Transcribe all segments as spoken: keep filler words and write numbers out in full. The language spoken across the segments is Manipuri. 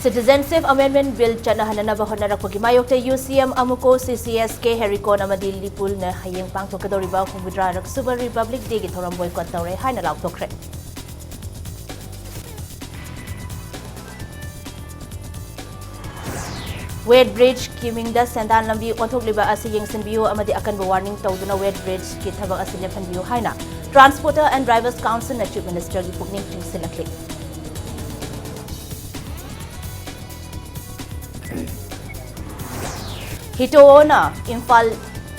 Citizenship Amendment Bill ꯆꯠꯅꯍꯟꯅꯅꯕ ꯍꯣꯠꯅꯔꯛꯄꯒꯤ ꯃꯥꯌꯣꯛꯇ UCM ꯑꯃꯨꯀꯣ, CCSK, ꯍꯦꯔꯤꯀꯣꯟ ꯑꯃꯗꯤ ꯂꯤꯄꯨꯜꯅ ꯍꯌꯦꯡ ꯄꯥꯡꯊꯣꯛꯀꯗꯧꯔꯤꯕ ꯍꯨꯝꯐꯨꯇꯔꯥꯔꯛ ꯁꯨꯕ Republic Dayꯒꯤ ꯊꯧꯔꯝ boycott ꯇꯧꯔꯦ ꯍꯥꯏꯅ ꯂꯥꯎꯊꯣꯛꯈ꯭ꯔꯦ꯫ Weight Bridge ꯀꯤꯃꯤꯡꯗ ꯁꯦꯟꯗꯥꯟ ꯂꯝꯕꯤ ꯑꯣꯟꯊꯣꯛꯂꯤꯕ ꯑꯁꯤ ꯌꯦꯡꯁꯤꯟꯕꯤꯌꯨ ꯑꯃꯗꯤ ꯑꯀꯟꯕ warning ꯇꯧꯗꯨꯅ Weight Bridgeꯀꯤ ꯊꯕꯛ ꯑꯁꯤ ꯂꯦꯞꯍꯟꯕꯤꯌꯨ ꯍꯥꯏꯅ Transporter and Drivers Councilꯅ Chief Ministerꯒꯤ ꯄꯨꯛꯅꯤꯡ ꯆꯤꯡꯁꯤꯜꯂꯛꯂꯤ꯫ ꯍꯤꯇꯣꯑꯣꯅ ꯏꯝꯐꯥꯜ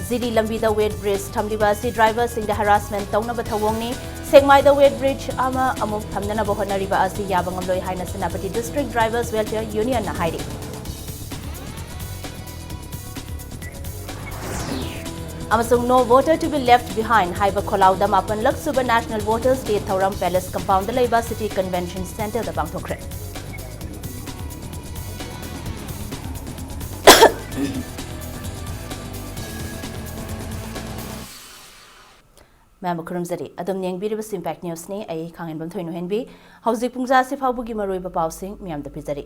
ꯖꯤꯔꯤ ꯂꯝꯕꯤꯗ weight bridge ꯊꯝꯂꯤꯕ ꯑꯁꯤ driverꯁꯤꯡꯗ harassment ꯇꯧꯅꯕ ꯊꯧꯑꯣꯡꯅꯤ꯫ ꯁꯦꯛꯃꯥꯏꯗ weight bridge ꯑꯃ ꯑꯃꯨꯛ ꯊꯝꯅꯅꯕ ꯍꯣꯠꯅꯔꯤꯕ ꯑꯁꯤ ꯌꯥꯕ ꯉꯝꯂꯣꯏ ꯍꯥꯏꯅ ꯁꯦꯅꯥꯄꯇꯤ District Drivers Welfare Unionꯅ ꯍꯥꯏꯔꯤ꯫ ꯑꯃꯁꯨꯡ No Voter to be Left Behind ꯍꯥꯏꯕ ꯈꯣꯜꯂꯥꯎꯗ ꯃꯥꯄꯟꯂꯛ ꯁꯨꯕ National Voters Day ꯊꯧꯔꯝ Palace Compoundꯗ ꯂꯩꯕ City Convention Centreꯗ ꯄꯥꯡꯊꯣꯛꯈ꯭ꯔꯦ꯫ ꯃꯌꯥꯝꯕꯨ ꯈꯨꯔꯨꯝꯖꯔꯤ꯫ ꯑꯗꯨꯝ ꯌꯦꯡꯕꯤꯔꯤꯕꯁꯤ Impact Newsꯅꯤ꯫ ꯑꯩ ꯈꯥꯡꯍꯦꯟꯕꯝ ꯊꯣꯏꯅꯨꯍꯦꯟꯕꯤ꯫ ꯍꯧꯖꯤꯛ ꯄꯨꯡ ꯖꯥ ꯑꯁꯤ ꯐꯥꯎꯕꯒꯤ ꯃꯔꯨꯑꯣꯏꯕ ꯄꯥꯎꯁꯤꯡ ꯃꯌꯥꯝꯗ ꯄꯤꯖꯔꯤ꯫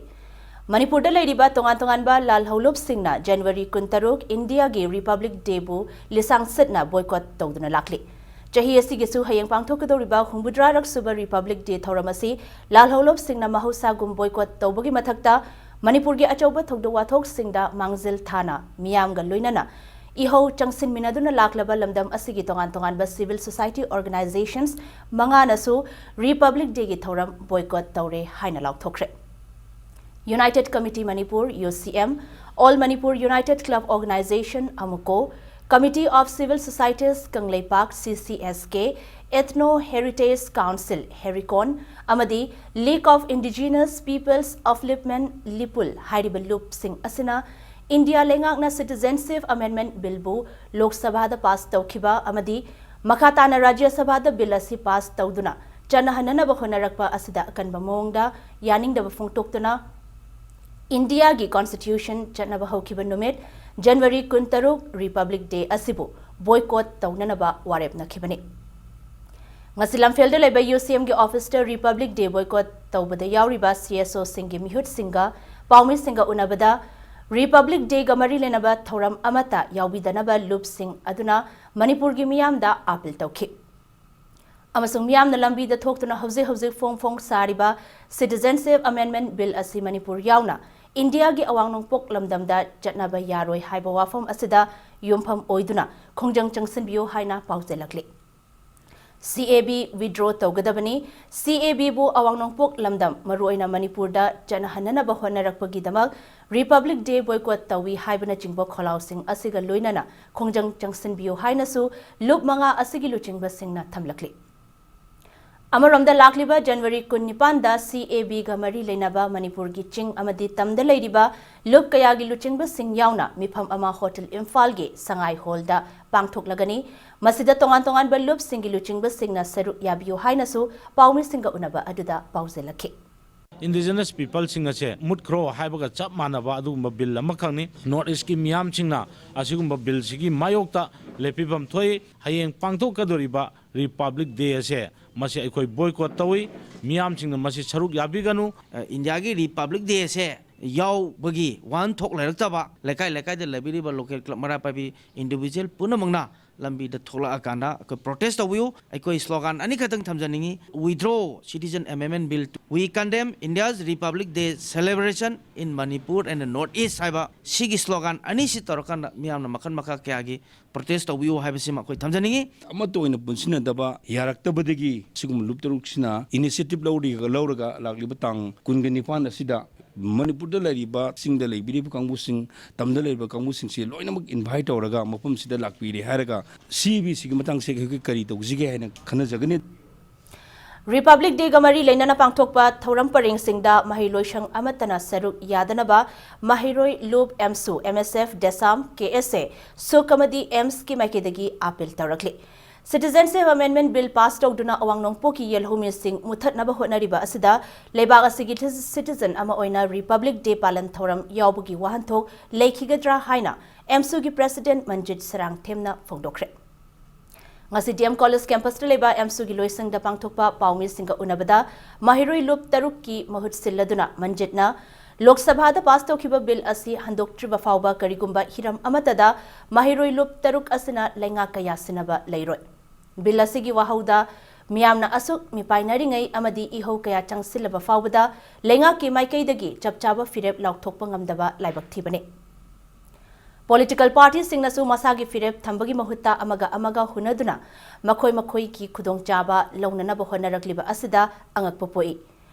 ꯃꯅꯤꯄꯨꯔꯗ ꯂꯩꯔꯤꯕ ꯇꯣꯉꯥꯟ ꯇꯣꯉꯥꯟꯕ ꯂꯥꯜꯍꯧꯂꯨꯞꯁꯤꯡꯅ January ꯀꯨꯟꯇꯔꯨꯛ, ꯏꯟꯗꯤꯌꯥꯒꯤ Republic Dayꯕꯨ ꯂꯤꯁꯥꯡ ꯁꯤꯠꯅ boycott ꯇꯧꯗꯨꯅ ꯂꯥꯛꯂꯤ꯫ ꯆꯍꯤ ꯑꯁꯤꯒꯤꯁꯨ ꯍꯌꯦꯡ ꯄꯥꯡꯊꯣꯛꯀꯗꯧꯔꯤꯕ ꯍꯨꯝꯐꯨꯇꯔꯥꯔꯛ ꯁꯨꯕ Republic Day ꯊꯧꯔꯝ ꯑꯁꯤ ꯂꯥꯜꯍꯧꯂꯨꯞꯁꯤꯡꯅ ꯃꯍꯧꯁꯥꯒꯨꯝ boycott ꯇꯧꯕꯒꯤ ꯃꯊꯛꯇ, ꯃꯅꯤꯄꯨꯔꯒꯤ ꯑꯆꯧꯕ ꯊꯧꯗꯣꯛ ꯋꯥꯊꯣꯛꯁꯤꯡꯗ ꯃꯥꯡꯖꯤꯜ ꯊꯥꯅ ꯃꯤꯌꯥꯝꯒ ꯂꯣꯏꯅꯅ ꯏꯍꯧ ꯆꯪꯁꯤꯟꯃꯤꯟꯅꯗꯨꯅ ꯂꯥꯛꯂꯕ ꯂꯝꯗꯝ ꯑꯁꯤꯒꯤ ꯇꯣꯉꯥꯟ ꯇꯣꯉꯥꯟꯕ civil society organizations ꯃꯉꯥꯅꯁꯨ Republic Dayꯒꯤ ꯊꯧꯔꯝ boycott ꯇꯧꯔꯦ ꯍꯥꯏꯅ ꯂꯥꯎꯊꯣꯛꯈ꯭ꯔꯦ꯫ United Committee Manipur, UCM, All Manipur United Club Organization, AMUCO, Committee of Civil Societies, Kangleipak, CCSK, Ethno Heritage Council, ꯍꯦꯔꯤꯀꯣꯟ, ꯑꯃꯗꯤ League of Indigenous Peoples Upliftment, ꯂꯤꯄꯨꯜ, ꯍꯥꯏꯔꯤꯕ ꯂꯨꯞꯁꯤꯡ ꯑꯁꯤꯅ ꯏꯟꯗꯤꯌꯥ ꯂꯩꯉꯥꯛꯅ Citizenship Amendment Billꯕꯨ ꯂꯣꯛ ꯁꯚꯥꯗ pass ꯇꯧꯈꯤꯕ ꯑꯃꯗꯤ ꯃꯈꯥ ꯇꯥꯅ ꯔꯥꯖ꯭ꯌ ꯁꯚꯥꯗ bill ꯑꯁꯤ pass ꯇꯧꯗꯨꯅ ꯆꯠꯅꯍꯟꯅꯅꯕ ꯍꯣꯠꯅꯔꯛꯄ ꯑꯁꯤꯗ ꯑꯀꯟꯕ ꯃꯑꯣꯡꯗ ꯌꯥꯅꯤꯡꯗꯕ ꯐꯣꯡꯗꯣꯛꯇꯨꯅ ꯏꯟꯗꯤꯌꯥꯒꯤ Constitution ꯆꯠꯅꯕ ꯍꯧꯈꯤꯕ ꯅꯨꯃꯤꯠ January ꯀꯨꯟꯇꯔꯨꯛ Republic Day ꯑꯁꯤꯕꯨ boycott ꯇꯧꯅꯅꯕ ꯋꯥꯔꯦꯞꯅꯈꯤꯕꯅꯤ꯫ ꯉꯁꯤ ꯂꯝꯐꯦꯜꯗ ꯂꯩꯕ ꯌꯨ ꯁꯤ ꯑꯦꯝꯒꯤ ꯑꯣꯐꯤꯁꯇ ꯔꯤꯄꯕ꯭ꯂꯤꯛ ꯗꯦ ꯕꯣꯏꯀꯣꯠ ꯇꯧꯕꯗ ꯌꯥꯎꯔꯤꯕ ꯁꯤ ꯑꯦꯁ ꯑꯣꯁꯤꯡꯒꯤ ꯃꯤꯍꯨꯠꯁꯤꯡꯒ ꯄꯥꯎꯃꯤꯁꯤꯡꯒ ꯎꯅꯕꯗ ꯔꯤꯄꯕ꯭ꯂꯤꯛ ꯗꯦꯒ ꯃꯔꯤ ꯂꯩꯅꯕ ꯊꯧꯔꯝ ꯑꯃꯠꯇ ꯌꯥꯎꯕꯤꯗꯅꯕ ꯂꯨꯞꯁꯤꯡ ꯑꯗꯨꯅ ꯃꯅꯤꯄꯨꯔꯒꯤ ꯃꯤꯌꯥꯝꯗ ꯑꯥꯄꯤꯜ ꯇꯧꯈꯤ꯫ ꯑꯃꯁꯨꯡ ꯃꯤꯌꯥꯝꯅ ꯂꯝꯕꯤꯗ ꯊꯣꯛꯇꯨꯅ ꯍꯧꯖꯤꯛ ꯍꯧꯖꯤꯛ ꯐꯣꯡ ꯐꯣꯡ ꯁꯥꯔꯤꯕ Citizenship Amendment Bill ꯑꯁꯤ ꯃꯅꯤꯄꯨꯔ ꯌꯥꯎꯅ ꯏꯟꯗꯤꯌꯥꯒꯤ ꯑꯋꯥꯡ ꯅꯣꯡꯄꯣꯛ ꯂꯝꯗꯝꯗ ꯆꯠꯅꯕ ꯌꯥꯔꯣꯏ ꯍꯥꯏꯕ ꯋꯥꯐꯝ ꯑꯁꯤꯗ ꯌꯨꯝꯐꯝ ꯑꯣꯏꯗꯨꯅ ꯈꯣꯡꯖꯪ ꯆꯪꯁꯤꯟꯕꯤꯌꯨ ꯍꯥꯏꯅ ꯄꯥꯎꯖꯦꯜꯂꯛꯂꯤ꯫ ꯁꯤ ꯑꯦ ꯕꯤ withdraw ꯇꯧꯒꯗꯕꯅꯤ꯫ ꯁꯤ ꯑꯦ ꯕꯤꯕꯨ ꯑꯋꯥꯡ ꯅꯣꯡꯄꯣꯛ ꯂꯝꯗꯝ, ꯃꯔꯨꯑꯣꯏꯅ ꯃꯅꯤꯄꯨꯔꯗ ꯆꯠꯅꯍꯟꯅꯅꯕ ꯍꯣꯠꯅꯔꯛꯄꯒꯤꯗꯃꯛ ꯔꯤꯄꯕ꯭ꯂꯤꯛ ꯗꯦ ꯕꯣꯏꯀꯣꯠ ꯇꯧꯏ ꯍꯥꯏꯕꯅꯆꯤꯡꯕ ꯈꯣꯜꯂꯥꯎꯁꯤꯡ ꯑꯁꯤꯒ ꯂꯣꯏꯅꯅ ꯈꯣꯡꯖꯪ ꯆꯪꯁꯤꯟꯕꯤꯌꯨ ꯍꯥꯏꯅꯁꯨ ꯂꯨꯞ ꯃꯉꯥ ꯑꯁꯤꯒꯤ ꯂꯨꯆꯤꯡꯕꯁꯤꯡꯅ ꯊꯝꯂꯛꯂꯤ꯫ ꯑꯃꯔꯣꯝꯗ, ꯂꯥꯛꯂꯤꯕ ꯖꯅꯋꯥꯔꯤ ꯀꯨꯟꯅꯤꯄꯥꯟꯗ ꯁꯤ ꯑꯦ ꯕꯤꯒ ꯃꯔꯤ ꯂꯩꯅꯕ ꯃꯅꯤꯄꯨꯔꯒꯤ ꯆꯤꯡ ꯑꯃꯗꯤ ꯇꯝꯗ ꯂꯩꯔꯤꯕ ꯂꯨꯞ ꯀꯌꯥꯒꯤ ꯂꯨꯆꯤꯡꯕꯁꯤꯡ ꯌꯥꯎꯅ ꯃꯤꯐꯝ ꯑꯃ ꯍꯣꯇꯦꯜ ꯏꯝꯐꯥꯜꯒꯤ ꯁꯉꯥꯏ ꯍꯣꯜꯗ ꯄꯥꯡꯊꯣꯛꯂꯒꯅꯤ꯫ ꯃꯁꯤꯗ ꯇꯣꯉꯥꯟ ꯇꯣꯉꯥꯟꯕ ꯂꯨꯞꯁꯤꯡꯒꯤ ꯂꯨꯆꯤꯡꯕꯁꯤꯡꯅ ꯁꯔꯨꯛ ꯌꯥꯕꯤꯌꯨ ꯍꯥꯏꯅꯁꯨ ꯄꯥꯎꯃꯤꯁꯤꯡꯒ ꯎꯅꯕ ꯑꯗꯨꯗ ꯄꯥꯎꯖꯦꯜꯂꯛꯈꯤ꯫ Indigenous peopleꯁꯤꯡ ꯑꯁꯦ ꯃꯨꯠꯈ꯭ꯔꯣ ꯍꯥꯏꯕꯒ ꯆꯞ ꯃꯥꯟꯅꯕ ꯑꯗꯨꯒꯨꯝꯕ ꯕꯤꯜ ꯑꯃꯈꯛꯅꯤ꯫ ꯅꯣꯔꯠ ꯏꯁꯀꯤ ꯃꯤꯌꯥꯝꯁꯤꯡꯅ ꯑꯁꯤꯒꯨꯝꯕ ꯕꯤꯜꯁꯤꯒꯤ ꯃꯥꯌꯣꯛꯇ ꯂꯦꯞꯄꯤꯐꯝ ꯊꯣꯛꯏ꯫ ꯍꯌꯦꯡ ꯄꯥꯡꯊꯣꯛꯀꯗꯧꯔꯤꯕ ꯔꯤꯄꯕ꯭ꯂꯤꯛ ꯗꯦ ꯑꯁꯦ ꯃꯁꯤ ꯑꯩꯈꯣꯏ ꯕꯣꯏꯀꯣꯠ ꯇꯧꯏ꯫ ꯃꯤꯌꯥꯝꯁꯤꯡꯅ ꯃꯁꯤ ꯁꯔꯨꯛ ꯌꯥꯕꯤꯒꯅꯨ꯫ ꯑ, ꯏꯟꯗꯤꯌꯥꯒꯤ ꯔꯤꯄꯕ꯭ꯂꯤꯛ ꯗꯦ ꯑꯁꯦ ꯌꯥꯎꯕꯒꯤ ꯋꯥꯍꯟꯊꯣꯛ ꯂꯩꯔꯛꯇꯕ ꯂꯩꯀꯥꯏ ꯂꯩꯀꯥꯏꯗ ꯂꯩꯕꯤꯔꯤꯕ ꯂꯣꯀꯦꯜ ꯀ꯭ꯂꯕ ꯃꯔꯥ ꯄꯥꯏꯕꯤ ꯏꯟꯗꯤꯚꯤꯖꯨꯋꯦꯜ ꯄꯨꯝꯅꯃꯛꯅ ꯂꯝꯕꯤꯗ ꯊꯣꯛꯂꯛꯑꯀꯥꯟꯗ ꯑꯩꯈꯣꯏ ꯄ꯭ꯔꯣꯇꯦꯁ ꯇꯧꯕꯤꯌꯨ꯫ ꯑꯩꯈꯣꯏ ꯁ꯭ꯂꯣꯒꯥꯟ ꯑꯅꯤꯈꯛꯇꯪ ꯊꯝꯖꯅꯤꯡꯉꯤ, "Withdraw Citizen Amendment Bill, we condemn India's Republic Day celebration in Manipur and the North East" ꯍꯥꯏꯕ ꯁꯤꯒꯤ ꯁ꯭ꯂꯣꯒꯥꯟ ꯑꯅꯤꯁꯤ ꯇꯧꯔꯀꯥꯟꯗ ꯃꯤꯌꯥꯝꯅ ꯃꯈꯜ ꯃꯈꯥ ꯀꯌꯥꯒꯤ ꯄ꯭ꯔꯣꯇꯦꯁ ꯇꯧꯕꯤꯌꯨ ꯍꯥꯏꯕꯁꯤꯃ ꯑꯩꯈꯣꯏ ꯊꯝꯖꯅꯤꯡꯉꯤ꯫ ꯑꯃꯠꯇ ꯑꯣꯏꯅ ꯄꯨꯟꯁꯤꯟꯅꯗꯕ ꯌꯥꯔꯛꯇꯕꯗꯒꯤ ꯁꯤꯒꯨꯝꯕ ꯂꯨꯞ ꯇꯔꯨꯛꯁꯤꯅ ꯏꯅꯤꯁꯤꯌꯦꯇꯤꯚ ꯂꯧꯔꯒ ꯂꯧꯔꯒ ꯂꯥꯛꯂꯤꯕ ꯇꯥꯡ ꯀꯨꯟꯒ ꯅꯤꯄꯥꯟ ꯑꯁꯤꯗ ꯃꯅꯤꯄꯨꯔꯗ ꯂꯩꯔꯤꯕ ꯆꯤꯡꯗ ꯂꯩꯕꯤꯔꯤꯕ ꯀꯥꯡꯕꯨꯁꯤꯡ, ꯇꯝꯗ ꯂꯩꯔꯤꯕ ꯀꯥꯡꯕꯨꯁꯤꯡꯁꯤ ꯂꯣꯏꯅꯃꯛ ꯏꯟꯚꯥꯏꯠ ꯇꯧꯔꯒ ꯃꯐꯝꯁꯤꯗ ꯂꯥꯛꯄꯤꯔꯦ ꯍꯥꯏꯔꯒ ꯁꯤ ꯕꯤ ꯁꯤꯒꯤ ꯃꯇꯥꯡꯁꯦ ꯑꯩꯈꯣꯏ ꯀꯔꯤ ꯇꯧꯁꯤꯒꯦ ꯍꯥꯏꯅ ꯈꯟꯅꯖꯒꯅꯤ꯫ ꯔꯤꯄꯕ꯭ꯂꯤꯛ ꯗꯦꯒ ꯃꯔꯤ ꯂꯩꯅꯅ ꯄꯥꯡꯊꯣꯛꯄ ꯊꯧꯔꯝ ꯄꯔꯦꯡꯁꯤꯡꯗ ꯃꯍꯩꯂꯣꯏꯁꯪ ꯑꯃꯠꯇꯅ ꯁꯔꯨꯛ ꯌꯥꯗꯅꯕ ꯃꯍꯩꯔꯣꯏ ꯂꯨꯞ, ꯑꯦꯝꯁꯨ, ꯑꯦꯝ ꯑꯦꯁ ꯑꯦꯐ, ꯗꯦꯁꯥꯝ, ꯀꯦ ꯑꯦꯁ ꯑꯦ, ꯁꯨꯛ ꯑꯃꯗꯤ ꯑꯦꯝꯁꯀꯤ ꯃꯥꯏꯀꯩꯗꯒꯤ appeal ꯇꯧꯔꯛꯂꯤ꯫ Citizenship Amendment Bill pass ꯇꯧꯗꯨꯅ ꯑꯋꯥꯡ ꯅꯣꯡꯄꯣꯛꯀꯤ ꯌꯦꯜꯍꯧꯃꯤꯁꯤꯡ ꯃꯨꯊꯠꯅꯕ ꯍꯣꯠꯅꯔꯤꯕ ꯑꯁꯤꯗ ꯂꯩꯕꯥꯛ ꯑꯁꯤꯒꯤ citizen ꯑꯃ ꯑꯣꯏꯅ ꯔꯤꯄꯕ꯭ꯂꯤꯛ ꯗꯦ ꯄꯥꯂꯟ ꯊꯧꯔꯝ ꯌꯥꯎꯕꯒꯤ ꯋꯥꯍꯟꯊꯣꯛ ꯂꯩꯈꯤꯒꯗ꯭ꯔꯥ ꯍꯥꯏꯅ ꯑꯦꯝꯁꯨꯒꯤ ꯄ꯭ꯔꯦꯁꯤꯗꯦꯟꯠ ꯃꯟꯖꯤꯠ ꯁꯔꯥꯡꯊꯦꯝꯅ ꯐꯣꯡꯗꯣꯛꯈ꯭ꯔꯦ꯫ ꯉꯁꯤ ꯗꯤ ꯑꯦꯝ ꯀꯣꯂꯦꯖ ꯀꯦꯝꯄꯁꯇ ꯂꯩꯕ ꯑꯦꯝꯁꯨꯒꯤ ꯂꯣꯏꯁꯪꯗ ꯄꯥꯡꯊꯣꯛꯄ ꯄꯥꯎꯃꯤꯁꯤꯡꯒ ꯎꯅꯕꯗ ꯃꯍꯩꯔꯣꯏ ꯂꯨꯞ ꯇꯔꯨꯛꯀꯤ ꯃꯍꯨꯠ ꯁꯤꯜꯂꯗꯨꯅ ꯃꯟꯖꯤꯠꯅ ꯂꯣꯛ ꯁꯚꯥꯗ ꯄꯥꯁ ꯇꯧꯈꯤꯕ ꯕꯤꯜ ꯑꯁꯤ ꯍꯟꯗꯣꯛꯇ꯭ꯔꯤꯕ ꯐꯥꯎꯕ ꯀꯔꯤꯒꯨꯝꯕ ꯍꯤꯔꯝ ꯑꯃꯠꯇꯗ ꯃꯍꯩꯔꯣꯏ ꯂꯨꯞ ꯇꯔꯨꯛ ꯑꯁꯤꯅ ꯂꯩꯉꯥꯛ ꯀꯌꯥ ꯁꯤꯟꯅꯕ ꯂꯩꯔꯣꯏ꯫ ꯕꯤꯜ ꯑꯁꯤꯒꯤ ꯋꯥꯍꯧꯗ ꯃꯤꯌꯥꯝꯅ ꯑꯁꯨꯛ ꯃꯤꯄꯥꯏꯅꯔꯤꯉꯩ ꯑꯃꯗꯤ ꯏꯍꯧ ꯀꯌꯥ ꯆꯪꯁꯤꯜꯂꯕ ꯐꯥꯎꯕꯗ ꯂꯩꯉꯥꯛꯀꯤ ꯃꯥꯏꯀꯩꯗꯒꯤ ꯆꯞ ꯆꯥꯕ ꯐꯤꯔꯦꯞ ꯂꯥꯎꯊꯣꯛꯄ ꯉꯝꯗꯕ ꯂꯥꯏꯕꯛ ꯊꯤꯕꯅꯤ꯫ ꯄꯣꯂꯤꯇꯤꯀꯦꯜ ꯄꯥꯔꯇꯤꯁꯤꯡꯅꯁꯨ ꯃꯁꯥꯒꯤ ꯐꯤꯔꯦꯞ ꯊꯝꯕꯒꯤ ꯃꯍꯨꯠꯇ ꯑꯃꯒ ꯑꯃꯒ ꯍꯨꯟꯅꯗꯨꯅ ꯃꯈꯣꯏ ꯃꯈꯣꯏꯒꯤ ꯈꯨꯗꯣꯡꯆꯥꯕ ꯂꯧꯅꯅꯕ ꯍꯣꯠꯅꯔꯛꯂꯤꯕ ꯑꯁꯤꯗ ꯑꯉꯛꯄ ꯄꯣꯛꯏ꯫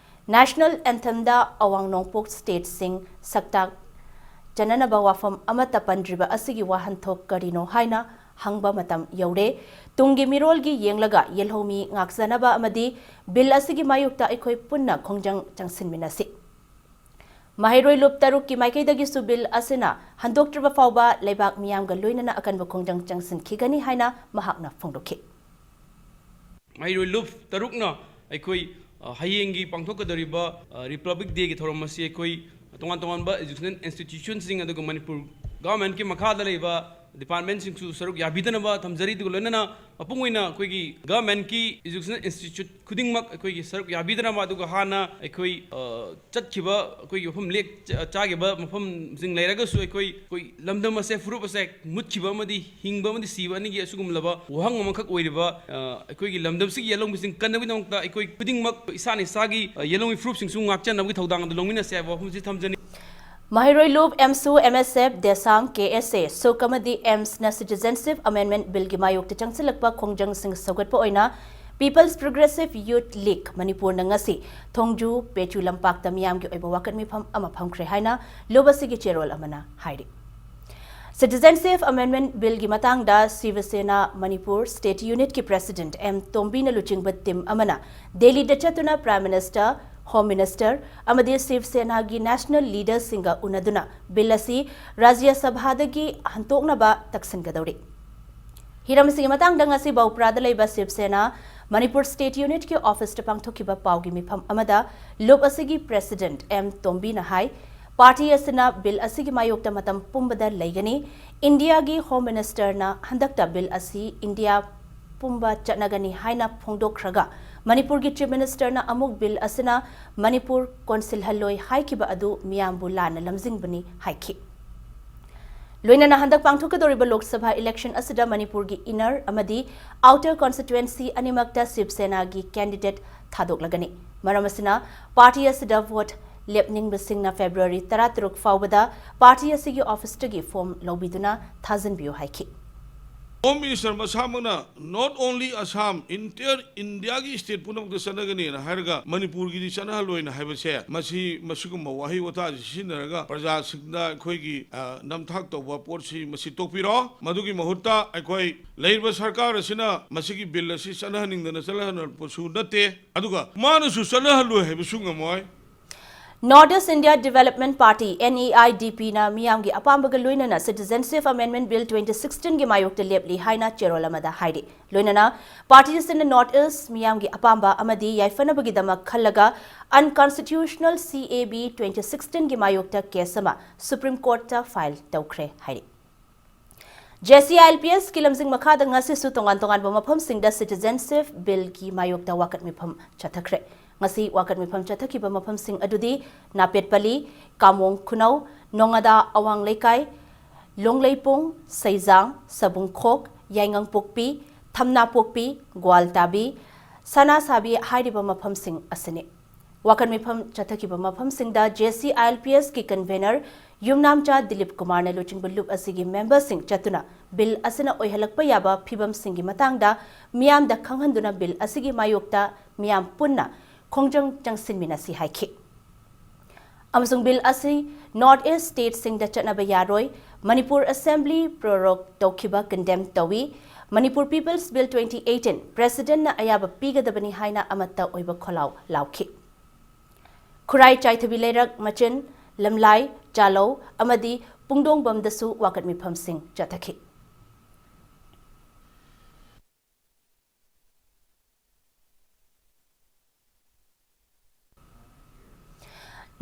ꯅꯦꯁꯅꯦꯜ ꯑꯦꯟꯊꯦꯝꯗ ꯑꯋꯥꯡ ꯅꯣꯡꯄꯣꯛ ꯁ꯭ꯇꯦꯠꯁꯤꯡ ꯁꯛꯇꯥꯛ ꯆꯟꯅꯅꯕ ꯋꯥꯐꯝ ꯑꯃꯠꯇ ꯄꯟꯗ꯭ꯔꯤꯕ ꯑꯁꯤꯒꯤ ꯋꯥꯍꯟꯊꯣꯛ ꯀꯔꯤꯅꯣ ꯍꯥꯏꯅ ꯍꯪꯕ ꯃꯇꯝ ꯌꯧꯔꯦ꯫ ꯇꯨꯡꯒꯤ ꯃꯤꯔꯣꯜꯒꯤ ꯌꯦꯡꯂꯒ ꯌꯦꯜꯍꯧꯃꯤ ꯉꯥꯛꯆꯅꯕ ꯑꯃꯗꯤ ꯕꯤꯜ ꯑꯁꯤꯒꯤ ꯃꯥꯌꯣꯛꯇ ꯑꯩꯈꯣꯏ ꯄꯨꯟꯅ ꯈꯣꯡꯖꯪ ꯆꯪꯁꯤꯟꯃꯤꯟꯅꯁꯤ꯫ ꯃꯍꯩꯔꯣꯏ ꯂꯨꯞ ꯇꯔꯨꯛꯀꯤ ꯃꯥꯏꯀꯩꯗꯒꯤꯁꯨ ꯕꯤꯜ ꯑꯁꯤꯅ ꯍꯟꯗꯣꯛꯇ꯭ꯔꯤꯕ ꯐꯥꯎꯕ ꯂꯩꯕꯥꯛ ꯃꯤꯌꯥꯝꯒ ꯂꯣꯏꯅꯅ ꯑꯀꯟꯕ ꯈꯣꯡꯖꯪ ꯆꯪꯁꯤꯟꯈꯤꯒꯅꯤ ꯍꯥꯏꯅ ꯃꯍꯥꯛꯅ ꯐꯣꯡꯗꯣꯛꯈꯤ꯫ ꯃꯍꯩꯔꯣꯏ ꯂꯨꯞ ꯇꯔꯨꯛꯅ ꯑꯩꯈꯣꯏ, ꯑ, ꯍꯌꯦꯡꯒꯤ ꯄꯥꯡꯊꯣꯛꯀꯗꯧꯔꯤꯕ, ꯑ, ꯔꯤꯄꯕ꯭ꯂꯤꯛ ꯗꯦꯒꯤ ꯊꯧꯔꯝ ꯑꯁꯤ ꯑꯩꯈꯣꯏ ꯇꯣꯉꯥꯟ ꯇꯣꯉꯥꯟꯕ educational institutionꯁꯤꯡ ꯑꯗꯨꯒ ꯃꯅꯤꯄꯨꯔ ꯒꯚꯔꯟꯃꯦꯟꯠꯀꯤ ꯃꯈꯥꯗ ꯂꯩꯕ departmentꯁꯤꯡꯁꯨ ꯁꯔꯨꯛ ꯌꯥꯕꯤꯗꯅꯕ ꯊꯝꯖꯔꯤ꯫ ꯑꯗꯨꯒ ꯂꯣꯏꯅꯅ ꯃꯄꯨꯡ ꯑꯣꯏꯅ ꯑꯩꯈꯣꯏꯒꯤ ꯒꯚꯔꯟꯃꯦꯟꯠꯀꯤ educational institute ꯈꯨꯗꯤꯡꯃꯛ ꯑꯩꯈꯣꯏꯒꯤ ꯁꯔꯨꯛ ꯌꯥꯕꯤꯗꯅꯕ, ꯑꯗꯨꯒ ꯍꯥꯟꯅ ꯑꯩꯈꯣꯏ, ꯑ, ꯆꯠꯈꯤꯕ ꯑꯩꯈꯣꯏꯒꯤ ꯃꯐꯝ ꯂꯦꯛ ꯆ-, ꯆꯥꯈꯤꯕ ꯃꯐꯝꯁꯤꯡ ꯂꯩꯔꯒꯁꯨ ꯑꯩꯈꯣꯏ, ꯑꯩꯈꯣꯏ ꯂꯝꯗꯝ ꯑꯁꯦ, ꯐꯨꯔꯨꯞ ꯑꯁꯦ ꯃꯨꯠꯈꯤꯕ ꯑꯃꯗꯤ ꯍꯤꯡꯕ ꯑꯃꯗꯤ ꯁꯤꯕ ꯑꯅꯤꯒꯤ ꯑꯁꯤꯒꯨꯝꯂꯕ ꯋꯥꯍꯪ ꯑꯃꯈꯛ ꯑꯣꯏꯔꯤꯕ, ꯑ, ꯑꯩꯈꯣꯏꯒꯤ ꯂꯝꯗꯝꯁꯤꯒꯤ ꯌꯦꯜꯍꯧꯃꯤꯁꯤꯡ ꯀꯟꯅꯕꯒꯤꯗꯃꯛꯇ ꯑꯩꯈꯣꯏ ꯈꯨꯗꯤꯡꯃꯛ ꯏꯁꯥꯅ ꯏꯁꯥꯒꯤ, ꯑ, ꯌꯦꯜꯍꯧꯃꯤ ꯐꯨꯔꯨꯞꯁꯤꯡꯁꯨ ꯉꯥꯛꯆꯅꯕꯒꯤ ꯊꯧꯗꯥꯡ ꯑꯗꯨ ꯂꯧꯃꯤꯟꯅꯁꯦ ꯍꯥꯏꯕ ꯋꯥꯐꯝꯁꯤ ꯊꯝꯖꯅꯤꯡꯏ꯫ ꯃꯍꯩꯔꯣꯏ ꯂꯨꯞ, ꯑꯦꯝꯁꯨ, ꯑꯦꯝ ꯑꯦꯁ ꯑꯦꯐ, ꯗꯦꯁꯥꯡ, ꯀꯦ ꯑꯦꯁ ꯑꯦ, ꯁꯨꯛ ꯑꯃꯗꯤ ꯑꯦꯝꯁꯅ Citizenship Amendment Billꯒꯤ ꯃꯥꯌꯣꯛꯇ ꯆꯪꯁꯤꯜꯂꯛꯄ ꯈꯣꯡꯖꯪꯁꯤꯡ ꯁꯧꯒꯠꯄ ꯑꯣꯏꯅ People's Progressive Youth League ꯃꯅꯤꯄꯨꯔꯅ ꯉꯁꯤ ꯊꯣꯡꯖꯨ ꯄꯦꯆꯨ ꯂꯝꯄꯥꯛꯇ ꯃꯤꯌꯥꯝꯒꯤ ꯑꯣꯏꯕ ꯋꯥꯀꯠ ꯃꯤꯐꯝ ꯑꯃ ꯐꯝꯈ꯭ꯔꯦ ꯍꯥꯏꯅ ꯂꯨꯞ ꯑꯁꯤꯒꯤ ꯆꯦꯔꯣꯜ ꯑꯃꯅ ꯍꯥꯏꯔꯤ꯫ Citizenship Amendment Billꯒꯤ ꯃꯇꯥꯡꯗ ꯁꯤꯕ ꯁꯦꯅꯥ ꯃꯅꯤꯄꯨꯔ ꯁ꯭ꯇꯦꯠ ꯌꯨꯅꯤꯠꯀꯤ ꯄ꯭ꯔꯦꯁꯤꯗꯦꯟꯠ ꯑꯦꯝ ꯇꯣꯝꯕꯤꯅ ꯂꯨꯆꯤꯡꯕ ꯇꯤꯝ ꯑꯃꯅ ꯗꯦꯜꯂꯤꯗ ꯆꯠꯇꯨꯅ Prime Minister, Home Minister ꯑꯃꯗꯤ ꯁꯤꯕ ꯁꯦꯅꯥꯒꯤ national leaderꯁꯤꯡꯒ ꯎꯅꯗꯨꯅ ꯕꯤꯜ ꯑꯁꯤ ꯔꯥꯖ꯭ꯌ ꯁꯚꯥꯗꯒꯤ ꯍꯟꯇꯣꯛꯅꯕ ꯇꯛꯁꯤꯟꯒꯗꯧꯔꯤ꯫ ꯍꯤꯔꯝꯁꯤꯒꯤ ꯃꯇꯥꯡꯗ ꯉꯁꯤ ꯕꯧꯄ꯭ꯔꯥꯗ ꯂꯩꯕ ꯁꯤꯕ ꯁꯦꯅꯥ ꯃꯅꯤꯄꯨꯔ ꯁ꯭ꯇꯦꯠ ꯌꯨꯅꯤꯠꯀꯤ ꯑꯣꯐꯤꯁꯇ ꯄꯥꯡꯊꯣꯛꯈꯤꯕ ꯄꯥꯎꯒꯤ ꯃꯤꯐꯝ ꯑꯃꯗ ꯂꯨꯞ ꯑꯁꯤꯒꯤ ꯄ꯭ꯔꯦꯁꯤꯗꯦꯟꯠ ꯑꯦꯝ ꯇꯣꯝꯕꯤꯅ ꯍꯥꯏ, ꯄꯥꯔꯇꯤ ꯑꯁꯤꯅ ꯕꯤꯜ ꯑꯁꯤꯒꯤ ꯃꯥꯌꯣꯛꯇ ꯃꯇꯝ ꯄꯨꯝꯕꯗ ꯂꯩꯒꯅꯤ꯫ ꯏꯟꯗꯤꯌꯥꯒꯤ ꯍꯣꯝ ꯃꯤꯅꯤꯁꯇꯔꯅ ꯍꯟꯗꯛꯇ ꯕꯤꯜ ꯑꯁꯤ ꯏꯟꯗꯤꯌꯥ ꯄꯨꯝꯕ ꯆꯠꯅꯒꯅꯤ ꯍꯥꯏꯅ ꯐꯣꯡꯗꯣꯛꯈ꯭ꯔꯒ, ꯃꯅꯤꯄꯨꯔꯒꯤ Chief Minister ꯅ ꯑꯃꯨꯛ ꯕꯤꯜ ꯑꯁꯤꯅ ꯃꯅꯤꯄꯨꯔ ꯀꯣꯟꯁꯤꯜꯍꯜꯂꯣꯏ ꯍꯥꯏꯈꯤꯕ ꯑꯗꯨ ꯃꯤꯌꯥꯝꯕꯨ ꯂꯥꯟꯅ ꯂꯝꯖꯤꯡꯕꯅꯤ ꯍꯥꯏꯈꯤ꯫ ꯂꯣꯏꯅꯅ ꯍꯟꯗꯛ ꯄꯥꯡꯊꯣꯛꯀꯗꯧꯔꯤꯕ ꯂꯣꯛ ꯁꯚꯥ election ꯑꯁꯤꯗ ꯃꯅꯤꯄꯨꯔꯒꯤ inner ꯑꯃꯗꯤ outer constituency ꯑꯅꯤꯃꯛꯇ ꯁꯤꯕ ꯁꯦꯅꯥꯒꯤ candidate ꯊꯥꯗꯣꯛꯂꯒꯅꯤ꯫ ꯃꯔꯝ ꯑꯁꯤꯅ, party ꯑꯁꯤꯗ vote ꯂꯦꯞꯅꯤꯡꯕꯁꯤꯡꯅ February ꯇꯔꯥꯇꯔꯨꯛ ꯐꯥꯎꯕꯗ party ꯑꯁꯤꯒꯤ office ꯇꯒꯤ form ꯂꯧꯕꯤꯗꯨꯅ ꯊꯥꯖꯤꯟꯕꯤꯌꯨ ꯍꯥꯏꯈꯤ꯫ Home Minister ꯃꯁꯥꯃꯛꯅ not only Assam, entire India ꯒꯤ state ꯄꯨꯝꯅꯃꯛꯇ ꯆꯠꯅꯒꯅꯤꯅ ꯍꯥꯏꯔꯒ ꯃꯅꯤꯄꯨꯔꯒꯤꯗꯤ ꯆꯠꯅꯍꯜꯂꯣꯏꯅ ꯍꯥꯏꯕꯁꯦ, ꯃꯁꯤ, ꯃꯁꯤꯒꯨꯝꯕ ꯋꯥꯍꯩ ꯋꯥꯇꯥꯁꯤ ꯁꯤꯖꯤꯟꯅꯔꯒ ꯄ꯭ꯔꯖꯥꯁꯤꯡꯗ ꯑꯩꯈꯣꯏꯒꯤ, ꯑ, ꯅꯝꯊꯥꯛ ꯇꯧꯕ ꯄꯣꯠꯁꯤ ꯃꯁꯤ ꯇꯣꯛꯄꯤꯔꯣ꯫ ꯃꯗꯨꯒꯤ ꯃꯍꯨꯠꯇ ꯑꯩꯈꯣꯏ ꯂꯩꯔꯤꯕ ꯁꯔꯀꯥꯔ ꯑꯁꯤꯅ ꯃꯁꯤꯒꯤ ꯕꯤꯜ ꯑꯁꯤ ꯆꯠꯅꯍꯟꯅꯤꯡꯗꯅ ꯆꯠꯅꯍꯟꯅꯔꯛꯄꯁꯨ ꯅꯠꯇꯦ, ꯑꯗꯨꯒ ꯃꯥꯅꯁꯨ ꯆꯠꯅꯍꯜꯂꯣꯏ ꯍꯥꯏꯕꯁꯨ ꯉꯝꯃꯣꯏ꯫ North East India Development Party, NEIDP ꯅ ꯃꯤꯌꯥꯝꯒꯤ ꯑꯄꯥꯝꯕꯒ ꯂꯣꯏꯅꯅ Citizenship Amendment Bill twenty sixteen ꯒꯤ ꯃꯥꯌꯣꯛꯇ ꯂꯦꯞꯂꯤ ꯍꯥꯏꯅ ꯆꯦꯔꯣꯜ ꯑꯃꯗ ꯍꯥꯏꯔꯤ꯫ ꯂꯣꯏꯅꯅ party ꯑꯁꯤꯅ North East ꯃꯤꯌꯥꯝꯒꯤ ꯑꯄꯥꯝꯕ ꯑꯃꯗꯤ ꯌꯥꯏꯐꯅꯕꯒꯤꯗꯃꯛ ꯈꯜꯂꯒ unconstitutional CAB twenty sixteen ꯒꯤ ꯃꯥꯌꯣꯛꯇ case ꯑꯃ Supreme Court ꯇ file ꯇꯧꯈ꯭ꯔꯦ ꯍꯥꯏꯔꯤ꯫ JCILPS ꯀꯤ ꯂꯝꯖꯤꯡ ꯃꯈꯥꯗ ꯉꯁꯤꯁꯨ ꯇꯣꯉꯥꯟ ꯇꯣꯉꯥꯟꯕ ꯃꯐꯝꯁꯤꯡꯗ Citizenship Bill ꯒꯤ ꯃꯥꯌꯣꯛꯇ ꯋꯥꯀꯠ ꯃꯤꯐꯝ ꯆꯠꯊꯈ꯭ꯔꯦ꯫ ꯉꯁꯤ ꯋꯥꯀꯠ ꯃꯤꯐꯝ ꯆꯠꯊꯈꯤꯕ ꯃꯐꯝꯁꯤꯡ ꯑꯗꯨꯗꯤ ꯅꯥꯄꯦꯠꯄꯂꯤ, ꯀꯥꯃꯣꯡ ꯈꯨꯅꯧ, ꯅꯣꯉꯥꯗꯥ ꯑꯋꯥꯡ ꯂꯩꯀꯥꯏ, ꯂꯣꯡꯂꯩꯄꯨꯡ, ꯁꯩꯖꯥꯡ, ꯁꯕꯨꯡꯈꯣꯛ, ꯌꯥꯏꯉꯪꯄꯣꯛꯄꯤ, ꯊꯝꯅꯥꯄꯣꯛꯄꯤ, ꯒ꯭ꯋꯥꯜꯇꯥꯕꯤ, ꯁꯅꯥꯁꯥꯕꯤ ꯍꯥꯏꯔꯤꯕ ꯃꯐꯝꯁꯤꯡ ꯑꯁꯤꯅꯤ꯫ ꯋꯥꯀꯠ ꯃꯤꯐꯝ ꯆꯠꯊꯈꯤꯕ ꯃꯐꯝꯁꯤꯡꯗ JCILPS ꯀꯤ convener ꯌꯨꯝꯅꯥꯝꯆꯥ ꯗꯤꯂꯤꯞ ꯀꯨꯃꯥꯔꯅ ꯂꯨꯆꯤꯡꯕ ꯂꯨꯞ ꯑꯁꯤꯒꯤ member ꯁꯤꯡ ꯆꯠꯇꯨꯅ ꯕꯤꯜ ꯑꯁꯤꯅ ꯑꯣꯏꯍꯜꯂꯛꯄ ꯌꯥꯕ ꯐꯤꯚꯝꯁꯤꯡꯒꯤ ꯃꯇꯥꯡꯗ ꯃꯤꯌꯥꯝꯗ ꯈꯪꯍꯟꯗꯨꯅ ꯕꯤꯜ ꯑꯁꯤꯒꯤ ꯃꯥꯌꯣꯛꯇ ꯃꯤꯌꯥꯝ ꯄꯨꯟꯅ ꯈꯣꯡꯖꯪ ꯆꯪꯁꯤꯟꯃꯤꯟꯅꯁꯤ ꯍꯥꯏꯈꯤ꯫ ꯑꯃꯁꯨꯡ ꯕꯤꯜ ꯑꯁꯤ North East state ꯁꯤꯡꯗ ꯆꯠꯅꯕ ꯌꯥꯔꯣꯏ, ꯃꯅꯤꯄꯨꯔ Assembly prorogue ꯇꯧꯈꯤꯕ condemn ꯇꯧꯏ, Manipur People's Bill twenty eighteen President ꯅ ꯑꯌꯥꯕ ꯄꯤꯒꯗꯕꯅꯤ ꯍꯥꯏꯅ ꯑꯃꯠꯇ ꯑꯣꯏꯕ ꯈꯣꯜꯂꯥꯎ ꯂꯥꯎꯈꯤ꯫ ꯈꯨꯔꯥꯏ, ꯆꯥꯏꯊꯕꯤ ꯂꯩꯔꯛ, ꯃꯆꯤꯟ, ꯂꯝꯂꯥꯏ, ꯆꯥꯂꯧ ꯑꯃꯗꯤ ꯄꯨꯡꯗꯣꯡꯕꯝꯗꯁꯨ ꯋꯥꯀꯠ ꯃꯤꯐꯝꯁꯤꯡ ꯆꯠꯊꯈꯤ꯫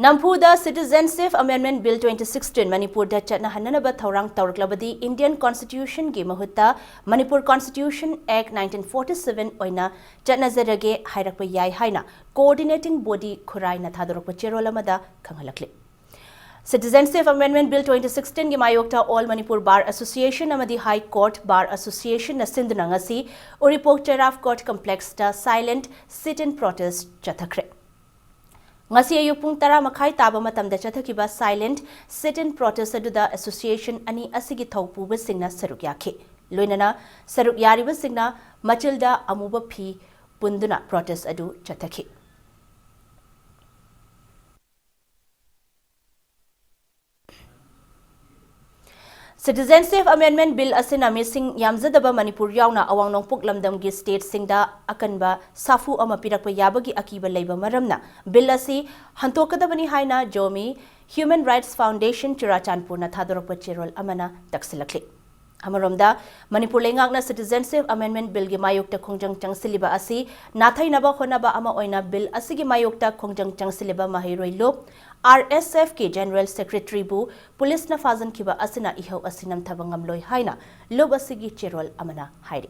ꯅꯝꯐꯨꯗ Citizenship Amendment Bill twenty sixteen ꯃꯅꯤꯄꯨꯔꯗ ꯆꯠꯅꯍꯟꯅꯅꯕ ꯊꯧꯔꯥꯡ ꯇꯧꯔꯛꯂꯕꯗꯤ Indian Constitution ꯒꯤ ꯃꯍꯨꯠꯇ Manipur Constitution Act nineteen forty-seven ꯑꯣꯏꯅ ꯆꯠꯅꯖꯔꯒꯦ ꯍꯥꯏꯔꯛꯄ ꯌꯥꯏ ꯍꯥꯏꯅ Coordinating Body ꯈꯨꯔꯥꯏꯅ ꯊꯥꯗꯣꯔꯛꯄ ꯆꯦꯔꯣꯜ ꯑꯃꯗ ꯈꯪꯍꯜꯂꯛꯂꯤ꯫ Citizenship Amendment Bill twenty sixteen ꯒꯤ ꯃꯥꯌꯣꯛꯇ All Manipur Bar Association ꯑꯃꯗꯤ High Court Bar Association ꯅ ꯁꯤꯟꯗꯨꯅ ꯉꯁꯤ ꯎꯔꯤꯄꯣꯛ Teraf Court Complex ꯇ silent sit-in protest ꯆꯠꯊꯈ꯭ꯔꯦ꯫ ꯉꯁꯤ ꯑꯌꯨꯛ ꯄꯨꯡ ꯇꯔꯥ ꯃꯈꯥꯏ ꯇꯥꯕ ꯃꯇꯝꯗ ꯆꯠꯊꯈꯤꯕ silent sit-in protest ꯑꯗꯨꯗ association ꯑꯅꯤ ꯑꯁꯤꯒꯤ ꯊꯧꯄꯨꯕꯁꯤꯡꯅ ꯁꯔꯨꯛ ꯌꯥꯈꯤ꯫ ꯂꯣꯏꯅꯅ ꯁꯔꯨꯛ ꯌꯥꯔꯤꯕꯁꯤꯡꯅ ꯃꯆꯤꯜꯗ ꯑꯃꯨꯕ ꯐꯤ ꯄꯨꯟꯗꯨꯅ protest ꯑꯗꯨ ꯆꯠꯊꯈꯤ꯫ Citizenship Amendment Bill ꯑꯁꯤꯅ ꯃꯤꯁꯤꯡ ꯌꯥꯝꯖꯗꯕ ꯃꯅꯤꯄꯨꯔ ꯌꯥꯎꯅ ꯑꯋꯥꯡ ꯅꯣꯡꯄꯣꯛ ꯂꯝꯗꯝꯒꯤ state ꯁꯤꯡꯗ ꯑꯀꯟꯕ ꯁꯥꯐꯨ ꯑꯃ ꯄꯤꯔꯛꯄ ꯌꯥꯕꯒꯤ ꯑꯀꯤꯕ ꯂꯩꯕ ꯃꯔꯝꯅ bill ꯑꯁꯤ ꯍꯟꯇꯣꯛꯀꯗꯕꯅꯤ ꯍꯥꯏꯅ Zomi Human Rights Foundation ꯆꯨꯔꯥꯆꯥꯟꯄꯨꯔꯅ ꯊꯥꯗꯣꯔꯛꯄ ꯆꯦꯔꯣꯜ ꯑꯃꯅ ꯇꯛꯁꯤꯜꯂꯛꯂꯤ꯫ ꯑꯃꯔꯣꯝꯗ, ꯃꯅꯤꯄꯨꯔ ꯂꯩꯉꯥꯛꯅ Citizenship Amendment Bill ꯒꯤ ꯃꯥꯌꯣꯛꯇ ꯈꯣꯡꯖꯪ ꯆꯪꯁꯤꯜꯂꯤꯕ ꯑꯁꯤ ꯅꯥꯊꯩꯅꯕ ꯍꯣꯠꯅꯕ ꯑꯃ ꯑꯣꯏꯅ bill ꯑꯁꯤꯒꯤ ꯃꯥꯌꯣꯛꯇ ꯈꯣꯡꯖꯪ ꯆꯪꯁꯤꯜꯂꯤꯕ ꯃꯍꯩꯔꯣꯏ ꯂꯨꯞ R S F ꯀꯤ General Secretary ꯕꯨ ꯄꯨꯂꯤꯁꯅ ꯐꯥꯖꯤꯟꯈꯤꯕ ꯑꯁꯤꯅ ꯏꯍꯧ ꯑꯁꯤ ꯅꯝꯊꯕ ꯉꯝꯂꯣꯏ ꯍꯥꯏꯅ ꯂꯨꯞ ꯑꯁꯤꯒꯤ ꯆꯦꯔꯣꯜ ꯑꯃꯅ ꯍꯥꯏꯔꯤ꯫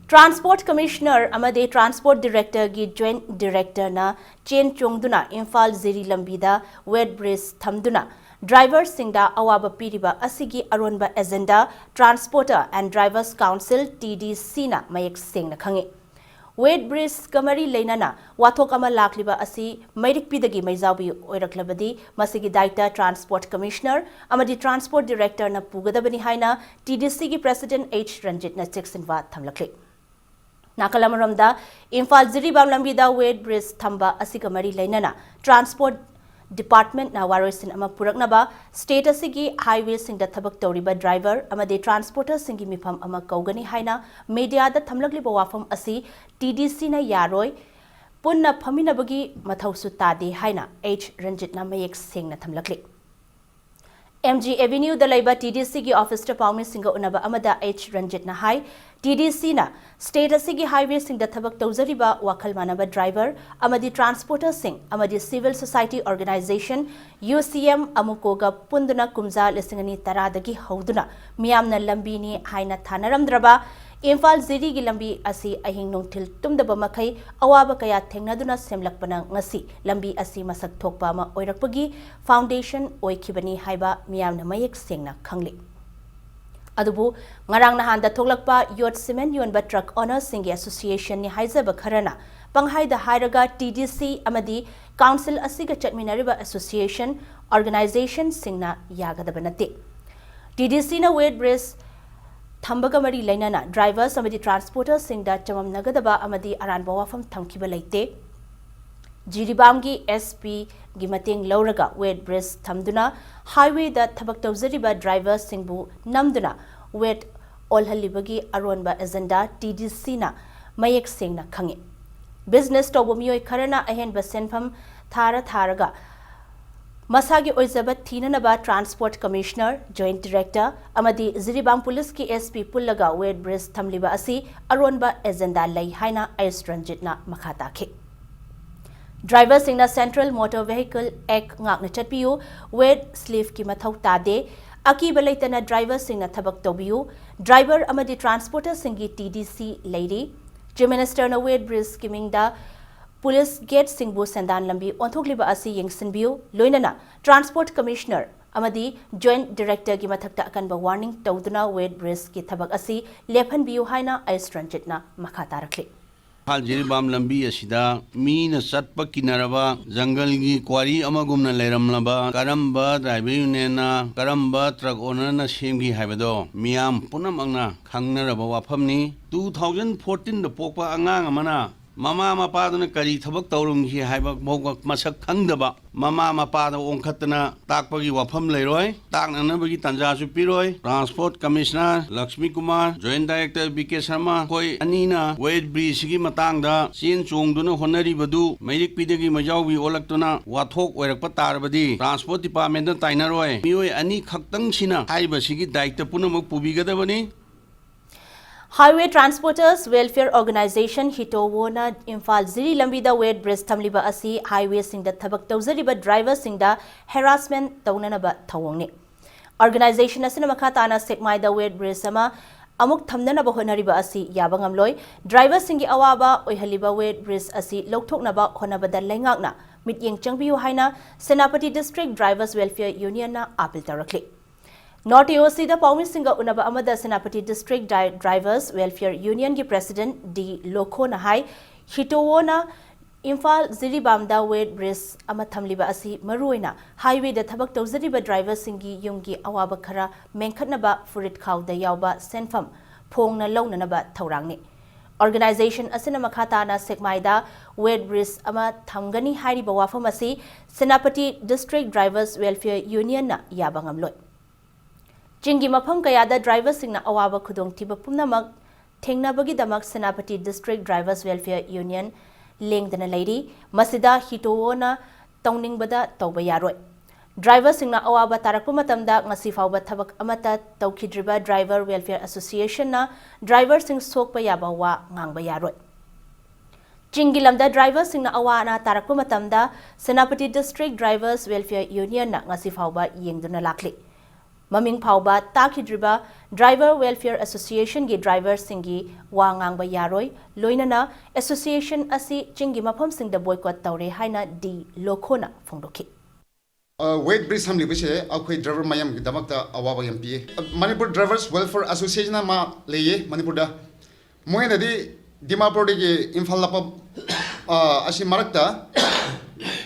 Transport Commissioner ꯑꯃꯗꯤ Transport Director ꯒꯤ Joint Director ꯅ ꯆꯦꯟ ꯆꯣꯡꯗꯨꯅ ꯏꯝꯐꯥꯜ ꯖꯤꯔꯤ ꯂꯝꯕꯤꯗ weight bridge ꯊꯝꯗꯨꯅ driver ꯁꯤꯡꯗ ꯑꯋꯥꯕ ꯄꯤꯔꯤꯕ ꯑꯁꯤꯒꯤ ꯑꯔꯣꯟꯕ agenda Transporter and Drivers Council, T D C ꯅ ꯃꯌꯦꯛ ꯁꯦꯡꯅ ꯈꯪꯉꯤ꯫ Weight bridge ꯀ ꯃꯔꯤ ꯂꯩꯅꯅ ꯋꯥꯊꯣꯛ ꯑꯃ ꯂꯥꯛꯂꯤꯕ ꯑꯁꯤ ꯃꯩꯔꯤꯛꯄꯤꯗꯒꯤ ꯃꯩꯖꯥꯎꯕꯤ ꯑꯣꯏꯔꯛꯂꯕꯗꯤ ꯃꯁꯤꯒꯤ ꯗꯥꯏꯇ Transport Commissioner ꯑꯃꯗꯤ Transport Director ꯅ ꯄꯨꯒꯗꯕꯅꯤ ꯍꯥꯏꯅ T D C ꯒꯤ President H ꯔꯟꯖꯤꯠꯅ ꯆꯦꯛꯁꯤꯟꯋꯥ ꯊꯝꯂꯛꯂꯤ꯫ ꯅꯥꯀꯜ ꯑꯃꯔꯣꯝꯗ, ꯏꯝꯐꯥꯜ ꯖꯤꯔꯤꯕꯥꯝ ꯂꯝꯕꯤꯗ weight bridge ꯊꯝꯕ ꯑꯁꯤꯒ ꯃꯔꯤ ꯂꯩꯅꯅ Transport Department ꯅ ꯋꯥꯔꯣꯏꯁꯤꯟ ꯑꯃ ꯄꯨꯔꯛꯅꯕ state ꯑꯁꯤꯒꯤ highway ꯁꯤꯡꯗ ꯊꯕꯛ ꯇꯧꯔꯤꯕ driver ꯑꯃꯗꯤ transporter ꯁꯤꯡꯒꯤ ꯃꯤꯐꯝ ꯑꯃ ꯀꯧꯒꯅꯤ ꯍꯥꯏꯅ media ꯗ ꯊꯝꯂꯛꯂꯤꯕ ꯋꯥꯐꯝ ꯑꯁꯤ T D C ꯅ ꯌꯥꯔꯣꯏ, ꯄꯨꯟꯅ ꯐꯝꯃꯤꯟꯅꯕꯒꯤ ꯃꯊꯧꯁꯨ ꯇꯥꯗꯦ ꯍꯥꯏꯅ H ꯔꯟꯖꯤꯠꯅ ꯃꯌꯦꯛ ꯁꯦꯡꯅ ꯊꯝꯂꯛꯂꯤ꯫ ꯑꯦꯝ ꯖꯤ ꯑꯦꯚꯦꯅ꯭ꯌꯨꯗ ꯂꯩꯕ ꯇꯤ ꯗꯤ ꯁꯤꯒꯤ ꯑꯣꯐꯤꯁꯇ ꯄꯥꯎꯃꯤꯁꯤꯡꯒ ꯎꯅꯕ ꯑꯃꯗ ꯑꯩꯆ ꯔꯟꯖꯤꯠꯅ ꯍꯥꯏ, ꯇꯤ ꯗꯤ ꯁꯤꯅ ꯁ꯭ꯇꯦꯠ ꯑꯁꯤꯒꯤ ꯍꯥꯏꯋꯦꯁꯤꯡꯗ ꯊꯕꯛ ꯇꯧꯖꯔꯤꯕ ꯋꯥꯈꯜ ꯃꯥꯟꯅꯕ ꯗ꯭ꯔꯥꯏꯚꯔ ꯑꯃꯗꯤ ꯇ꯭ꯔꯥꯟꯁꯄꯣꯔꯇꯔꯁꯤꯡ ꯑꯃꯗꯤ ꯁꯤꯚꯤꯜ ꯁꯣꯁꯥꯏꯇꯤ ꯑꯣꯔꯒꯅꯥꯏꯖꯦꯁꯟ ꯌꯨ ꯁꯤ ꯑꯦꯝ ꯑꯃꯨꯀꯣꯒ ꯄꯨꯟꯗꯨꯅ ꯀꯨꯝꯖꯥ ꯂꯤꯁꯤꯡ ꯑꯅꯤ ꯇꯔꯥꯗꯒꯤ ꯍꯧꯗꯨꯅ ꯃꯤꯌꯥꯝꯅ ꯂꯝꯕꯤꯅꯤ ꯍꯥꯏꯅ ꯊꯥꯅꯔꯝꯗ꯭ꯔꯕ ꯏꯝꯐꯥꯜ ꯖꯤꯔꯤꯒꯤ ꯂꯝꯕꯤ ꯑꯁꯤ ꯑꯍꯤꯡ ꯅꯨꯡꯊꯤꯜ ꯇꯨꯝꯗꯕ ꯃꯈꯩ ꯑꯋꯥꯕ ꯀꯌꯥ ꯊꯦꯡꯅꯗꯨꯅ ꯁꯦꯝꯂꯛꯄꯅ ꯉꯁꯤ ꯂꯝꯕꯤ ꯑꯁꯤ ꯃꯁꯛ ꯊꯣꯛꯄ ꯑꯃ ꯑꯣꯏꯔꯛꯄꯒꯤ ꯐꯥꯎꯟꯗꯦꯁꯟ ꯑꯣꯏꯈꯤꯕꯅꯤ ꯍꯥꯏꯕ ꯃꯤꯌꯥꯝꯅ ꯃꯌꯦꯛ ꯁꯦꯡꯅ ꯈꯪꯂꯤ꯫ ꯑꯗꯨꯕꯨ ꯉꯔꯥꯡ ꯅꯍꯥꯟꯗ ꯊꯣꯛꯂꯛꯄ ꯌꯣꯠ ꯁꯤꯃꯦꯟ ꯌꯣꯟꯕ ꯇ꯭ꯔꯛ ꯑꯣꯅꯔꯁꯤꯡꯒꯤ ꯑꯦꯁꯣꯁꯤꯌꯦꯁꯟꯅꯤ ꯍꯥꯏꯖꯕ ꯈꯔꯅ ꯄꯪꯍꯥꯏꯗ ꯍꯥꯏꯔꯒ ꯇꯤ ꯗꯤ ꯁꯤ ꯑꯃꯗꯤ ꯀꯥꯎꯟꯁꯤꯜ ꯑꯁꯤꯒ ꯆꯠꯃꯤꯟꯅꯔꯤꯕ ꯑꯦꯁꯣꯁꯤꯌꯦꯁꯟ ꯑꯣꯔꯒꯅꯥꯏꯖꯦꯁꯟꯁꯤꯡꯅ ꯌꯥꯒꯗꯕ ꯅꯠꯇꯦ꯫ ꯇꯤ ꯗꯤ ꯁꯤꯅ ꯋꯦꯠ ꯕ꯭ꯔꯤꯖ ꯊꯝꯕꯒ ꯃꯔꯤ ꯂꯩꯅꯅ ꯗ꯭ꯔꯥꯏꯚꯔꯁ ꯑꯃꯗꯤ ꯇ꯭ꯔꯥꯟꯁꯄꯣꯔꯇꯔꯁꯤꯡꯗ ꯆꯃꯝꯅꯒꯗꯕ ꯑꯃꯗꯤ ꯑꯔꯥꯟꯕ ꯋꯥꯐꯝ ꯊꯝꯈꯤꯕ ꯂꯩꯇꯦ꯫ ꯖꯤꯔꯤꯕꯥꯝꯒꯤ ꯑꯦꯁ ꯄꯤꯒꯤ ꯃꯇꯦꯡ ꯂꯧꯔꯒ ꯋꯦꯠ ꯕ꯭ꯔꯤꯖ ꯊꯝꯗꯨꯅ ꯍꯥꯏꯋꯦꯗ ꯊꯕꯛ ꯇꯧꯖꯔꯤꯕ ꯗ꯭ꯔꯥꯏꯚꯔꯁꯤꯡꯕꯨ ꯅꯝꯗꯨꯅ ꯋꯦꯠ ꯑꯣꯜꯍꯜꯂꯤꯕꯒꯤ ꯑꯔꯣꯟꯕ ꯑꯦꯖꯦꯟꯗꯥ ꯇꯤ ꯗꯤ ꯁꯤꯅ ꯃꯌꯦꯛ ꯁꯦꯡꯅ ꯈꯪꯏ꯫ ꯕꯤꯖꯤꯅꯦꯁ ꯇꯧꯕ ꯃꯤꯑꯣꯏ ꯈꯔꯅ ꯑꯍꯦꯟꯕ ꯁꯦꯟꯐꯝ ꯊꯥꯔ ꯊꯥꯔꯒ ꯃꯁꯥꯒꯤ ꯑꯣꯏꯖꯕ ꯊꯤꯅꯅꯕ ꯇ꯭ꯔꯥꯟꯁꯄꯣꯔꯠ ꯀꯃꯤꯁꯅꯔ, ꯖꯣꯏꯟꯠ ꯗꯤꯔꯦꯛꯇꯔ ꯑꯃꯗꯤ ꯖꯤꯔꯤꯕꯥꯝ ꯄꯨꯂꯤꯁꯀꯤ ꯑꯦꯁ ꯄꯤ ꯄꯨꯜꯂꯒ ꯋꯦꯠ ꯕ꯭ꯔꯤꯖ ꯊꯝꯂꯤꯕ ꯑꯁꯤ ꯑꯔꯣꯟꯕ ꯑꯦꯖꯦꯟꯗꯥ ꯂꯩ ꯍꯥꯏꯅ ꯑꯩꯆ ꯔꯟꯖꯤꯠꯅ ꯃꯈꯥ ꯇꯥꯈꯤ꯫ ꯗ꯭ꯔꯥꯏꯚꯔꯁꯤꯡꯅ ꯁꯦꯟꯇ꯭ꯔꯦꯜ ꯃꯣꯇꯣꯔ ꯚꯦꯍꯤꯀꯜ ꯑꯦꯛ ꯉꯥꯛꯅ ꯆꯠꯄꯤꯌꯨ, ꯋꯦꯠ ꯁ꯭ꯂꯤꯞꯀꯤ ꯃꯊꯧ ꯇꯥꯗꯦ, ꯑꯀꯤꯕ ꯂꯩꯇꯅ ꯗ꯭ꯔꯥꯏꯚꯔꯁꯤꯡꯅ ꯊꯕꯛ ꯇꯧꯕꯤꯌꯨ, ꯗ꯭ꯔꯥꯏꯚꯔ ꯑꯃꯗꯤ ꯇ꯭ꯔꯥꯟꯁꯄꯣꯔꯇꯔꯁꯤꯡꯒꯤ ꯇꯤ ꯗꯤ ꯁꯤ ꯂꯩꯔꯤ, ꯆꯤꯐ ꯃꯤꯅꯤꯁꯇꯔꯅ ꯋꯦꯠ ꯕ꯭ꯔꯤꯖꯀꯤ ꯃꯤꯡꯗ ꯄꯨꯂꯤꯁ ꯒꯦꯠꯁꯤꯡꯕꯨ ꯁꯦꯟꯗꯥꯟ ꯂꯝꯕꯤ ꯑꯣꯟꯊꯣꯛꯂꯤꯕ ꯑꯁꯤ ꯌꯦꯡꯁꯤꯟꯕꯤꯌꯨ, ꯂꯣꯏꯅꯅ ꯇ꯭ꯔꯥꯟꯁꯄꯣꯔꯠ ꯀꯃꯤꯁꯅꯔ ꯑꯃꯗꯤ ꯖꯣꯏꯟꯠ ꯗꯤꯔꯦꯛꯇꯔꯒꯤ ꯃꯊꯛꯇ ꯑꯀꯟꯕ ꯋꯥꯔꯅꯤꯡ ꯇꯧꯗꯨꯅ ꯋꯦꯠ ꯕ꯭ꯔꯤꯖꯀꯤ ꯊꯕꯛ ꯑꯁꯤ ꯂꯦꯞꯍꯟꯕꯤꯌꯨ ꯍꯥꯏꯅ ꯑꯩꯆ ꯔꯟꯖꯤꯠꯅ ꯃꯈꯥ ꯇꯥꯔꯛꯂꯤ꯫ ꯏꯝꯐꯥꯜ ꯖꯤꯔꯤꯕꯥꯝ ꯂꯝꯕꯤ ꯑꯁꯤꯗ ꯃꯤꯅ ꯆꯠꯄ ꯀꯤꯅꯔꯕ ꯖꯪꯒꯜꯒꯤ ꯀ꯭ꯋꯥꯔꯤ ꯑꯃꯒꯨꯝꯅ ꯂꯩꯔꯝꯂꯕ ꯀꯔꯝꯕ ꯗ꯭ꯔꯥꯏꯚꯔ ꯌꯨꯅꯤꯌꯟꯅ, ꯀꯔꯝꯕ ꯇ꯭ꯔꯛ ꯑꯣꯅꯔꯅ ꯁꯦꯝꯈꯤ ꯍꯥꯏꯕꯗꯣ ꯃꯤꯌꯥꯝ ꯄꯨꯝꯅꯃꯛꯅ ꯈꯪꯅꯔꯕ ꯋꯥꯐꯝꯅꯤ꯫ ꯇꯨ ꯊꯥꯎꯖꯟ ꯐꯣꯔꯇꯤꯟꯗ ꯄꯣꯛꯄ ꯑꯉꯥꯡ ꯑꯃꯅ ꯃꯃꯥ ꯃꯄꯥꯗꯨꯅ ꯀꯔꯤ ꯊꯕꯛ ꯇꯧꯔꯝꯈꯤ ꯍꯥꯏꯕ ꯐꯥꯎꯕ ꯃꯁꯛ ꯈꯪꯗꯕ ꯃꯃꯥ ꯃꯄꯥꯗ ꯑꯣꯟꯈꯠꯇꯅ ꯇꯥꯛꯄꯒꯤ ꯋꯥꯐꯝ ꯂꯩꯔꯣꯏ, ꯇꯥꯛꯅꯅꯕꯒꯤ ꯇꯥꯟꯖꯥꯁꯨ ꯄꯤꯔꯣꯏ꯫ Transport Commissioner Lakshmi Kumar, Joint Director B K Sharma, ꯑꯩꯈꯣꯏ ꯑꯅꯤꯅ weight bridgeꯁꯤꯒꯤ ꯃꯇꯥꯡꯗ ꯆꯦꯟ ꯆꯣꯡꯗꯨꯅ ꯍꯣꯠꯅꯔꯤꯕꯗꯨ ꯃꯩꯔꯤꯛꯄꯤꯗꯒꯤ ꯃꯩꯖꯥꯎꯕꯤ ꯑꯣꯜꯂꯛꯇꯨꯅ ꯋꯥꯊꯣꯛ ꯑꯣꯏꯔꯛꯄ ꯇꯥꯔꯕꯗꯤ Transport Departmentꯅ ꯇꯥꯏꯅꯔꯣꯏ꯫ ꯃꯤꯑꯣꯏ ꯑꯅꯤ ꯈꯛꯇꯪꯁꯤꯅ ꯍꯥꯏꯔꯤꯕꯁꯤꯒꯤ ꯗꯥꯏꯇ ꯄꯨꯝꯅꯃꯛ ꯄꯨꯕꯤꯒꯗꯕꯅꯤ꯫ Highway Transporters Welfare Organization, ꯍꯤꯇꯣꯋꯣꯅ Imphal ꯖꯤꯔꯤ ꯂꯝꯕꯤꯗ weight bridge ꯊꯝꯂꯤꯕ ꯑꯁꯤ highwayꯁꯤꯡꯗ ꯊꯕꯛ ꯇꯧꯖꯔꯤꯕ driverꯁꯤꯡꯗ harassment ꯇꯧꯅꯅꯕ ꯊꯧꯑꯣꯡꯅꯤ꯫ Organization ꯑꯁꯤꯅ ꯃꯈꯥ ꯇꯥꯅ ꯁꯦꯛꯃꯥꯏꯗ weight bridge ꯑꯃ ꯑꯃꯨꯛ ꯊꯝꯅꯅꯕ ꯍꯣꯠꯅꯔꯤꯕ ꯑꯁꯤ ꯌꯥꯕ ꯉꯝꯂꯣꯏ꯫ Driverꯁꯤꯡꯒꯤ ꯑꯋꯥꯕ ꯑꯣꯏꯍꯜꯂꯤꯕ weight bridge ꯑꯁꯤ ꯂꯧꯊꯣꯛꯅꯕ ꯍꯣꯠꯅꯕꯗ ꯂꯩꯉꯥꯛꯅ ꯃꯤꯠꯌꯦꯡ ꯆꯪꯕꯤꯌꯨ ꯍꯥꯏꯅ Senapati District Drivers Welfare Unionꯅ appeal ꯇꯧꯔꯛꯂꯤ꯫ North A O Cꯗ ꯄꯥꯎꯃꯤꯁꯤꯡꯒ ꯎꯅꯕ ꯑꯃꯗ Senapati District Di-, Drivers Welfare Unionꯒꯤ President ꯗꯤ ꯂꯣꯈꯣꯅ ꯍꯥꯏ, ꯍꯤꯇꯣꯋꯣꯅ ꯏꯝꯐꯥꯜ ꯖꯤꯔꯤꯕꯥꯝꯗ weight bridge ꯑꯃ ꯊꯝꯂꯤꯕ ꯑꯁꯤ ꯃꯔꯨꯑꯣꯏꯅ highwayꯗ ꯊꯕꯛ ꯇꯧꯖꯔꯤꯕ driverꯁꯤꯡꯒꯤ ꯌꯨꯝꯒꯤ ꯑꯋꯥꯕ ꯈꯔ ꯃꯦꯟꯈꯠꯅꯕ ꯐꯨꯔꯤꯠ ꯈꯥꯎꯗ ꯌꯥꯎꯕ ꯁꯦꯟꯐꯝ ꯐꯣꯡꯅ ꯂꯧꯅꯅꯕ ꯊꯧꯔꯥꯡꯅꯤ꯫ Organization ꯑꯁꯤꯅ ꯃꯈꯥ ꯇꯥꯅ ꯁꯦꯛꯃꯥꯏꯗ weight bridge ꯑꯃ ꯊꯝꯒꯅꯤ ꯍꯥꯏꯔꯤꯕ ꯋꯥꯐꯝ ꯑꯁꯤ ꯁꯦꯅꯥꯄꯇꯤ District Drivers Welfare Unionꯅ ꯌꯥꯕ ꯉꯝꯂꯣꯏ꯫ ꯆꯤꯡꯒꯤ ꯃꯐꯝ ꯀꯌꯥꯗ driverꯁꯤꯡꯅ ꯑꯋꯥꯕ ꯈꯨꯗꯣꯡꯊꯤꯕ ꯄꯨꯝꯅꯃꯛ ꯊꯦꯡꯅꯕꯒꯤꯗꯃꯛ Senapati District Drivers Welfare Union ꯂꯦꯡꯗꯅ ꯂꯩꯔꯤ꯫ ꯃꯁꯤꯗ ꯍꯤꯇꯣꯋꯣꯅ ꯇꯧꯅꯤꯡꯕꯗ ꯇꯧꯕ ꯌꯥꯔꯣꯏ꯫ Driverꯁꯤꯡꯅ ꯑꯋꯥꯕ ꯇꯥꯔꯛꯄ ꯃꯇꯝꯗ ꯉꯁꯤ ꯐꯥꯎꯕ ꯊꯕꯛ ꯑꯃꯠꯇ ꯇꯧꯈꯤꯗ꯭ꯔꯤꯕ Driver Welfare Associationꯅ driverꯁꯤꯡ ꯁꯣꯛꯄ ꯌꯥꯕ ꯋꯥ ꯉꯥꯡꯕ ꯌꯥꯔꯣꯏ꯫ ꯆꯤꯡꯒꯤ ꯂꯝꯗ driverꯁꯤꯡꯅ ꯑꯋꯥ ꯑꯅꯥ ꯇꯥꯔꯛꯄ ꯃꯇꯝꯗ ꯁꯦꯅꯥꯄꯇꯤ District Drivers Welfare Unionꯅ ꯉꯁꯤ ꯐꯥꯎꯕ ꯌꯦꯡꯗꯨꯅ ꯂꯥꯛꯂꯤ꯫ ꯃꯃꯤꯡ ꯐꯥꯎꯕ ꯇꯥꯈꯤꯗ꯭ꯔꯤꯕ Driver Welfare Associationꯒꯤ driverꯁꯤꯡꯒꯤ ꯋꯥ ꯉꯥꯡꯕ ꯌꯥꯔꯣꯏ, ꯂꯣꯏꯅꯅ association ꯑꯁꯤ ꯆꯤꯡꯒꯤ ꯃꯐꯝꯁꯤꯡꯗ boycott ꯇꯧꯔꯦ ꯍꯥꯏꯅ ꯗꯤ ꯂꯣꯈꯣꯅ ꯐꯣꯡꯗꯣꯛꯈꯤ꯫ ꯑ, weight bridge ꯊꯝꯂꯤꯕꯁꯦ ꯑꯩꯈꯣꯏ driver ꯃꯌꯥꯝꯒꯤꯗꯃꯛꯇ ꯑꯋꯥꯕ ꯌꯥꯝ ꯄꯤꯌꯦ꯫ ꯑ, Manipur Drivers Welfare Association ꯑꯃ ꯂꯩꯌꯦ ꯃꯅꯤꯄꯨꯔꯗ꯫ ꯃꯣꯏꯅꯗꯤ ꯗꯤꯃꯥꯄꯨꯔꯗꯒꯤ ꯏꯝꯐꯥꯜ ꯂꯥꯛꯄ, ꯑ, ꯑꯁꯤ ꯃꯔꯛꯇ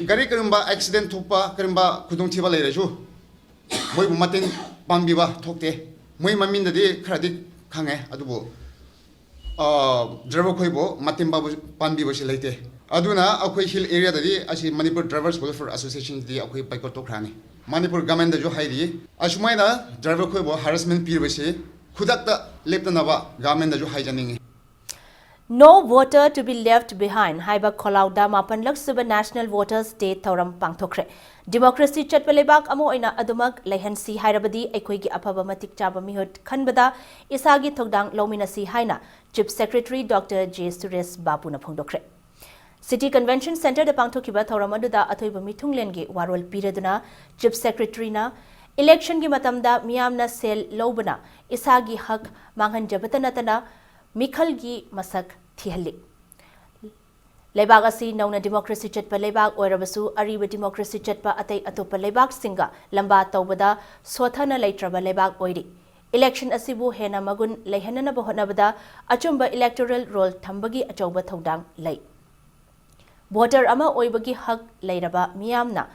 ꯒꯥꯔꯤ ꯀꯔꯤꯒꯨꯝꯕ accident ꯊꯣꯛꯄ, ꯀꯔꯤꯒꯨꯝꯕ ꯈꯨꯗꯣꯡꯊꯤꯕ ꯂꯩꯔꯁꯨ ꯃꯣꯏꯕꯨ ꯃꯇꯦꯡ ꯄꯥꯡꯕꯤꯕ ꯊꯣꯛꯇꯦ꯫ ꯃꯣꯏ ꯃꯃꯤꯡꯗꯗꯤ ꯈꯔꯗꯤ ꯈꯪꯉꯦ, ꯑꯗꯨꯕꯨ ꯗ꯭ꯔꯥꯏꯚꯔ ꯈꯣꯏꯕꯨ ꯃꯇꯦꯡ ꯄꯥꯡꯕ- ꯄꯥꯡꯕꯤꯕꯁꯤ ꯂꯩꯇꯦ꯫ ꯑꯗꯨꯅ ꯑꯩꯈꯣꯏ ꯍꯤꯜ ꯑꯦꯔꯤꯌꯥꯗꯗꯤ ꯑꯁꯤ ꯃꯅꯤꯄꯨꯔ ꯗ꯭ꯔꯥꯏꯚꯔꯁ ꯋꯦꯜꯐꯤꯌꯔ ꯑꯁꯣꯁꯤꯌꯦꯁꯟꯗꯤ ꯑꯩꯈꯣꯏ ꯕꯥꯏꯀꯣꯠ ꯇꯧꯈ꯭ꯔꯅꯤ꯫ ꯃꯅꯤꯄꯨꯔ ꯒꯚꯔꯟꯃꯦꯟꯗꯁꯨ ꯍꯥꯏꯔꯤ, ꯑꯁꯨꯃꯥꯏꯅ ꯗ꯭ꯔꯥꯏꯚꯔ ꯈꯣꯏꯕꯨ ꯍꯔꯥꯁꯃꯦꯟ ꯄꯤꯔꯤꯕꯁꯤ ꯈꯨꯗꯛꯇ ꯂꯦꯞꯇꯅꯕ ꯒꯚꯔꯟꯃꯦꯟꯗꯁꯨ ꯍꯥꯏꯖꯅꯤꯡꯉꯤ꯫ No Voter to be Left Behind ꯍꯥꯏꯕ ꯈꯣꯜꯂꯥꯎꯗ ꯃꯥꯄꯟꯂꯛ ꯁꯨꯕ National Voters Day ꯊꯧꯔꯝ ꯄꯥꯡꯊꯣꯛꯈ꯭ꯔꯦ꯫ ꯗꯤꯃꯣꯀ꯭ꯔꯦꯁꯤ ꯆꯠꯄ ꯂꯩꯕꯥꯛ ꯑꯃ ꯑꯣꯏꯅ ꯑꯗꯨꯃꯛ ꯂꯩꯍꯟꯁꯤ ꯍꯥꯏꯔꯕꯗꯤ ꯑꯩꯈꯣꯏꯒꯤ ꯑꯐꯕ ꯃꯇꯤꯛ ꯆꯥꯕ ꯃꯤꯍꯨꯠ ꯈꯟꯕꯗ ꯏꯁꯥꯒꯤ ꯊꯧꯗꯥꯡ ꯂꯧꯃꯤꯟꯅꯁꯤ ꯍꯥꯏꯅ Chief Secretary Doctor J Suresh ꯕꯥꯕꯨꯅ ꯐꯣꯡꯗꯣꯛꯈ꯭ꯔꯦ꯫ City Convention Centreꯗ ꯄꯥꯡꯊꯣꯛꯈꯤꯕ ꯊꯧꯔꯝ ꯑꯗꯨꯗ ꯑꯊꯣꯏꯕ ꯃꯤꯊꯨꯡꯂꯦꯟꯒꯤ ꯋꯥꯔꯣꯜ ꯄꯤꯔꯗꯨꯅ Chief Secretaryꯅ electionꯒꯤ ꯃꯇꯝꯗ ꯃꯤꯌꯥꯝꯅ ꯁꯦꯜ ꯂꯧꯕꯅ ꯏꯁꯥꯒꯤ ꯍꯛ ꯃꯥꯡꯍꯟꯖꯕꯇ ꯅꯠꯇꯅ ꯃꯤꯈꯜꯒꯤ ꯃꯁꯛ ꯊꯤꯍꯜꯂꯤ꯫ ꯂꯩꯕꯥꯛ ꯑꯁꯤ ꯅꯧꯅ ꯗꯤꯃꯣꯀ꯭ꯔꯦꯁꯤ ꯆꯠꯄ ꯂꯩꯕꯥꯛ ꯑꯣꯏꯔꯕꯁꯨ ꯑꯔꯤꯕ ꯗꯤꯃꯣꯀ꯭ꯔꯦꯁꯤ ꯆꯠꯄ ꯑꯇꯩ ꯑꯇꯣꯞꯄ ꯂꯩꯕꯥꯛꯁꯤꯡꯒ ꯂꯝꯕꯥ ꯇꯧꯕꯗ ꯁꯣꯊꯅ ꯂꯩꯇ꯭ꯔꯕ ꯂꯩꯕꯥꯛ ꯑꯣꯏꯔꯤ꯫ Election ꯑꯁꯤꯕꯨ ꯍꯦꯟꯅ ꯃꯒꯨꯟ ꯂꯩꯍꯟꯅꯅꯕ ꯍꯣꯠꯅꯕꯗ ꯑꯆꯨꯝꯕ electoral roll ꯊꯝꯕꯒꯤ ꯑꯆꯧꯕ ꯊꯧꯗꯥꯡ ꯂꯩ꯫ Voter ꯑꯃ ꯑꯣꯏꯕꯒꯤ ꯍꯛ ꯂꯩꯔꯕ ꯃꯤꯌꯥꯝꯅ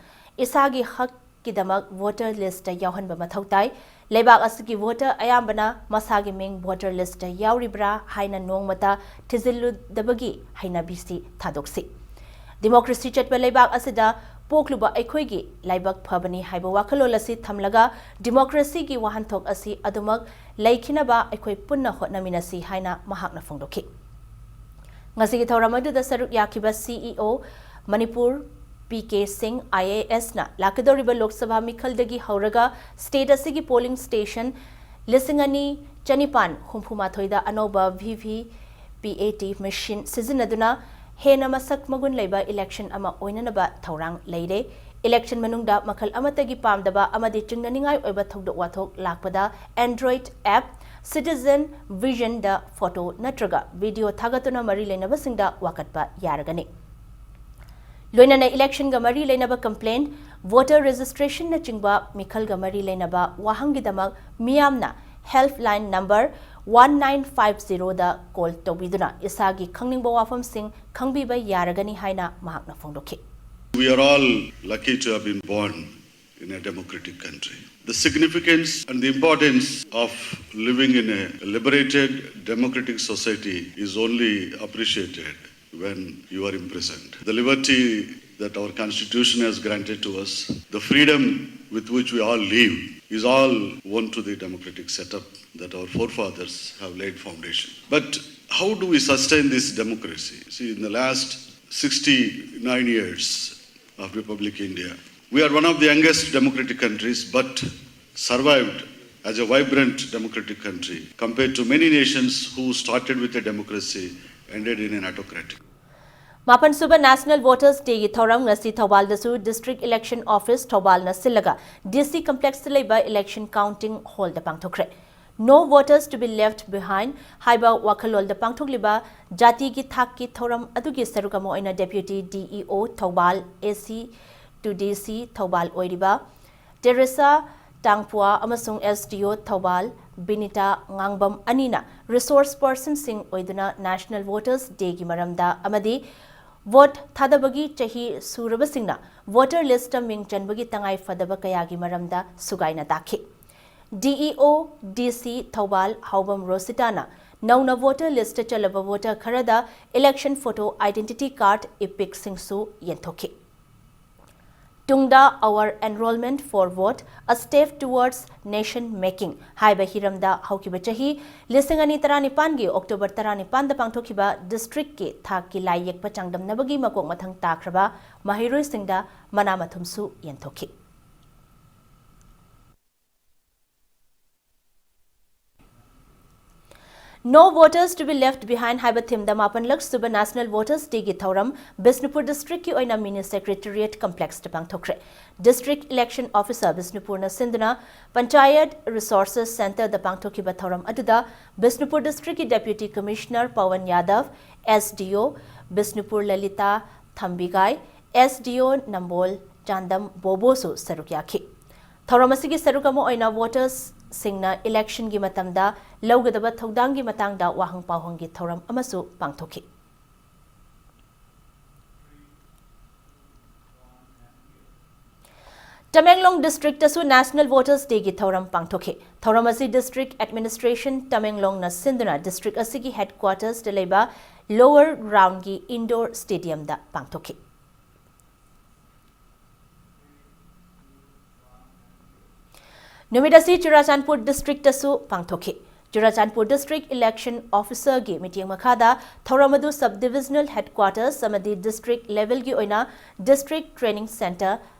ꯏꯁꯥꯒꯤ ꯍꯛꯀꯤꯗꯃꯛ voter listꯇ ꯌꯥꯎꯍꯟꯕ ꯃꯊꯧ ꯇꯥꯏ꯫ ꯂꯩꯕꯥꯛ ꯑꯁꯤꯒꯤ voter ꯑꯌꯥꯝꯕꯅ ꯃꯁꯥꯒꯤ ꯃꯤꯡ voter listꯇ ꯌꯥꯎꯔꯤꯕ꯭ꯔꯥ ꯍꯥꯏꯅ ꯅꯣꯡꯃꯇ ꯊꯤꯖꯤꯜꯂꯨꯗꯕꯒꯤ ꯍꯩꯅꯕꯤꯁꯤ ꯊꯥꯗꯣꯛꯁꯤ꯫ ꯗꯤꯃꯣꯀ꯭ꯔꯦꯁꯤ ꯆꯠꯄ ꯂꯩꯕꯥꯛ ꯑꯁꯤꯗ ꯄꯣꯛꯂꯨꯕ ꯑꯩꯈꯣꯏꯒꯤ ꯂꯥꯏꯕꯛ ꯐꯕꯅꯤ ꯍꯥꯏꯕ ꯋꯥꯈꯜꯂꯣꯟ ꯑꯁꯤ ꯊꯝꯂꯒ ꯗꯤꯃꯣꯀ꯭ꯔꯦꯁꯤꯒꯤ ꯋꯥꯍꯟꯊꯣꯛ ꯑꯁꯤ ꯑꯗꯨꯃꯛ ꯂꯩꯈꯤꯅꯕ ꯑꯩꯈꯣꯏ ꯄꯨꯟꯅ ꯍꯣꯠꯅꯃꯤꯟꯅꯁꯤ ꯍꯥꯏꯅ ꯃꯍꯥꯛꯅ ꯐꯣꯡꯗꯣꯛꯈꯤ꯫ ꯉꯁꯤꯒꯤ ꯊꯧꯔꯝ ꯑꯗꯨꯗ ꯁꯔꯨꯛ ꯌꯥꯈꯤꯕ CEO ꯃꯅꯤꯄꯨꯔ ꯄꯤ ꯀꯦ ꯁꯤꯡ IASꯅ ꯂꯥꯛꯀꯗꯧꯔꯤꯕ ꯂꯣꯛ ꯁꯚꯥ ꯃꯤꯈꯜꯗꯒꯤ ꯍꯧꯔꯒ state ꯑꯁꯤꯒꯤ polling station ꯂꯤꯁꯤꯡ ꯑꯅꯤ ꯆꯅꯤꯄꯥꯟ ꯍꯨꯝꯐꯨ ꯃꯥꯊꯣꯏꯗ ꯑꯅꯧꯕ VVPAT machine ꯁꯤꯖꯤꯟꯅꯗꯨꯅ ꯍꯦꯟꯅ ꯃꯁꯛ ꯃꯒꯨꯟ ꯂꯩꯕ election ꯑꯃ ꯑꯣꯏꯅꯅꯕ ꯊꯧꯔꯥꯡ ꯂꯩꯔꯦ꯫ Election ꯃꯅꯨꯡꯗ ꯃꯈꯜ ꯑꯃꯠꯇꯒꯤ ꯄꯥꯝꯗꯕ ꯑꯃꯗꯤ ꯆꯤꯡꯅꯅꯤꯡꯉꯥꯏ ꯑꯣꯏꯕ ꯊꯧꯗꯣꯛ ꯋꯥꯊꯣꯛ ꯂꯥꯛꯄꯗ Android app Citizen Visionꯗ photo ꯅꯠꯇ꯭ꯔꯒ video ꯊꯥꯒꯠꯇꯨꯅ ꯃꯔꯤ ꯂꯩꯅꯕꯁꯤꯡꯗ ꯋꯥꯀꯠꯄ ꯌꯥꯔꯒꯅꯤ꯫ ꯂꯣꯏꯅꯅ electionꯒ ꯃꯔꯤ ꯂꯩꯅꯕ complaint, voter registrationꯅꯆꯤꯡꯕ ꯃꯤꯈꯜꯒ ꯃꯔꯤ ꯂꯩꯅꯕ ꯋꯥꯍꯪꯒꯤꯗꯃꯛ ꯃꯤꯌꯥꯝꯅ helpline number one nine five zeroꯗ call ꯇꯧꯕꯤꯗꯨꯅ ꯏꯁꯥꯒꯤ ꯈꯪꯅꯤꯡꯕ ꯋꯥꯐꯝꯁꯤꯡ ꯈꯪꯕꯤꯕ ꯌꯥꯔꯒꯅꯤ ꯍꯥꯏꯅ ꯃꯍꯥꯛꯅ ꯐꯣꯡꯗꯣꯛꯈꯤ꯫ We are all lucky to have been born in a democratic country. The significance and the importance of living in a liberated democratic society is only appreciated when you are imprisoned. The liberty that our Constitution has granted to us, the freedom with which we all live, is all owing to the democratic setup that our forefathers have laid foundation. But how do we sustain this democracy? See, in the last sixty-nine years of Republic India, we are one of the youngest democratic countries, but survived as a vibrant democratic country compared to many nations who started with a democracy, ended in an autocratic. ꯃꯥꯄꯟ ꯁꯨꯕ National Voters Day ꯒꯤ ꯊꯧꯔꯝ ꯉꯁꯤ ꯊꯧꯕꯥꯜꯗꯁꯨ District Election Office ꯊꯧꯕꯥꯜꯅ ꯁꯤꯜꯂꯒ D C Complex ꯇ ꯂꯩꯕ Election Counting Hall the ꯄꯥꯡꯊꯣꯛꯈ꯭ꯔꯦ꯫ No Voters to be Left Behind ꯍꯥꯏꯕ ꯋꯥꯈꯜꯂꯣꯟꯗ ꯄꯥꯡꯊꯣꯛꯂꯤꯕ ꯖꯥꯇꯤꯒꯤ ꯊꯥꯛꯀꯤ ꯊꯧꯔꯝ ꯑꯗꯨꯒꯤ ꯁꯔꯨꯛ ꯑꯃ ꯑꯣꯏꯅ Deputy D E O Thoubal, A C to D C Thoubal ꯑꯣꯏꯔꯤꯕ ꯇꯦꯔꯦꯁꯥ ꯇꯥꯡꯄꯨꯋꯥ ꯑꯃꯁꯨꯡ S D O Thoubal Binita ꯉꯥꯡꯕꯝ ꯑꯅꯤꯅ resource person ꯁꯤꯡ ꯑꯣꯏꯗꯨꯅ National Voters Day ꯒꯤ ꯃꯔꯝꯗ ꯑꯃꯗꯤ vote ꯊꯥꯗꯕꯒꯤ ꯆꯍꯤ ꯁꯨꯔꯕꯁꯤꯡꯅ voter list ꯇ ꯃꯤꯡ ꯆꯟꯕꯒꯤ ꯇꯉꯥꯏ ꯐꯗꯕ ꯀꯌꯥꯒꯤ ꯃꯔꯝꯗ ꯁꯨꯒꯥꯏꯅ ꯇꯥꯛꯈꯤ꯫ D E O D C Thoubal ꯍꯥꯎꯕꯝ ꯔꯣꯁꯤꯇꯥꯅ ꯅꯧꯅ voter list ꯇ ꯆꯜꯂꯕ voter ꯈꯔꯗ election photo, identity card, EPIC ꯁꯤꯡꯁꯨ ꯌꯦꯟꯊꯣꯛꯈꯤ꯫ ꯇꯨꯡꯗ Our Enrollment for Vote, A Step Towards Nation Making ꯍꯥꯏꯕ ꯍꯤꯔꯝꯗ ꯍꯧꯈꯤꯕ ꯆꯍꯤ ꯂꯤꯁꯤꯡ ꯑꯅꯤ ꯇꯔꯥꯅꯤꯄꯥꯟꯒꯤ October ꯇꯔꯥꯅꯤꯄꯥꯟꯗ ꯄꯥꯡꯊꯣꯛꯈꯤꯕ district ꯀꯤ ꯊꯥꯛꯀꯤ ꯂꯥꯏ ꯌꯦꯛꯄ ꯆꯥꯡꯗꯝꯅꯕꯒꯤ ꯃꯀꯣꯛ ꯃꯊꯪ ꯇꯥꯈ꯭ꯔꯕ ꯃꯍꯩꯔꯣꯏꯁꯤꯡꯗ ꯃꯅꯥ ꯃꯊꯨꯝꯁꯨ ꯌꯦꯟꯊꯣꯛꯈꯤ꯫ No Voters to be Left Behind ꯍꯥꯏꯕ theme ꯗ ꯃꯥꯄꯟꯂꯛ ꯁꯨꯕ National Voters Day ꯒꯤ ꯊꯧꯔꯝ ꯕꯤꯁꯅꯨꯄꯨꯔ district ꯀꯤ ꯑꯣꯏꯅ Mini Secretariat Complex ꯇ ꯄꯥꯡꯊꯣꯛꯈ꯭ꯔꯦ꯫ District Election Officer ꯕꯤꯁꯅꯨꯄꯨꯔꯅ ꯁꯤꯟꯗꯨꯅ Panchayat Resources Centre ꯗ ꯄꯥꯡꯊꯣꯛꯈꯤꯕ ꯊꯧꯔꯝ ꯑꯗꯨꯗ ꯕꯤꯁꯅꯨꯄꯨꯔ district ꯀꯤ Deputy Commissioner ꯄꯋꯟ ꯌꯥꯗꯕ, S D O Bishnupur ꯂꯂꯤꯇꯥ ꯊꯝꯕꯤꯒꯥꯏ, S D O ꯅꯝꯕꯣꯜ ꯆꯥꯟꯗꯝ ꯕꯣꯕꯣꯁꯨ ꯁꯔꯨꯛ ꯌꯥꯈꯤ꯫ ꯊꯧꯔꯝ ꯑꯁꯤꯒꯤ ꯁꯔꯨꯛ ꯑꯃ ꯑꯣꯏꯅ voters ꯁꯤꯡꯅ election ꯒꯤ ꯃꯇꯝꯗ ꯂꯧꯒꯗꯕ ꯊꯧꯗꯥꯡꯒꯤ ꯃꯇꯥꯡꯗ ꯋꯥꯍꯪ ꯄꯥꯎꯍꯪꯒꯤ ꯊꯧꯔꯝ ꯑꯃꯁꯨ ꯄꯥꯡꯊꯣꯛꯈꯤ꯫ ꯇꯃꯦꯡꯂꯣꯡ ꯗꯤꯁꯇ꯭ꯔꯤꯛꯇꯁꯨ National Voters Dayꯒꯤ ꯊꯧꯔꯝ ꯄꯥꯡꯊꯣꯛꯈꯤ꯫ ꯊꯧꯔꯝ ꯑꯁꯤ ꯗꯤꯁꯇ꯭ꯔꯤꯛ ꯑꯦꯗꯃꯤꯅꯤꯁꯇ꯭ꯔꯦꯁꯟ ꯇꯃꯦꯡꯂꯣꯡꯅ ꯁꯤꯟꯗꯨꯅ ꯗꯤꯁꯇ꯭ꯔꯤꯛ ꯑꯁꯤꯒꯤ ꯍꯦꯗꯀ꯭ꯋꯥꯇꯔꯁꯇ ꯂꯩꯕ ꯂꯣꯋꯔ ꯒ꯭ꯔꯥꯎꯟꯒꯤ ꯏꯟꯗꯣꯔ ꯁ꯭ꯇꯦꯗꯤꯌꯝꯗ ꯄꯥꯡꯊꯣꯛꯈꯤ꯫ ꯅꯨꯃꯤꯠ ꯑꯁꯤ ꯆꯨꯔꯥꯆꯥꯟꯄꯨꯔ ꯗꯤꯁꯇ꯭ꯔꯤꯛꯇꯁꯨ ꯄꯥꯡꯊꯣꯛꯈꯤ꯫ ꯆꯨꯔꯥꯆꯥꯟꯄꯨꯔ ꯗꯤꯁꯇ꯭ꯔꯤꯛ ꯏꯂꯦꯛꯁꯟ ꯑꯣꯐꯤꯁꯔꯒꯤ ꯃꯤꯠꯌꯦꯡ ꯃꯈꯥꯗ ꯊꯧꯔꯝ ꯑꯗꯨ ꯁꯕ ꯗꯤꯚꯤꯖꯅꯦꯜ ꯍꯦꯗꯀ꯭ꯋꯥꯇꯔꯁ ꯑꯃꯗꯤ ꯗꯤꯁꯇ꯭ꯔꯤꯛ ꯂꯦꯚꯦꯜꯒꯤ ꯑꯣꯏꯅ ꯗꯤꯁꯇ꯭ꯔꯤꯛ ꯇ꯭ꯔꯦꯅꯤꯡ ꯁꯦꯟꯇꯔ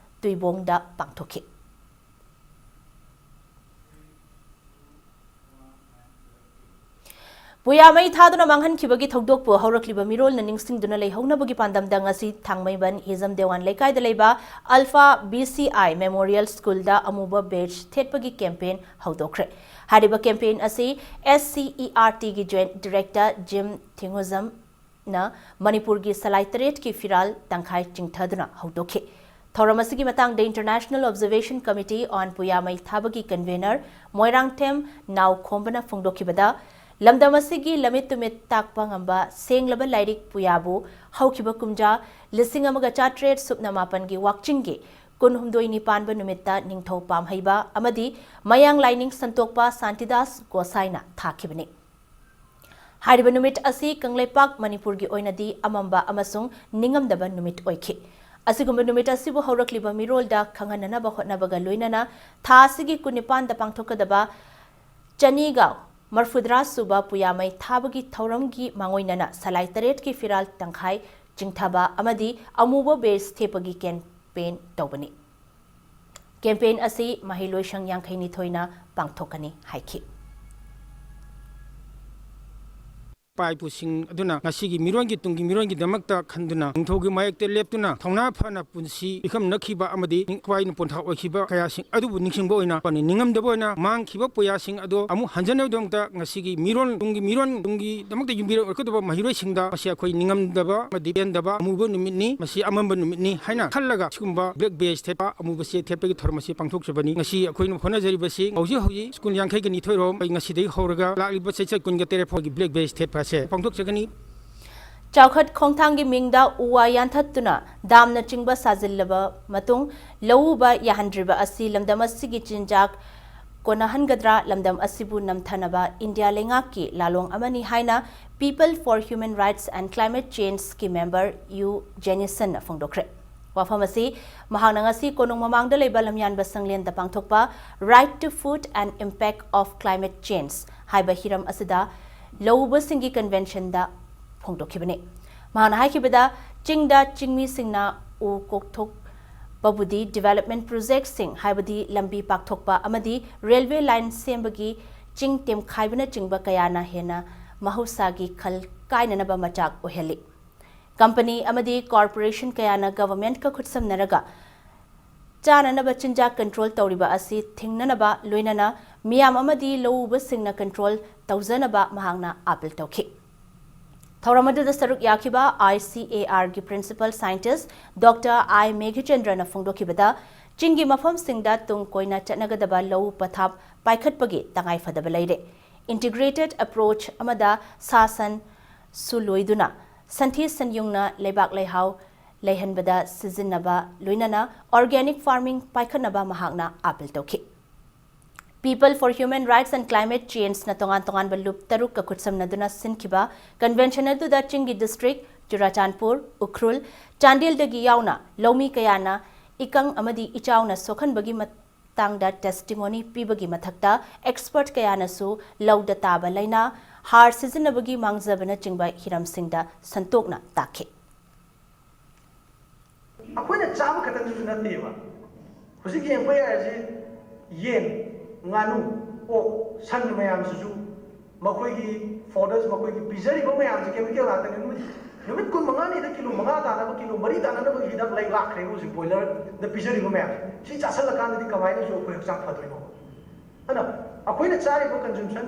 ꯇꯨꯏꯕꯣꯡꯗ ꯄꯥꯡꯊꯣꯛꯈꯤ꯫ ꯄꯨꯌꯥ ꯃꯩ ꯊꯥꯗꯨꯅ ꯃꯥꯡꯍꯟꯈꯤꯕꯒꯤ ꯊꯧꯗꯣꯛꯄꯨ ꯍꯧꯔꯛꯂꯤꯕ ꯃꯤꯔꯣꯜꯅ ꯅꯤꯡꯁꯤꯡꯗꯨꯅ ꯂꯩꯍꯧꯅꯕꯒꯤ ꯄꯥꯟꯗꯝꯗ ꯉꯁꯤ ꯊꯥꯡꯃꯩꯕꯟ ꯍꯤꯖꯝ ꯗꯦꯋꯥꯟ ꯂꯩꯀꯥꯏꯗ ꯂꯩꯕ alpha B C I memorial ꯁ꯭ꯀꯨꯜꯗ ꯑꯃꯨꯕ ꯕꯦꯖ ꯊꯦꯠꯄꯒꯤ ꯀꯦꯝꯄꯦꯟ ꯍꯧꯗꯣꯛꯈ꯭ꯔꯦ꯫ ꯍꯥꯏꯔꯤꯕ ꯀꯦꯝꯄꯦꯟ ꯑꯁꯤ ꯑꯦꯁ ꯁꯤ ꯏ ꯑꯥꯔ ꯇꯤꯒꯤ ꯖꯣꯏꯟꯠ ꯗꯤꯔꯦꯛꯇꯔ ꯖꯤꯝ ꯊꯤꯡꯉꯨꯖꯝ ꯅ ꯃꯅꯤꯄꯨꯔꯒꯤ ꯁꯂꯥꯏ ꯇꯔꯦꯠꯀꯤ ꯐꯤꯔꯥꯜ ꯇꯪꯈꯥꯏ ꯆꯤꯡꯊꯗꯨꯅ ꯍꯧꯗꯣꯛꯈꯤ꯫ ꯊꯧꯔꯝ ꯑꯁꯤꯒꯤ ꯃꯇꯥꯡꯗ International Observation Committee on ꯄꯨꯌꯥ ꯃꯩ ꯊꯥꯕꯒꯤ ꯀꯟꯚꯦꯅꯔ ꯃꯣꯏꯔꯥꯡꯊꯦꯝ ꯅꯥꯎꯈꯣꯝꯕꯅ ꯐꯣꯡꯗꯣꯛꯈꯤꯕꯗ, ꯂꯝꯗꯝ ꯑꯁꯤꯒꯤ ꯂꯝꯃꯤꯠ ꯇꯨꯃꯤꯠ ꯇꯥꯛꯄ ꯉꯝꯕ ꯁꯦꯡꯂꯕ ꯂꯥꯏꯔꯤꯛ ꯄꯨꯌꯥꯕꯨ ꯍꯧꯈꯤꯕ ꯀꯨꯝꯖꯥ ꯂꯤꯁꯤꯡ ꯑꯃꯒ ꯆꯥꯇ꯭ꯔꯦꯠ ꯁꯨꯞꯅ ꯃꯥꯄꯟꯒꯤ ꯋꯥꯛꯆꯤꯡꯒꯤ ꯀꯨꯟꯍꯨꯝꯗꯣꯏꯅꯤ ꯄꯥꯟꯕ ꯅꯨꯃꯤꯠꯇ ꯅꯤꯡꯊꯧ ꯄꯥꯝꯍꯩꯕ ꯑꯃꯗꯤ ꯃꯌꯥꯡ ꯂꯥꯏꯅꯤꯡ ꯁꯟꯇꯣꯛꯄ ꯁꯥꯟꯇꯤꯗꯥꯁ ꯒꯣꯁꯥꯏꯅ ꯊꯥꯈꯤꯕꯅꯤ꯫ ꯍꯥꯏꯔꯤꯕ ꯅꯨꯃꯤꯠ ꯑꯁꯤ ꯀꯪꯂꯩꯄꯥꯛ ꯃꯅꯤꯄꯨꯔꯒꯤ ꯑꯣꯏꯅꯗꯤ ꯑꯃꯝꯕ ꯑꯃꯁꯨꯡ ꯅꯤꯡꯉꯝꯗꯕ ꯅꯨꯃꯤꯠ ꯑꯣꯏꯈꯤ꯫ ꯑꯁꯤꯒꯨꯝꯕ ꯅꯨꯃꯤꯠ ꯑꯁꯤꯕꯨ ꯍꯧꯔꯛꯂꯤꯕ ꯃꯤꯔꯣꯜꯗ ꯈꯪꯍꯟꯅꯅꯕ ꯍꯣꯠꯅꯕꯒ ꯂꯣꯏꯅꯅ ꯊꯥ ꯑꯁꯤꯒꯤ ꯀꯨꯟꯅꯤꯄꯥꯟꯗ ꯄꯥꯡꯊꯣꯛꯀꯗꯕ ꯆꯅꯤꯒ ꯃꯔꯐꯨꯇꯔꯥ ꯁꯨꯕ ꯄꯨꯌꯥꯃꯩ ꯊꯥꯕꯒꯤ ꯊꯧꯔꯝꯒꯤ ꯃꯥꯡꯑꯣꯏꯅꯅ ꯁꯂꯥꯏ ꯇꯔꯦꯠꯀꯤ ꯐꯤꯔꯥꯜ ꯇꯪꯈꯥꯏ ꯆꯤꯡꯊꯕ ꯑꯃꯗꯤ ꯑꯃꯨꯕ ꯕꯦꯖ ꯊꯦꯠꯄꯒꯤ ꯀꯦꯝꯄꯦꯟ ꯇꯧꯕꯅꯤ꯫ ꯀꯦꯝꯄꯦꯟ ꯑꯁꯤ ꯃꯍꯩꯂꯣꯏꯁꯪ ꯌꯥꯡꯈꯩꯅꯤꯊꯣꯏꯅ ꯄꯥꯡꯊꯣꯛꯀꯅꯤ ꯍꯥꯏꯈꯤ꯫ ꯏꯄꯥ ꯏꯄꯨꯁꯤꯡ ꯑꯗꯨꯅ ꯉꯁꯤꯒꯤ ꯃꯤꯔꯣꯟꯒꯤ ꯇꯨꯡꯒꯤ ꯃꯤꯔꯣꯟꯒꯤꯗꯃꯛꯇ ꯈꯟꯗꯨꯅ ꯅꯤꯡꯊꯧꯒꯤ ꯃꯥꯌꯣꯛꯇ ꯂꯦꯞꯇꯨꯅ ꯊꯧꯅꯥ ꯐꯅ ꯄꯨꯟꯁꯤ ꯄꯤꯈꯝꯅꯈꯤꯕ ꯑꯃꯗꯤ ꯊꯋꯥꯏꯅ ꯄꯣꯟꯊꯥ ꯑꯣꯏꯈꯤꯕ ꯀꯌꯥꯁꯤꯡ ꯑꯗꯨꯕꯨ ꯅꯤꯡꯁꯤꯡꯕ ꯑꯣꯏꯅ ꯅꯤꯡꯉꯝꯗꯕ ꯑꯣꯏꯅ ꯃꯥꯡꯈꯤꯕ ꯄꯨꯌꯥꯁꯤꯡ ꯑꯗꯨ ꯑꯃꯨꯛ ꯍꯟꯖꯟꯅꯕꯒꯤꯗꯃꯛꯇ ꯉꯁꯤꯒꯤ ꯃꯤꯔꯣꯟ ꯇꯨꯡꯒꯤ ꯃꯤꯔꯣꯟ ꯇꯨꯡꯒꯤꯗꯃꯛꯇ ꯌꯨꯝꯕꯤꯔꯦꯟ ꯑꯣꯏꯔꯛꯀꯗꯕ ꯃꯍꯩꯔꯣꯏꯁꯤꯡꯗ ꯃꯁꯤ ꯑꯩꯈꯣꯏ ꯅꯤꯡꯉꯝꯗꯕ ꯑꯃꯗꯤ ꯄꯦꯟꯗꯕ ꯑꯃꯨꯕ ꯅꯨꯃꯤꯠꯅꯤ, ꯃꯁꯤ ꯑꯃꯝꯕ ꯅꯨꯃꯤꯠꯅꯤ ꯍꯥꯏꯅ ꯈꯜꯂꯒ ꯁꯤꯒꯨꯝꯕ ꯕ꯭ꯂꯦꯛ ꯕꯦꯖ ꯊꯦꯠꯄ ꯑꯃꯨꯕ ꯆꯦ ꯊꯦꯠꯄꯒꯤ ꯊꯧꯔꯝ ꯑꯁꯤ ꯄꯥꯡꯊꯣꯛꯆꯕꯅꯤ꯫ ꯉꯁꯤ ꯑꯩꯈꯣꯏꯅ ꯍꯣꯠꯅꯖꯔꯤꯕꯁꯤ ꯍꯧꯖꯤꯛ ꯍꯧꯖꯤꯛ ꯁ꯭ꯀꯨꯜ ꯌꯥꯡꯈꯩꯒ ꯅꯤꯊꯣꯏꯔꯣꯝ ꯑꯩ ꯉꯁꯤꯗꯒꯤ ꯍꯧꯔꯒ ꯂꯥꯛꯂꯤꯕ ꯆꯩꯆꯠ ꯀꯨꯟꯒ ꯇꯔꯦꯠ ꯐꯥꯎꯒꯤ ꯕ꯭ꯂꯦꯛ ꯕꯦꯖ ꯊꯦꯠꯄ ꯑꯁꯦ ꯄꯥꯡꯊꯣꯛꯆꯒꯅꯤ꯫ ꯆꯥꯎꯈꯠ ꯈꯣꯡꯊꯥꯡꯒꯤ ꯃꯤꯡꯗ ꯎ ꯋꯥ ꯌꯥꯟꯊꯠꯇꯨꯅ ꯗꯥꯝꯅꯆꯤꯡꯕ ꯁꯥꯖꯤꯜꯂꯕ ꯃꯇꯨꯡ ꯂꯧꯎꯕ ꯌꯥꯍꯟꯗ꯭ꯔꯤꯕ ꯑꯁꯤ ꯂꯝꯗꯝ ꯑꯁꯤꯒꯤ ꯆꯤꯟꯖꯥꯛ ꯀꯣꯟꯅꯍꯟꯒꯗ꯭ꯔꯥ, ꯂꯝꯗꯝ ꯑꯁꯤꯕꯨ ꯅꯝꯊꯅꯕ ꯏꯟꯗꯤꯌꯥ ꯂꯩꯉꯥꯛꯀꯤ ꯂꯥꯂꯣꯡ ꯑꯃꯅꯤ ꯍꯥꯏꯅ People for Human Rights and Climate Changeꯀꯤ member ꯌꯨ ꯖꯦꯅꯤꯁꯟꯅ ꯐꯣꯡꯗꯣꯛꯈ꯭ꯔꯦ꯫ ꯋꯥꯐꯝ ꯑꯁꯤ ꯃꯍꯥꯛꯅ ꯉꯁꯤ ꯀꯣꯅꯨꯡ ꯃꯃꯥꯡꯗ ꯂꯩꯕ ꯂꯝꯌꯥꯟꯕ ꯁꯪꯂꯦꯟꯗ ꯄꯥꯡꯊꯣꯛꯄ Right to Food and Impact of Climate Change ꯍꯥꯏꯕ ꯍꯤꯔꯝ ꯑꯁꯤꯗ ꯂꯧꯎꯕꯁꯤꯡꯒꯤ conventionꯗ ꯐꯣꯡꯗꯣꯛꯈꯤꯕꯅꯤ꯫ ꯃꯍꯥꯛꯅ ꯍꯥꯏꯈꯤꯕꯗ, ꯆꯤꯡꯗ ꯆꯤꯡꯃꯤꯁꯤꯡꯅ ꯎ ꯀꯣꯛꯊꯣꯛꯄꯕꯨꯗꯤ development projectꯁꯤꯡ, ꯍꯥꯏꯕꯗꯤ ꯂꯝꯕꯤ ꯄꯥꯛꯊꯣꯛꯄ ꯑꯃꯗꯤ railway line ꯁꯦꯝꯕꯒꯤ ꯆꯤꯡ ꯇꯦꯝꯈꯥꯏꯕꯅꯆꯤꯡꯕ ꯀꯌꯥꯅ ꯍꯦꯟꯅ ꯃꯍꯧꯁꯥꯒꯤ ꯈꯜ ꯀꯥꯏꯅꯅꯕ ꯃꯆꯥꯛ ꯑꯣꯏꯍꯜꯂꯤ꯫ Company ꯑꯃꯗꯤ corporation ꯀꯌꯥꯅ governmentꯀ ꯈꯨꯠꯁꯝꯅꯔꯒ ꯆꯥꯅꯅꯕ ꯆꯤꯟꯖꯥꯛ control ꯇꯧꯔꯤꯕ ꯑꯁꯤ ꯊꯤꯡꯅꯅꯕ, ꯂꯣꯏꯅꯅ ꯃꯤꯌꯥꯝ ꯑꯃꯗꯤ ꯂꯧꯎꯕꯁꯤꯡꯅ control ꯇꯧꯖꯅꯕ ꯃꯍꯥꯛꯅ appeal ꯇꯧꯈꯤ꯫ ꯊꯧꯔꯝ ꯑꯗꯨꯗ ꯁꯔꯨꯛ ꯌꯥꯈꯤꯕ ICARꯒꯤ principal scientist Doctor I ꯃꯦꯘꯆꯟꯗ꯭ꯔꯅ ꯐꯣꯡꯗꯣꯛꯈꯤꯕꯗ, ꯆꯤꯡꯒꯤ ꯃꯐꯝꯁꯤꯡꯗ ꯇꯨꯡ ꯀꯣꯏꯅ ꯆꯠꯅꯒꯗꯕ ꯂꯧꯎ ꯄꯊꯥꯞ ꯄꯥꯏꯈꯠꯄꯒꯤ ꯇꯉꯥꯏꯐꯗꯕ ꯂꯩꯔꯦ꯫ Integrated approach ꯑꯃꯗ ꯁꯥ ꯁꯟ ꯁꯨ ꯂꯣꯏꯗꯨꯅ ꯁꯟꯊꯤ ꯁꯟꯌꯨꯡꯅ ꯂꯩꯕꯥꯛ ꯂꯩꯍꯥꯎ ꯂꯩꯍꯟꯕꯗ ꯁꯤꯖꯤꯟꯅꯕ, ꯂꯣꯏꯅꯅ organic farming ꯄꯥꯏꯈꯠꯅꯕ ꯃꯍꯥꯛꯅ appeal ꯇꯧꯈꯤ꯫ People for Human Rights and Climate Changeꯅ ꯇꯣꯉꯥꯟ ꯇꯣꯉꯥꯟꯕ ꯂꯨꯞ ꯇꯔꯨꯛꯀ ꯈꯨꯠꯁꯝꯅꯗꯨꯅ ꯁꯤꯟꯈꯤꯕ convention ꯑꯗꯨꯗ ꯆꯤꯡꯒꯤ district ꯆꯨꯔꯥꯆꯥꯟꯄꯨꯔ, ꯎꯈ꯭ꯔꯨꯜ, ꯆꯥꯟꯗꯦꯜꯗꯒꯤ ꯌꯥꯎꯅ ꯂꯧꯃꯤ ꯀꯌꯥꯅ ꯏꯀꯪ ꯑꯃꯗꯤ ꯏꯆꯥꯎꯅ ꯁꯣꯛꯍꯟꯕꯒꯤ ꯃꯇꯥꯡꯗ testimony ꯄꯤꯕꯒꯤ ꯃꯊꯛꯇ, expert ꯀꯌꯥꯅꯁꯨ ꯂꯧꯗ ꯇꯥꯕ ꯂꯥꯏꯅꯥ, ꯍꯥꯔ ꯁꯤꯖꯤꯟꯅꯕꯒꯤ ꯃꯥꯡꯖꯕꯅꯆꯤꯡꯕ ꯍꯤꯔꯝꯁꯤꯡꯗ ꯁꯟꯗꯣꯛꯅ ꯇꯥꯛꯈꯤ꯫ ꯑꯩꯈꯣꯏꯅ ꯆꯥꯕ ꯈꯛꯇꯪꯗꯨꯁꯨ ꯅꯠꯇꯦꯕ꯫ ꯍꯧꯖꯤꯛ ꯌꯦꯡꯕ ꯌꯥꯔꯤꯁꯤ ꯌꯦꯟ, ꯉꯥꯅꯨ, ꯑꯣꯛ, ꯁꯟ ꯃꯌꯥꯝꯁꯤꯁꯨ ꯃꯈꯣꯏꯒꯤ fodder, ꯃꯈꯣꯏꯒꯤ ꯄꯤꯖꯔꯤꯕ ꯃꯌꯥꯝꯁꯤ chemical ꯉꯥꯛꯇꯅꯤ꯫ ꯅꯨꯃꯤꯠ, ꯅꯨꯃꯤꯠ ꯀꯨꯟꯃꯉꯥꯅꯤꯗ ꯀꯤꯂꯣ ꯃꯉꯥ ꯇꯥꯅꯕ, ꯀꯤꯂꯣ ꯃꯔꯤ ꯇꯥꯅꯅꯕꯒꯤ ꯍꯤꯗꯥꯛ ꯂꯩ ꯂꯥꯛꯈ꯭ꯔꯦꯕ ꯍꯧꯖꯤꯛ broilerꯗ ꯄꯤꯖꯔꯤꯕ ꯃꯌꯥꯝꯁꯦ꯫ ꯁꯤ ꯆꯥꯁꯤꯜꯂꯀꯥꯟꯗꯗꯤ ꯀꯃꯥꯏꯅꯁꯨ ꯑꯩꯈꯣꯏ ꯍꯛꯆꯥꯡ ꯐꯗꯣꯏꯅꯣ? ꯑꯗꯨꯅ ꯑꯩꯈꯣꯏꯅ ꯆꯥꯔꯤꯕ consumption,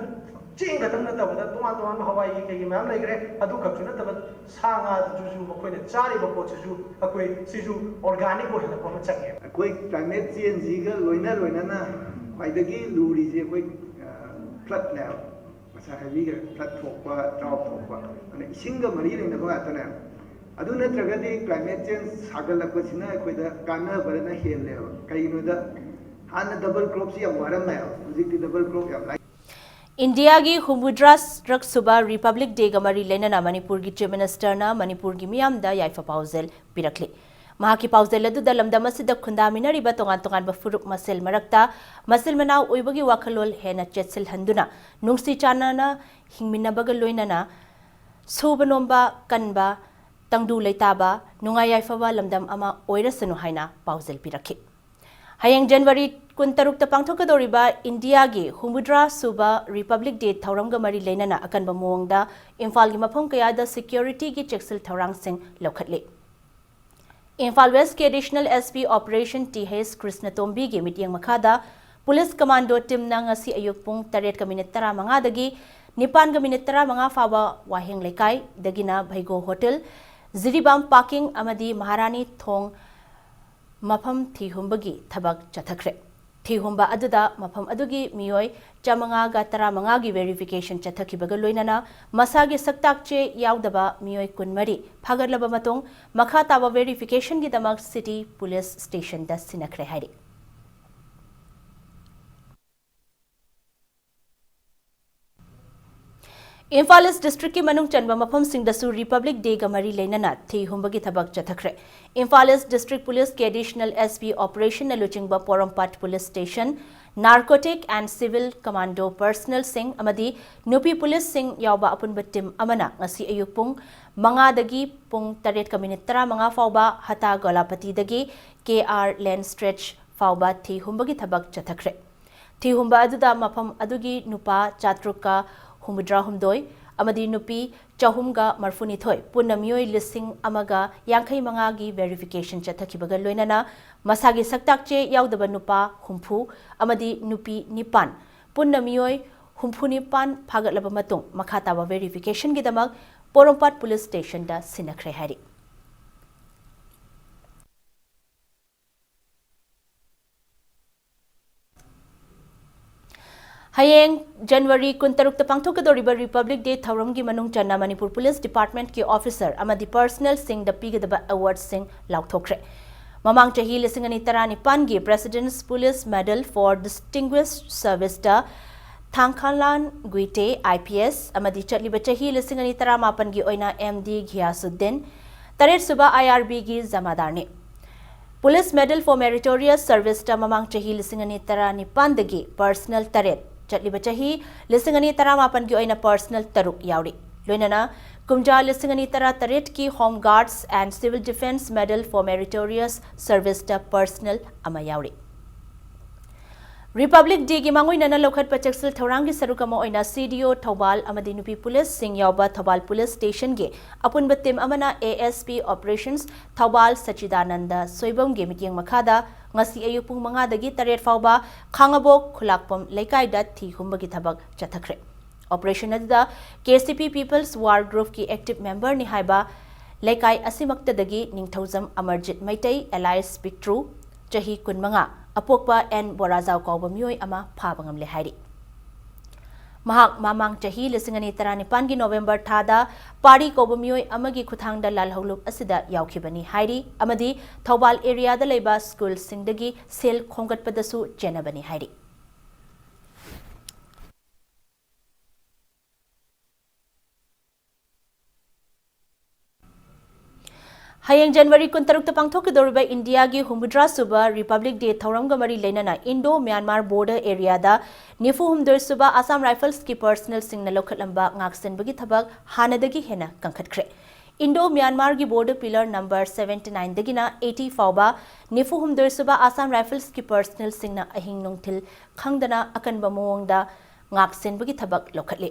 ꯆꯦꯡ ꯈꯛꯇꯪ ꯅꯠꯇꯕꯗ ꯇꯣꯉꯥꯟ ꯇꯣꯉꯥꯟꯕ ꯍꯋꯥꯏꯒꯤ ꯀꯩꯒꯤ ꯃꯌꯥꯝ ꯂꯩꯈ꯭ꯔꯦ꯫ ꯑꯗꯨ ꯈꯛꯁꯨ ꯅꯠꯇꯕ ꯁꯥ ꯉꯥꯗꯨꯁꯨ ꯃꯈꯣꯏꯅ ꯆꯥꯔꯤꯕ ꯄꯣꯠꯁꯤꯁꯨ ꯑꯩꯈꯣꯏ ꯁꯤꯁꯨ organic ꯑꯣꯏꯍꯜꯂꯛꯄ ꯑꯃ ꯆꯪꯉꯦ꯫ ꯑꯩꯈꯣꯏ climate changeꯁꯤꯒ ꯂꯣꯏꯅ ꯂꯣꯏꯅꯅ ꯈ꯭ꯋꯥꯏꯗꯒꯤ ꯂꯨꯔꯤꯁꯦ ꯑꯩꯈꯣꯏ, ꯑ, floodꯅꯦꯕ꯫ ꯉꯁꯥꯏ ꯍꯥꯏꯕꯤꯈ꯭ꯔꯦ, flood ꯊꯣꯛꯄ, drought ꯊꯣꯛꯄ, ꯑꯗꯨꯅ ꯏꯁꯤꯡꯒ ꯃꯔꯤ ꯂꯩꯅꯕ ꯉꯥꯛꯇꯅꯦ꯫ ꯑꯗꯨ ꯅꯠꯇ꯭ꯔꯒꯗꯤ climate change ꯁꯥꯒꯠꯂꯛꯄꯁꯤꯅ ꯑꯩꯈꯣꯏꯗ ꯀꯥꯟꯅꯕꯅ ꯍꯦꯜꯂꯦꯕ꯫ ꯀꯩꯒꯤꯅꯣꯗ ꯍꯥꯟꯅ double cropꯁꯤ ꯌꯥꯝ ꯋꯥꯔꯝꯃꯦꯕ, ꯍꯧꯖꯤꯛꯇꯤ double crop ꯌꯥꯝ ꯂꯥꯏ꯫ ꯏꯟꯗꯤꯌꯥꯒꯤ ꯍꯨꯝꯐꯨꯇꯔꯥꯔꯛ ꯁꯨꯕ Republic Dayꯒ ꯃꯔꯤ ꯂꯩꯅꯅ ꯃꯅꯤꯄꯨꯔꯒꯤ Chief Ministerꯅ ꯃꯅꯤꯄꯨꯔꯒꯤ ꯃꯤꯌꯥꯝꯗ ꯌꯥꯏꯐ ꯄꯥꯎꯖꯦꯜ ꯄꯤꯔꯛꯂꯤ꯫ ꯃꯍꯥꯛꯀꯤ ꯄꯥꯎꯖꯦꯜ ꯑꯗꯨꯗ ꯂꯝꯗꯝ ꯑꯁꯤꯗ ꯈꯨꯟꯗꯥꯃꯤꯟꯅꯔꯤꯕ ꯇꯣꯉꯥꯟ ꯇꯣꯉꯥꯟꯕ ꯐꯨꯔꯨꯞ ꯃꯁꯦꯜ ꯃꯔꯛꯇ ꯃꯆꯤꯜ ꯃꯅꯥꯎ ꯑꯣꯏꯕꯒꯤ ꯋꯥꯈꯜꯂꯣꯟ ꯍꯦꯟꯅ ꯆꯦꯠꯁꯤꯜꯍꯟꯗꯨꯅ ꯅꯨꯡꯁꯤ ꯆꯥꯟꯅꯅ ꯍꯤꯡꯃꯤꯟꯅꯕꯒ ꯂꯣꯏꯅꯅ ꯁꯨꯕ ꯅꯣꯝꯕ ꯀꯟꯕ, ꯇꯪꯗꯨ ꯂꯩꯇꯥꯕ, ꯅꯨꯡꯉꯥꯏ ꯌꯥꯏꯐꯕ ꯂꯝꯗꯝ ꯑꯃ ꯑꯣꯏꯔꯁꯅꯨ ꯍꯥꯏꯅ ꯄꯥꯎꯖꯦꯜ ꯄꯤꯔꯛꯈꯤ꯫ ꯍꯌꯦꯡ January ꯀꯨꯟꯇꯔꯨꯛꯇ ꯄꯥꯡꯊꯣꯛꯀꯗꯧꯔꯤꯕ ꯏꯟꯗꯤꯌꯥꯒꯤ ꯍꯨꯝꯐꯨꯇꯔꯥ ꯁꯨꯕ Republic Day ꯊꯧꯔꯝꯒ ꯃꯔꯤ ꯂꯩꯅꯅ ꯑꯀꯟꯕ ꯃꯑꯣꯡꯗ ꯏꯝꯐꯥꯜꯒꯤ ꯃꯐꯝ ꯀꯌꯥꯗ securityꯒꯤ ꯆꯦꯛꯁꯤꯜ ꯊꯧꯔꯥꯡꯁꯤꯡ ꯂꯧꯈꯠꯂꯤ꯫ Imphal Westꯀꯤ Additional SP Operation th Krishnatombiꯒꯤ ꯃꯤꯠꯌꯦꯡ ꯃꯈꯥꯗ police commando teamꯅ ꯉꯁꯤ ꯑꯌꯨꯛ ꯄꯨꯡ ꯇꯔꯦꯠꯀ minute ꯇꯔꯥꯃꯉꯥꯗꯒꯤ ꯅꯤꯄꯥꯟꯒ minute ꯇꯔꯥꯃꯉꯥ ꯐꯥꯎꯕ ꯋꯥꯍꯦꯡ ꯂꯩꯀꯥꯏꯗꯒꯤꯅ ꯚꯩꯒꯣ Hotel, ꯖꯤꯔꯤꯕꯥꯝ parking ꯑꯃꯗꯤ ꯃꯍꯥꯔꯥꯅꯤ ꯊꯣꯡ ꯃꯐꯝ ꯊꯤꯍꯨꯝꯕꯒꯤ ꯊꯕꯛ ꯆꯠꯊꯈ꯭ꯔꯦ꯫ ꯊꯤꯍꯨꯝꯕ ꯑꯗꯨꯗ ꯃꯐꯝ ꯑꯗꯨꯒꯤ ꯃꯤꯑꯣꯏ ꯆꯥꯃꯉꯥꯒ ꯇꯔꯥꯃꯉꯥꯒꯤ verification ꯆꯠꯊꯈꯤꯕꯒ ꯂꯣꯏꯅꯅ ꯃꯁꯥꯒꯤ ꯁꯛꯇꯥꯛ ꯆꯦ ꯌꯥꯎꯗꯕ ꯃꯤꯑꯣꯏ ꯀꯨꯟꯃꯔꯤ ꯐꯥꯒꯠꯂꯕ ꯃꯇꯨꯡ ꯃꯈꯥ ꯇꯥꯕ verificationꯒꯤꯗꯃꯛ city police stationꯗ ꯁꯤꯟꯅꯈ꯭ꯔꯦ ꯍꯥꯏꯔꯤ꯫ ꯏꯝꯐꯥꯜ East districtꯀꯤ ꯃꯅꯨꯡ ꯆꯟꯕ ꯃꯐꯝꯁꯤꯡꯗꯁꯨ Republic Dayꯒ ꯃꯔꯤ ꯂꯩꯅꯅ ꯊꯤ ꯍꯨꯝꯕꯒꯤ ꯊꯕꯛ ꯆꯠꯊꯈ꯭ꯔꯦ꯫ Imphal East District Policeꯀꯤ Additional SP Operationꯅ ꯂꯨꯆꯤꯡꯕ ꯄꯣꯔꯣꯝꯄꯥꯠ Police Station, Narcotic and Civil Commando personnelꯁꯤꯡ ꯑꯃꯗꯤ ꯅꯨꯄꯤ policeꯁꯤꯡ ꯌꯥꯎꯕ ꯑꯄꯨꯟꯕ team ꯑꯃꯅ ꯉꯁꯤ ꯑꯌꯨꯛ ꯄꯨꯡ ꯃꯉꯥꯗꯒꯤ ꯄꯨꯡ ꯇꯔꯦꯠꯀ minute ꯇꯔꯥꯃꯉꯥ ꯐꯥꯎꯕ ꯍꯇꯥ ꯒꯣꯂꯥꯄꯇꯤꯗꯒꯤ KR lane stretch ꯐꯥꯎꯕ ꯊꯤ ꯍꯨꯝꯕꯒꯤ ꯊꯕꯛ ꯆꯠꯊꯈ꯭ꯔꯦ꯫ ꯊꯤ ꯍꯨꯝꯕ ꯑꯗꯨꯗ ꯃꯐꯝ ꯑꯗꯨꯒꯤ ꯅꯨꯄꯥ ꯆꯥꯇ꯭ꯔꯨꯛꯀ ꯍꯨꯝꯐꯨꯇꯔꯥꯍꯨꯝꯗꯣꯏ ꯑꯃꯗꯤ ꯅꯨꯄꯤ ꯆꯍꯨꯝꯒ ꯃꯔꯤꯐꯨꯅꯤꯊꯣꯏ, ꯄꯨꯟꯅ ꯃꯤꯑꯣꯏ ꯂꯤꯁꯤꯡ ꯑꯃꯒ ꯌꯥꯡꯈꯩ ꯃꯉꯥꯒꯤ verification ꯆꯠꯊꯈꯤꯕꯒ ꯂꯣꯏꯅꯅ ꯃꯁꯥꯒꯤ ꯁꯛꯇꯥꯛ ꯆꯦ ꯌꯥꯎꯗꯕ ꯅꯨꯄꯥ ꯍꯨꯝꯐꯨ ꯑꯃꯗꯤ ꯅꯨꯄꯤ ꯅꯤꯄꯥꯟ, ꯄꯨꯟꯅ ꯃꯤꯑꯣꯏ ꯍꯨꯝꯐꯨꯅꯤꯄꯥꯟ ꯐꯥꯒꯠꯂꯕ ꯃꯇꯨꯡ ꯃꯈꯥ ꯇꯥꯕ verificationꯒꯤꯗꯃꯛ ꯄꯣꯔꯣꯝꯄꯥꯠ Police Stationꯗ ꯁꯤꯟꯅꯈ꯭ꯔꯦ ꯍꯥꯏꯔꯤ꯫ ꯍꯌꯦꯡ ꯖꯅꯋꯥꯔꯤ ꯀꯨꯟꯇꯔꯨꯛꯇ ꯄꯥꯡꯊꯣꯛꯀꯗꯧꯔꯤꯕ Republic Day ꯊꯧꯔꯝꯒꯤ ꯃꯅꯨꯡ ꯆꯟꯅ ꯃꯅꯤꯄꯨꯔ ꯄꯨꯂꯤꯁ ꯗꯤꯄꯥꯔꯠꯃꯦꯟꯠꯀꯤ ꯑꯣꯐꯤꯁꯔ ꯑꯃꯗꯤ ꯄꯔꯁꯅꯦꯜꯁꯤꯡꯗ ꯄꯤꯒꯗꯕ ꯑꯦꯋꯥꯔꯗꯁꯤꯡ ꯂꯥꯎꯊꯣꯛꯈ꯭ꯔꯦ꯫ ꯃꯃꯥꯡ ꯆꯍꯤ ꯂꯤꯁꯤꯡ ꯑꯅꯤ ꯇꯔꯥꯅꯤꯄꯥꯟꯒꯤ President's Police Medal for Distinguished Serviceꯇ ꯊꯥꯡꯈꯥꯂꯥꯟ ꯒꯨꯏꯇꯦ, IPS, ꯑꯃꯗꯤ ꯆꯠꯂꯤꯕ ꯆꯍꯤ ꯂꯤꯁꯤꯡ ꯑꯅꯤ ꯇꯔꯥꯃꯥꯄꯟꯒꯤ ꯑꯣꯏꯅ MD ꯘꯤꯌꯥꯁꯨꯗꯤꯟ, ꯇꯔꯦꯠꯁꯨꯕ IRBꯒꯤ ꯖꯃꯥꯗꯥꯔꯅꯤ꯫ Police Medal for Meritorious Serviceꯇ ꯃꯃꯥꯡ ꯆꯍꯤ ꯂꯤꯁꯤꯡ ꯑꯅꯤ ꯇꯔꯥꯅꯤꯄꯥꯟꯗꯒꯤ ꯄꯔꯁꯅꯦꯜ ꯇꯔꯦꯠ, ꯆꯠꯂꯤꯕ ꯆꯍꯤ ꯂꯤꯁꯤꯡ ꯑꯅꯤ ꯇꯔꯥꯃꯥꯄꯟꯒꯤ ꯑꯣꯏꯅ ꯄꯔꯁꯅꯦꯜ ꯇꯔꯨꯛ ꯌꯥꯎꯔꯤ꯫ ꯂꯣꯏꯅꯅ ꯀꯨꯝꯖꯥ ꯂꯤꯁꯤꯡ ꯑꯅꯤ ꯇꯔꯥꯇꯔꯦꯠꯀꯤ Home Guards and Civil Defence Medal for Meritorious Serviceꯇ ꯄꯔꯁꯅꯦꯜ ꯑꯃ ꯌꯥꯎꯔꯤ꯫ Republic Dayꯒꯤ ꯃꯥꯡꯑꯣꯏꯅꯅ ꯂꯧꯈꯠꯄ ꯆꯦꯛꯁꯤꯜ ꯊꯧꯔꯥꯡꯒꯤ ꯁꯔꯨꯛ ꯑꯃ ꯑꯣꯏꯅ CDO ꯊꯧꯕꯥꯜ ꯑꯃꯗꯤ ꯅꯨꯄꯤ ꯄꯨꯂꯤꯁꯁꯤꯡ ꯌꯥꯎꯕ ꯊꯧꯕꯥꯜ ꯄꯨꯂꯤꯁ ꯁ꯭ꯇꯦꯁꯟꯒꯤ ꯑꯄꯨꯟꯕ ꯇꯤꯝ ꯑꯃꯅ ASP Operations ꯊꯧꯕꯥꯜ ꯁꯆꯤꯗꯥꯅꯟꯗ ꯁꯣꯏꯕꯝꯒꯤ ꯃꯤꯠꯌꯦꯡ ꯃꯈꯥꯗ ꯉꯁꯤ ꯑꯌꯨꯛ ꯄꯨꯡ ꯃꯉꯥꯗꯒꯤ ꯇꯔꯦꯠ ꯐꯥꯎꯕ ꯈꯥꯉꯕꯣꯛ ꯈꯨꯂꯥꯛꯄꯝ ꯂꯩꯀꯥꯏꯗ ꯊꯤ ꯍꯨꯝꯕꯒꯤ ꯊꯕꯛ ꯆꯠꯊꯈ꯭ꯔꯦ꯫ Operation ꯑꯗꯨꯗ KCP People's War Groupꯀꯤ active memberꯅꯤ ꯍꯥꯏꯕ ꯂꯩꯀꯥꯏ ꯑꯁꯤꯃꯛꯇꯗꯒꯤ ꯅꯤꯡꯊꯧꯖꯝ ꯑꯃꯔꯖꯤꯠ ꯃꯩꯇꯩ, alias ꯄꯤꯛꯇ꯭ꯔꯨ, ꯆꯍꯤ ꯀꯨꯟꯃꯉꯥ, ꯑꯄꯣꯛꯄ ꯑꯦꯟ ꯕꯣꯔꯥꯖꯥꯎ ꯀꯧꯕ ꯃꯤꯑꯣꯏ ꯑꯃ ꯐꯥꯕ ꯉꯝꯂꯦ ꯍꯥꯏꯔꯤ꯫ ꯃꯍꯥꯛ ꯃꯃꯥꯡ ꯆꯍꯤ ꯂꯤꯁꯤꯡ ꯑꯅꯤ ꯇꯔꯥꯅꯤꯄꯥꯟꯒꯤ ꯅꯣꯕꯦꯝꯕꯔ ꯊꯥꯗ ꯄꯥꯔꯤ ꯀꯧꯕ ꯃꯤꯑꯣꯏ ꯑꯃꯒꯤ ꯈꯨꯠꯊꯥꯡꯗ ꯂꯥꯜꯍꯧꯂꯨꯞ ꯑꯁꯤꯗ ꯌꯥꯎꯈꯤꯕꯅꯤ ꯍꯥꯏꯔꯤ ꯑꯃꯗꯤ ꯊꯧꯕꯥꯜ areaꯗ ꯂꯩꯕ ꯁ꯭ꯀꯨꯜꯁꯤꯡꯗꯒꯤ ꯁꯦꯜ ꯈꯣꯝꯒꯠꯄꯗꯁꯨ ꯆꯦꯟꯅꯕꯅꯤ ꯍꯥꯏꯔꯤ꯫ ꯍꯌꯦꯡ ꯖꯅꯋꯥꯔꯤ ꯀꯨꯟꯇꯔꯨꯛꯇ ꯄꯥꯡꯊꯣꯛꯀꯗꯧꯔꯤꯕ ꯏꯟꯗꯤꯌꯥꯒꯤ ꯍꯨꯝꯐꯨꯇꯔꯥ ꯁꯨꯕ Republic Day ꯊꯧꯔꯝꯒ ꯃꯔꯤ ꯂꯩꯅꯅ Indo Myanmar border areaꯗ ꯅꯤꯐꯨ ꯍꯨꯝꯗꯣꯏ ꯁꯨꯕ Assam Riflesꯀꯤ personnelꯁꯤꯡꯅ ꯂꯧꯈꯠꯂꯝꯕ ꯉꯥꯛꯁꯦꯟꯕꯒꯤ ꯊꯕꯛ ꯍꯥꯟꯅꯗꯒꯤ ꯍꯦꯟꯅ ꯀꯟꯈꯠꯈ꯭ꯔꯦ꯫ Indo Myanmarꯒꯤ border pillar number seventy nineꯗꯒꯤꯅ eighty ꯐꯥꯎꯕ ꯅꯤꯐꯨ ꯍꯨꯝꯗꯣꯏ ꯁꯨꯕ Assam Riflesꯀꯤ personnelꯁꯤꯡꯅ ꯑꯍꯤꯡ ꯅꯨꯡꯊꯤꯜ ꯈꯪꯗꯅ ꯑꯀꯟꯕ ꯃꯑꯣꯡꯗ ꯉꯥꯛꯁꯦꯟꯕꯒꯤ ꯊꯕꯛ ꯂꯧꯈꯠꯂꯤ꯫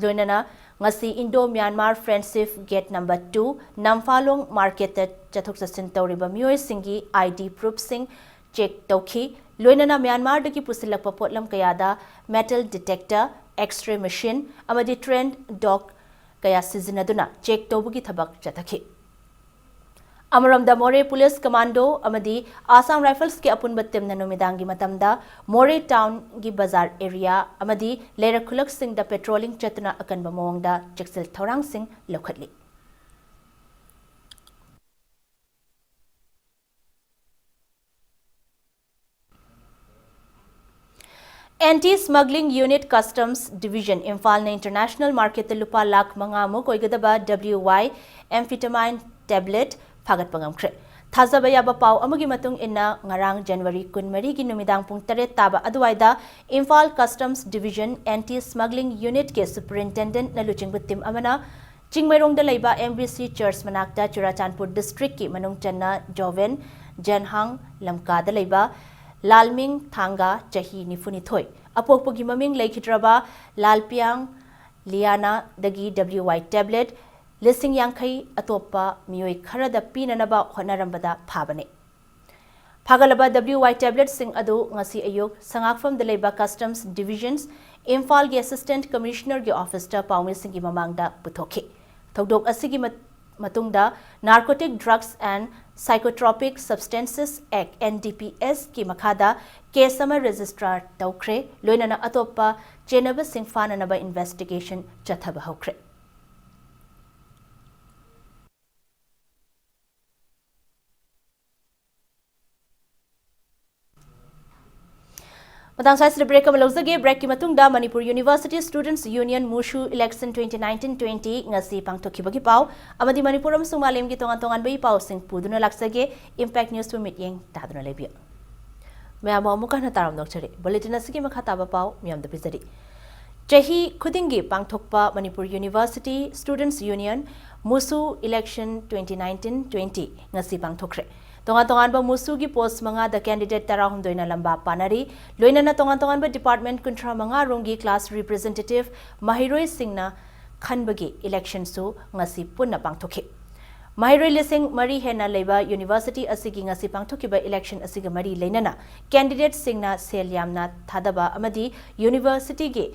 ꯂꯣꯏꯅꯅ ꯉꯁꯤ Indo Myanmar Friendship Gate number two, Namphalong marketꯇ ꯆꯠꯊꯣꯛ ꯆꯠꯁꯤꯟ ꯇꯧꯔꯤꯕ ꯃꯤꯑꯣꯏꯁꯤꯡꯒꯤ ID proofꯁꯤꯡ check ꯇꯧꯈꯤ꯫ ꯂꯣꯏꯅꯅ ꯃ꯭ꯌꯥꯟꯃꯥꯔꯗꯒꯤ ꯄꯨꯁꯤꯜꯂꯛꯄ ꯄꯣꯠꯂꯝ ꯀꯌꯥꯗ metal detector, X-ray machine ꯑꯃꯗꯤ trained dog ꯀꯌꯥ ꯁꯤꯖꯤꯟꯅꯗꯨꯅ check ꯇꯧꯕꯒꯤ ꯊꯕꯛ ꯆꯠꯊꯈꯤ꯫ ꯑꯃꯔꯣꯝꯗ, ꯃꯣꯔꯦ ꯄꯨꯂꯤꯁ ꯀꯃꯥꯟꯗꯣ ꯑꯃꯗꯤ ꯑꯁꯥꯝ ꯔꯥꯏꯐꯜꯁꯀꯤ ꯑꯄꯨꯟꯕ ꯇꯤꯝꯅ ꯅꯨꯃꯤꯗꯥꯡꯒꯤ ꯃꯇꯝꯗ ꯃꯣꯔꯦ ꯇꯥꯎꯟꯒꯤ ꯕꯖꯥꯔ ꯑꯦꯔꯤꯌꯥ ꯑꯃꯗꯤ ꯂꯩꯔꯛ ꯈꯨꯜꯂꯛꯁꯤꯡꯗ ꯄꯦꯇ꯭ꯔꯣꯂꯤꯡ ꯆꯠꯇꯨꯅ ꯑꯀꯟꯕ ꯃꯑꯣꯡꯗ ꯆꯦꯛꯁꯤꯜ ꯊꯧꯔꯥꯡꯁꯤꯡ ꯂꯧꯈꯠꯂꯤ꯫ Anti Smuggling Unit, Customs Division, ꯏꯝꯐꯥꯜꯅ international marketꯇ ꯂꯨꯄꯥ ꯂꯥꯈ ꯃꯉꯥ ꯃꯨꯛ ꯑꯣꯏꯒꯗꯕ W Y amphetamine tablet ꯐꯥꯒꯠꯄ ꯉꯝꯈ꯭ꯔꯦ꯫ ꯊꯥꯖꯕ ꯌꯥꯕ ꯄꯥꯎ ꯑꯃꯒꯤ ꯃꯇꯨꯡ ꯏꯟꯅ, ꯉꯔꯥꯡ January ꯀꯨꯟꯃꯔꯤꯒꯤ ꯅꯨꯃꯤꯗꯥꯡ ꯄꯨꯡ ꯇꯔꯦꯠ ꯇꯥꯕ ꯑꯗꯨꯋꯥꯏꯗ Imphal Customs Division Anti Smuggling Unitꯀꯤ superintendentꯅ ꯂꯨꯆꯤꯡꯕ team ꯑꯃꯅ ꯆꯤꯡꯃꯩꯔꯣꯡꯗ ꯂꯩꯕ M B C church ꯃꯅꯥꯛꯇ ꯆꯨꯔꯥꯆꯥꯟꯄꯨꯔ districtꯀꯤ ꯃꯅꯨꯡ ꯆꯟꯅ ꯖꯣꯚꯦꯟ ꯖꯦꯟꯍꯥꯡ ꯂꯝꯀꯥꯗ ꯂꯩꯕ ꯂꯥꯜꯃꯤꯡ ꯊꯥꯡꯒ, ꯆꯍꯤ ꯅꯤꯐꯨꯅꯤꯊꯣꯏ, ꯑꯄꯣꯛꯄꯒꯤ ꯃꯃꯤꯡ ꯂꯩꯈꯤꯗ꯭ꯔꯕ ꯂꯥꯜꯄꯤꯌꯥꯡ ꯂꯤꯌꯥꯅꯥꯗꯒꯤ W Y tablet ꯂꯤꯁꯤꯡ ꯌꯥꯡꯈꯩ ꯑꯇꯣꯞꯄ ꯃꯤꯑꯣꯏ ꯈꯔꯗ ꯄꯤꯅꯅꯕ ꯍꯣꯠꯅꯔꯝꯕꯗ ꯐꯥꯕꯅꯤ꯫ ꯐꯥꯒꯠꯂꯕ W Y tabletꯁꯤꯡ ꯑꯗꯨ ꯉꯁꯤ ꯑꯌꯨꯛ ꯁꯉꯥꯛꯐꯝꯗ ꯂꯩꯕ Customs Divisions ꯏꯝꯐꯥꯜꯒꯤ Assistant Commissionerꯒꯤ officeꯇ ꯄꯥꯎꯃꯤꯁꯤꯡꯒꯤ ꯃꯃꯥꯡꯗ ꯄꯨꯊꯣꯛꯈꯤ꯫ ꯊꯧꯗꯣꯛ ꯑꯁꯤꯒꯤ ꯃꯠ-, ꯃꯇꯨꯡꯗ Narcotic Drugs and Psychotropic Substances Act, N D P Sꯀꯤ ꯃꯈꯥꯗ case ꯑꯃ register ꯇꯧꯈ꯭ꯔꯦ, ꯂꯣꯏꯅꯅ ꯑꯇꯣꯞꯄ ꯆꯦꯟꯅꯕꯁꯤꯡ ꯐꯥꯅꯅꯕ investigation ꯆꯠꯊꯕ ꯍꯧꯈ꯭ꯔꯦ꯫ ꯃꯇꯥꯡ ꯁ꯭ꯋꯥꯏꯁꯤꯗ break ꯑꯃ ꯂꯧꯖꯒꯦ꯫ Breakꯀꯤ ꯃꯇꯨꯡꯗ Manipur University Students Union ꯃꯨꯁꯨ election twenty nineteen twenty ꯉꯁꯤ ꯄꯥꯡꯊꯣꯛꯈꯤꯕꯒꯤ ꯄꯥꯎ ꯑꯃꯗꯤ ꯃꯅꯤꯄꯨꯔ ꯑꯃꯁꯨꯡ ꯃꯥꯂꯦꯝꯒꯤ ꯇꯣꯉꯥꯟ ꯇꯣꯉꯥꯟꯕ ꯏ ꯄꯥꯎꯁꯤꯡ ꯄꯨꯗꯨꯅ ꯂꯥꯛꯆꯒꯦ꯫ Impact Newsꯄꯨ ꯃꯤꯠꯌꯦꯡ ꯇꯥꯗꯨꯅ ꯂꯩꯕꯤꯌꯨ꯫ ꯃꯌꯥꯝꯕꯨ ꯑꯃꯨꯛꯀ ꯍꯟꯅ ꯇꯥꯔꯝ ꯅꯣꯛꯆꯔꯤ꯫ Bulletin ꯑꯁꯤꯒꯤ ꯃꯈꯥ ꯇꯥꯕ ꯄꯥꯎ ꯃꯤꯌꯥꯝꯗ ꯄꯤꯖꯔꯤ꯫ ꯆꯍꯤ ꯈꯨꯗꯤꯡꯒꯤ ꯄꯥꯡꯊꯣꯛꯄ Manipur University Students Union ꯃꯨꯁꯨ election twenty nineteen twenty ꯉꯁꯤ ꯄꯥꯡꯊꯣꯛꯈ꯭ꯔꯦ꯫ ꯇꯣꯉꯥꯟ ꯇꯣꯉꯥꯟꯕ ꯃꯨꯁꯨꯒꯤ post ꯃꯉꯥꯗ candidate ꯇꯔꯥꯍꯨꯝꯗꯣꯏꯅ ꯂꯝꯕꯥ ꯄꯥꯅꯔꯤ꯫ ꯂꯣꯏꯅꯅ ꯇꯣꯉꯥꯟ ꯇꯣꯉꯥꯟꯕ department ꯀꯨꯟꯊ꯭ꯔꯥ ꯃꯉꯥ ꯔꯣꯝꯒꯤ class representative ꯃꯍꯩꯔꯣꯏꯁꯤꯡꯅ ꯈꯟꯕꯒꯤ electionꯁꯨ ꯉꯁꯤ ꯄꯨꯟꯅ ꯄꯥꯡꯊꯣꯛꯈꯤ꯫ ꯃꯍꯩꯔꯣꯏ ꯂꯤꯁꯤꯡ ꯃꯔꯤ ꯍꯦꯟꯅ ꯂꯩꯕ university ꯑꯁꯤꯒꯤ ꯉꯁꯤ ꯄꯥꯡꯊꯣꯛꯈꯤꯕ election ꯑꯁꯤꯒ ꯃꯔꯤ ꯂꯩꯅꯅ candidateꯁꯤꯡꯅ ꯁꯦꯜ ꯌꯥꯝꯅ ꯊꯥꯗꯕ ꯑꯃꯗꯤ universityꯒꯤ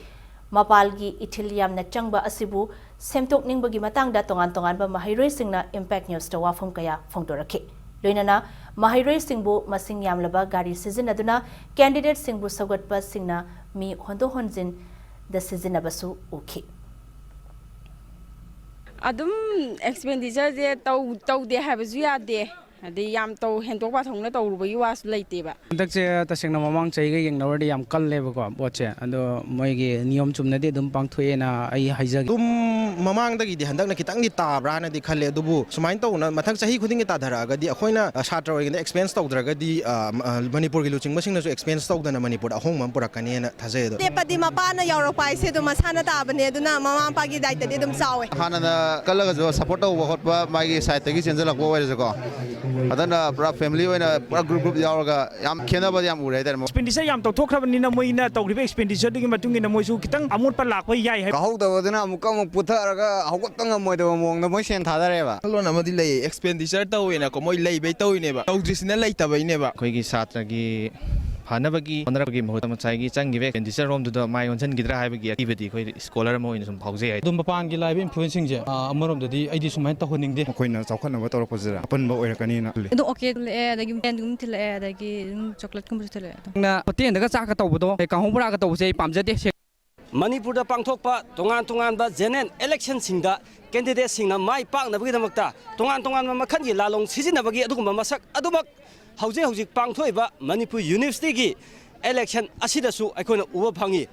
ꯃꯄꯥꯜꯒꯤ ꯏꯊꯤꯜ ꯌꯥꯝꯅ ꯆꯪꯕ ꯑꯁꯤꯕꯨ ꯁꯦꯝꯗꯣꯛꯅꯤꯡꯕꯒꯤ ꯃꯇꯥꯡꯗ ꯇꯣꯉꯥꯟ ꯇꯣꯉꯥꯟꯕ ꯃꯍꯩꯔꯣꯏꯁꯤꯡꯅ Impact Newsꯇ ꯋꯥꯐꯝ ꯀꯌꯥ ꯐꯣꯡꯗꯣꯔꯛꯈꯤ꯫ ꯂꯣꯏꯅꯅ ꯃꯍꯩꯔꯣꯏꯁꯤꯡꯕꯨ ꯃꯁꯤꯡ ꯌꯥꯝꯂꯕ ꯒꯥꯔꯤ ꯁꯤꯖꯤꯟꯅꯗꯨꯅ candidateꯁꯤꯡꯕꯨ ꯁꯧꯒꯠꯄꯁꯤꯡꯅ ꯃꯤ ꯍꯣꯟꯗꯣꯛ ꯍꯣꯟꯖꯤꯟꯗ ꯁꯤꯖꯤꯟꯅꯕꯁꯨ ꯎꯈꯤ꯫ ꯑꯗꯨꯝ expenditure ꯁꯦ ꯇꯧ- ꯇꯧꯗꯦ ꯍꯥꯏꯕꯁꯨ ꯌꯥꯗꯦ꯫ ꯑꯗꯩ ꯌꯥꯝ ꯇꯧ- ꯍꯦꯟꯗꯣꯛ ꯄꯥꯊꯣꯛꯅ ꯇꯧꯔꯨꯕꯒꯤ ꯋꯥꯁꯨ ꯂꯩꯇꯦꯕ꯫ ꯍꯟꯗꯛꯁꯦ ꯇꯁꯦꯡꯅ ꯃꯃꯥꯡ ꯆꯍꯤꯒ ꯌꯦꯡꯅꯔꯨꯔꯗꯤ ꯌꯥꯝ ꯀꯜꯂꯦꯕꯀꯣ ꯄꯣꯠꯁꯦ꯫ ꯑꯗꯣ ꯃꯣꯏꯒꯤ ꯅꯤꯌꯣꯝ ꯆꯨꯝꯅꯗꯤ ꯑꯗꯨꯝ ꯄꯥꯡꯊꯣꯛꯑꯦꯅ ꯑꯩ ꯍꯥꯏꯖꯒꯦ꯫ ꯑꯗꯨꯝ ꯃꯃꯥꯡꯗꯒꯤꯗꯤ ꯍꯟꯗꯛꯅ ꯈꯤꯇꯪꯗꯤ ꯇꯥꯕ꯭ꯔꯥ ꯍꯥꯏꯅꯗꯤ ꯈꯜꯂꯦ꯫ ꯑꯗꯨꯕꯨ ꯁꯨꯃꯥꯏꯅ ꯇꯧꯅ ꯃꯊꯪ ꯆꯍꯤ ꯈꯨꯗꯤꯡꯒꯤ ꯇꯥꯊꯔꯛꯑꯒꯗꯤ ꯑꯩꯈꯣꯏꯅ, ꯑ, ꯁꯥꯇ꯭ꯔ ꯑꯣꯏꯔꯤꯉꯩꯗ expense ꯇꯧꯗ꯭ꯔꯒꯗꯤ, ꯑ, ꯃ-, ꯑ, ꯃꯅꯤꯄꯨꯔꯒꯤ ꯂꯨꯆꯤꯡꯕꯁꯤꯡꯅꯁꯨ expense ꯇꯧꯗꯅ ꯃꯅꯤꯄꯨꯔꯗ ꯑꯍꯣꯡꯕ ꯑꯃ ꯄꯨꯔꯛꯀꯅꯤꯅ ꯊꯥꯖꯩ꯫ ꯑꯗꯣ ꯂꯦꯞꯄꯗꯤ ꯃꯄꯥꯅ ꯌꯥꯎꯔꯛꯄ ꯍꯥꯏꯁꯦ ꯑꯗꯨꯝ ꯃꯁꯥꯅ ꯇꯥꯕꯅꯦ, ꯑꯗꯨꯅ ꯃꯃꯥ ꯃꯄꯥꯒꯤ ꯗꯥꯏꯇꯗꯤ ꯑꯗꯨꯝ ꯆꯥꯎꯋꯦ꯫ ꯍꯥꯟꯅꯅ ꯀꯜꯂꯒꯁꯨ support ꯇꯧꯕ ꯈꯣꯠꯄ ꯃꯥꯒꯤ side ꯇꯒꯤ ꯆꯦꯟꯖꯜꯂꯛꯄ ꯑꯣꯏꯔꯁꯨꯀꯣ, ꯍꯟꯗꯛꯅ ꯄꯨꯔꯥ family ꯑꯣꯏꯅ ꯄꯨꯔꯥ group group ꯌꯥꯎꯔꯒ ꯌꯥꯝ ꯈꯦꯠꯅꯕꯗꯤ ꯌꯥꯝ ꯎꯔꯦ ꯍꯥꯏꯇꯥꯔꯦ꯫ Expenditure ꯌꯥꯝ ꯇꯧꯊꯣꯛꯈ꯭ꯔꯕꯅꯤꯅ ꯃꯣꯏꯅ ꯇꯧꯈ꯭ꯔꯤꯕ expenditure ꯗꯨꯒꯤ ꯃꯇꯨꯡ ꯏꯟꯅ ꯃꯣꯏꯁꯨ ꯈꯤꯇꯪ ꯑꯃꯣꯠꯄ ꯂꯥꯛꯄ ꯌꯥꯏ ꯍꯥꯏꯕ꯫ ꯀꯥꯍꯧꯗꯕꯗꯨꯅ ꯑꯃꯨꯛꯀ ꯑꯃꯨꯛ ꯄꯨꯊꯔꯒ ꯍꯧꯒꯠꯄ ꯉꯝꯃꯣꯏꯗꯕ ꯃꯑꯣꯡꯗ ꯃꯣꯏ ꯁꯦꯟ ꯊꯥꯗꯔꯦꯕ꯫ ꯋꯥꯈꯜꯂꯣꯟ ꯑꯃꯗꯤ ꯂꯩꯌꯦ, expenditure ꯇꯧꯋꯦꯅꯀꯣ, ꯃꯣꯏ ꯂꯩꯕꯩ ꯇꯧꯔꯤꯅꯦꯕ, ꯇꯧꯗ꯭ꯔꯤꯁꯤꯅ ꯂꯩꯇꯕꯩꯅꯦꯕ꯫ ꯑꯩꯈꯣꯏꯒꯤ ꯁꯥꯇ꯭ꯔꯒꯤ ꯐꯅꯕꯒꯤ ꯍꯣꯠꯅꯔꯛꯄꯒꯤ ꯃꯍꯨꯠꯇ ꯉꯁꯥꯏꯒꯤ ꯆꯪꯈꯤꯕ expenditure ꯔꯣꯝꯗꯨꯗ ꯃꯥꯏ ꯑꯣꯟꯁꯤꯟꯈꯤꯗ꯭ꯔꯥ ꯍꯥꯏꯕꯒꯤ ꯑꯀꯤꯕꯗꯤ ꯑꯩꯈꯣꯏ scholar ꯑꯃ ꯑꯣꯏꯅ ꯁꯨꯝ ꯐꯥꯎꯖꯩ ꯍꯥꯏ꯫ ꯑꯗꯨꯝ ꯃꯄꯥꯟꯒꯤ ꯂꯥꯛꯏꯕ influence ꯁꯤꯡꯁꯦ, ꯑ, ꯑꯃꯔꯣꯝꯗꯗꯤ ꯑꯩꯗꯤ ꯁꯨꯃꯥꯏꯅ ꯇꯧꯍꯟꯅꯤꯡꯗꯦ꯫ ꯃꯈꯣꯏꯅ ꯆꯥꯎꯈꯠꯅꯕ ꯇꯧꯔꯛꯄꯁꯤꯗ ꯑꯄꯟꯕ ꯑꯣꯏꯔꯛꯀꯅꯤꯅ ꯈꯜꯂꯤ꯫ ꯑꯗꯨꯝ okay ꯂꯥꯛꯑꯦ, ꯑꯗꯒꯤ pen ꯒꯨꯝꯕ ꯊꯤꯜꯂꯛꯑꯦ, ꯑꯗꯒꯤ ꯑꯗꯨꯝ chocolate ꯀꯨꯝꯕꯁꯨ ꯊꯤꯜꯂꯛꯑꯦ ꯑꯗꯨꯝ꯫ ꯅ ꯍꯣꯇꯦꯜꯗꯒ ꯆꯥꯛꯀ ꯇꯧꯕꯗꯣ, ꯑꯩ ꯀꯥꯡꯍꯧ ꯕꯣꯔꯥꯒ ꯇꯧꯕꯁꯦ ꯑꯩ ꯄꯥꯝꯖꯗꯦ꯫ ꯃꯅꯤꯄꯨꯔꯗ ꯄꯥꯡꯊꯣꯛꯄ ꯇꯣꯉꯥꯟ ꯇꯣꯉꯥꯟꯕ general election ꯁꯤꯡꯗ candidate ꯁꯤꯡꯅ ꯃꯥꯏ ꯄꯥꯛꯅꯕꯒꯤꯗꯃꯛꯇ ꯇꯣꯉꯥꯟ ꯇꯣꯉꯥꯟꯕ ꯃꯈꯜꯒꯤ ꯂꯥꯂꯣꯡ ꯁꯤꯖꯤꯟꯅꯕꯒꯤ ꯑꯗꯨꯒꯨꯝꯕ ꯃꯁꯛ ꯑꯗꯨꯃꯛ ꯍꯧꯖꯤꯛ ꯍꯧꯖꯤꯛ ꯄꯥꯡꯊꯣꯛꯏꯕ ꯃꯅꯤꯄꯨꯔ University ꯒꯤ election ꯑꯁꯤꯗꯁꯨ ꯑꯩꯈꯣꯏꯅ ꯎꯕ ꯐꯪꯉꯤ꯫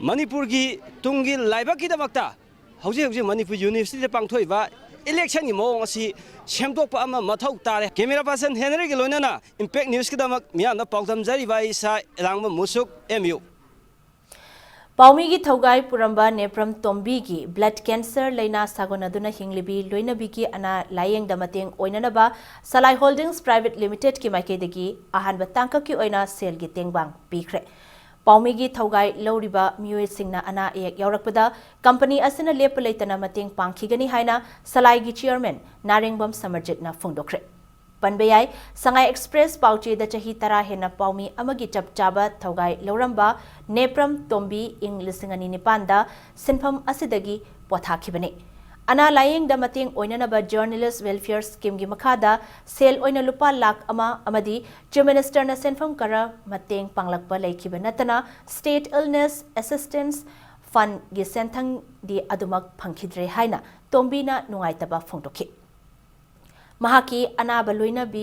ꯃꯅꯤꯄꯨꯔꯒꯤ ꯇꯨꯡꯒꯤ ꯂꯥꯏꯕꯛꯀꯤꯗꯃꯛꯇ ꯍꯧꯖꯤꯛ ꯍꯧꯖꯤꯛ ꯃꯅꯤꯄꯨꯔ University ꯗ ꯄꯥꯡꯊꯣꯛꯏꯕ election ꯒꯤ ꯃꯑꯣꯡ ꯑꯁꯤ ꯁꯦꯝꯗꯣꯛꯄ ꯑꯃ ꯃꯊꯧ ꯇꯥꯔꯦ꯫ Camera person ꯍꯦꯅꯔꯤꯒ ꯂꯣꯏꯅꯅ Impact News ꯀꯤꯗꯃꯛ ꯃꯤꯌꯥꯝꯗ ꯄꯥꯎꯗꯝꯖꯔꯤꯕ ꯑꯩ ꯏꯁꯥ ꯏꯔꯥꯡꯕꯝ ꯃꯨꯁꯨꯛ, M U꯫ ꯄꯥꯎꯃꯤꯒꯤ ꯊꯧꯒꯥꯏ ꯄꯨꯔꯝꯕ Nepram ꯇꯣꯝꯕꯤꯒꯤ blood cancer ꯂꯩꯅꯥ ꯁꯥꯒꯣꯟꯅꯗꯨꯅ ꯍꯤꯡꯂꯤꯕꯤ ꯂꯣꯏꯅꯕꯤꯒꯤ ꯑꯅꯥ ꯂꯥꯌꯦꯡꯗ ꯃꯇꯦꯡ ꯑꯣꯏꯅꯅꯕ ꯁꯂꯥꯏ Holdings Private Limited ꯀꯤ ꯃꯥꯏꯀꯩꯗꯒꯤ ꯑꯍꯥꯟꯕ ꯇꯥꯡꯀꯛꯀꯤ ꯑꯣꯏꯅ ꯁꯦꯜꯒꯤ ꯇꯦꯡꯕꯥꯡ ꯄꯤꯈ꯭ꯔꯦ꯫ ꯄꯥꯎꯃꯤꯒꯤ ꯊꯧꯒꯥꯏ ꯂꯧꯔꯤꯕ ꯃꯤꯑꯣꯏꯁꯤꯡꯅ ꯑꯅꯥ ꯑꯌꯦꯛ ꯌꯥꯎꯔꯛꯄꯗ company ꯑꯁꯤꯅ ꯂꯦꯞꯄ ꯂꯩꯇꯅ ꯃꯇꯦꯡ ꯄꯥꯡꯈꯤꯒꯅꯤ ꯍꯥꯏꯅ ꯁꯂꯥꯏꯒꯤ chairman ꯅꯥꯔꯦꯡꯕꯝ ꯁꯃꯔꯖꯤꯠꯅ ꯐꯣꯡꯗꯣꯛꯈ꯭ꯔꯦ꯫ ꯄꯟꯕ ꯌꯥꯏ, ꯁꯉꯥꯏ Express ꯄꯥꯎꯆꯦꯗ ꯆꯍꯤ ꯇꯔꯥ ꯍꯦꯟꯅ ꯄꯥꯎꯃꯤ ꯑꯃꯒꯤ ꯆꯞ ꯆꯥꯕ ꯊꯧꯒꯥꯏ ꯂꯧꯔꯝꯕ ꯅꯦꯄ꯭ꯔꯝ ꯇꯣꯝꯕꯤ ꯏꯪ ꯂꯤꯁꯤꯡ ꯑꯅꯤ ꯅꯤꯄꯥꯟꯗ ꯁꯤꯟꯐꯝ ꯑꯁꯤꯗꯒꯤ ꯄꯣꯊꯥꯈꯤꯕꯅꯤ꯫ ꯑꯅꯥ ꯂꯥꯌꯦꯡꯗ ꯃꯇꯦꯡ ꯑꯣꯏꯅꯅꯕ Journalist Welfare Scheme ꯒꯤ ꯃꯈꯥꯗ ꯁꯦꯜ ꯑꯣꯏꯅ ꯂꯨꯄꯥ ꯂꯥꯈ ꯑꯃ ꯑꯃꯗꯤ Chief Minister ꯅ ꯁꯦꯟꯐꯝ ꯈꯔ ꯃꯇꯦꯡ ꯄꯥꯡꯂꯛꯄ ꯂꯩꯈꯤꯕ ꯅꯠꯇꯅ State Illness Assistance Fund ꯒꯤ ꯁꯦꯟꯊꯪꯗꯤ ꯑꯗꯨꯃꯛ ꯐꯪꯈꯤꯗ꯭ꯔꯦ ꯍꯥꯏꯅ ꯇꯣꯝꯕꯤꯅ ꯅꯨꯡꯉꯥꯏꯇꯕ ꯐꯣꯡꯗꯣꯛꯈꯤ꯫ ꯃꯍꯥꯛꯀꯤ ꯑꯅꯥꯕ ꯂꯣꯏꯅꯕꯤ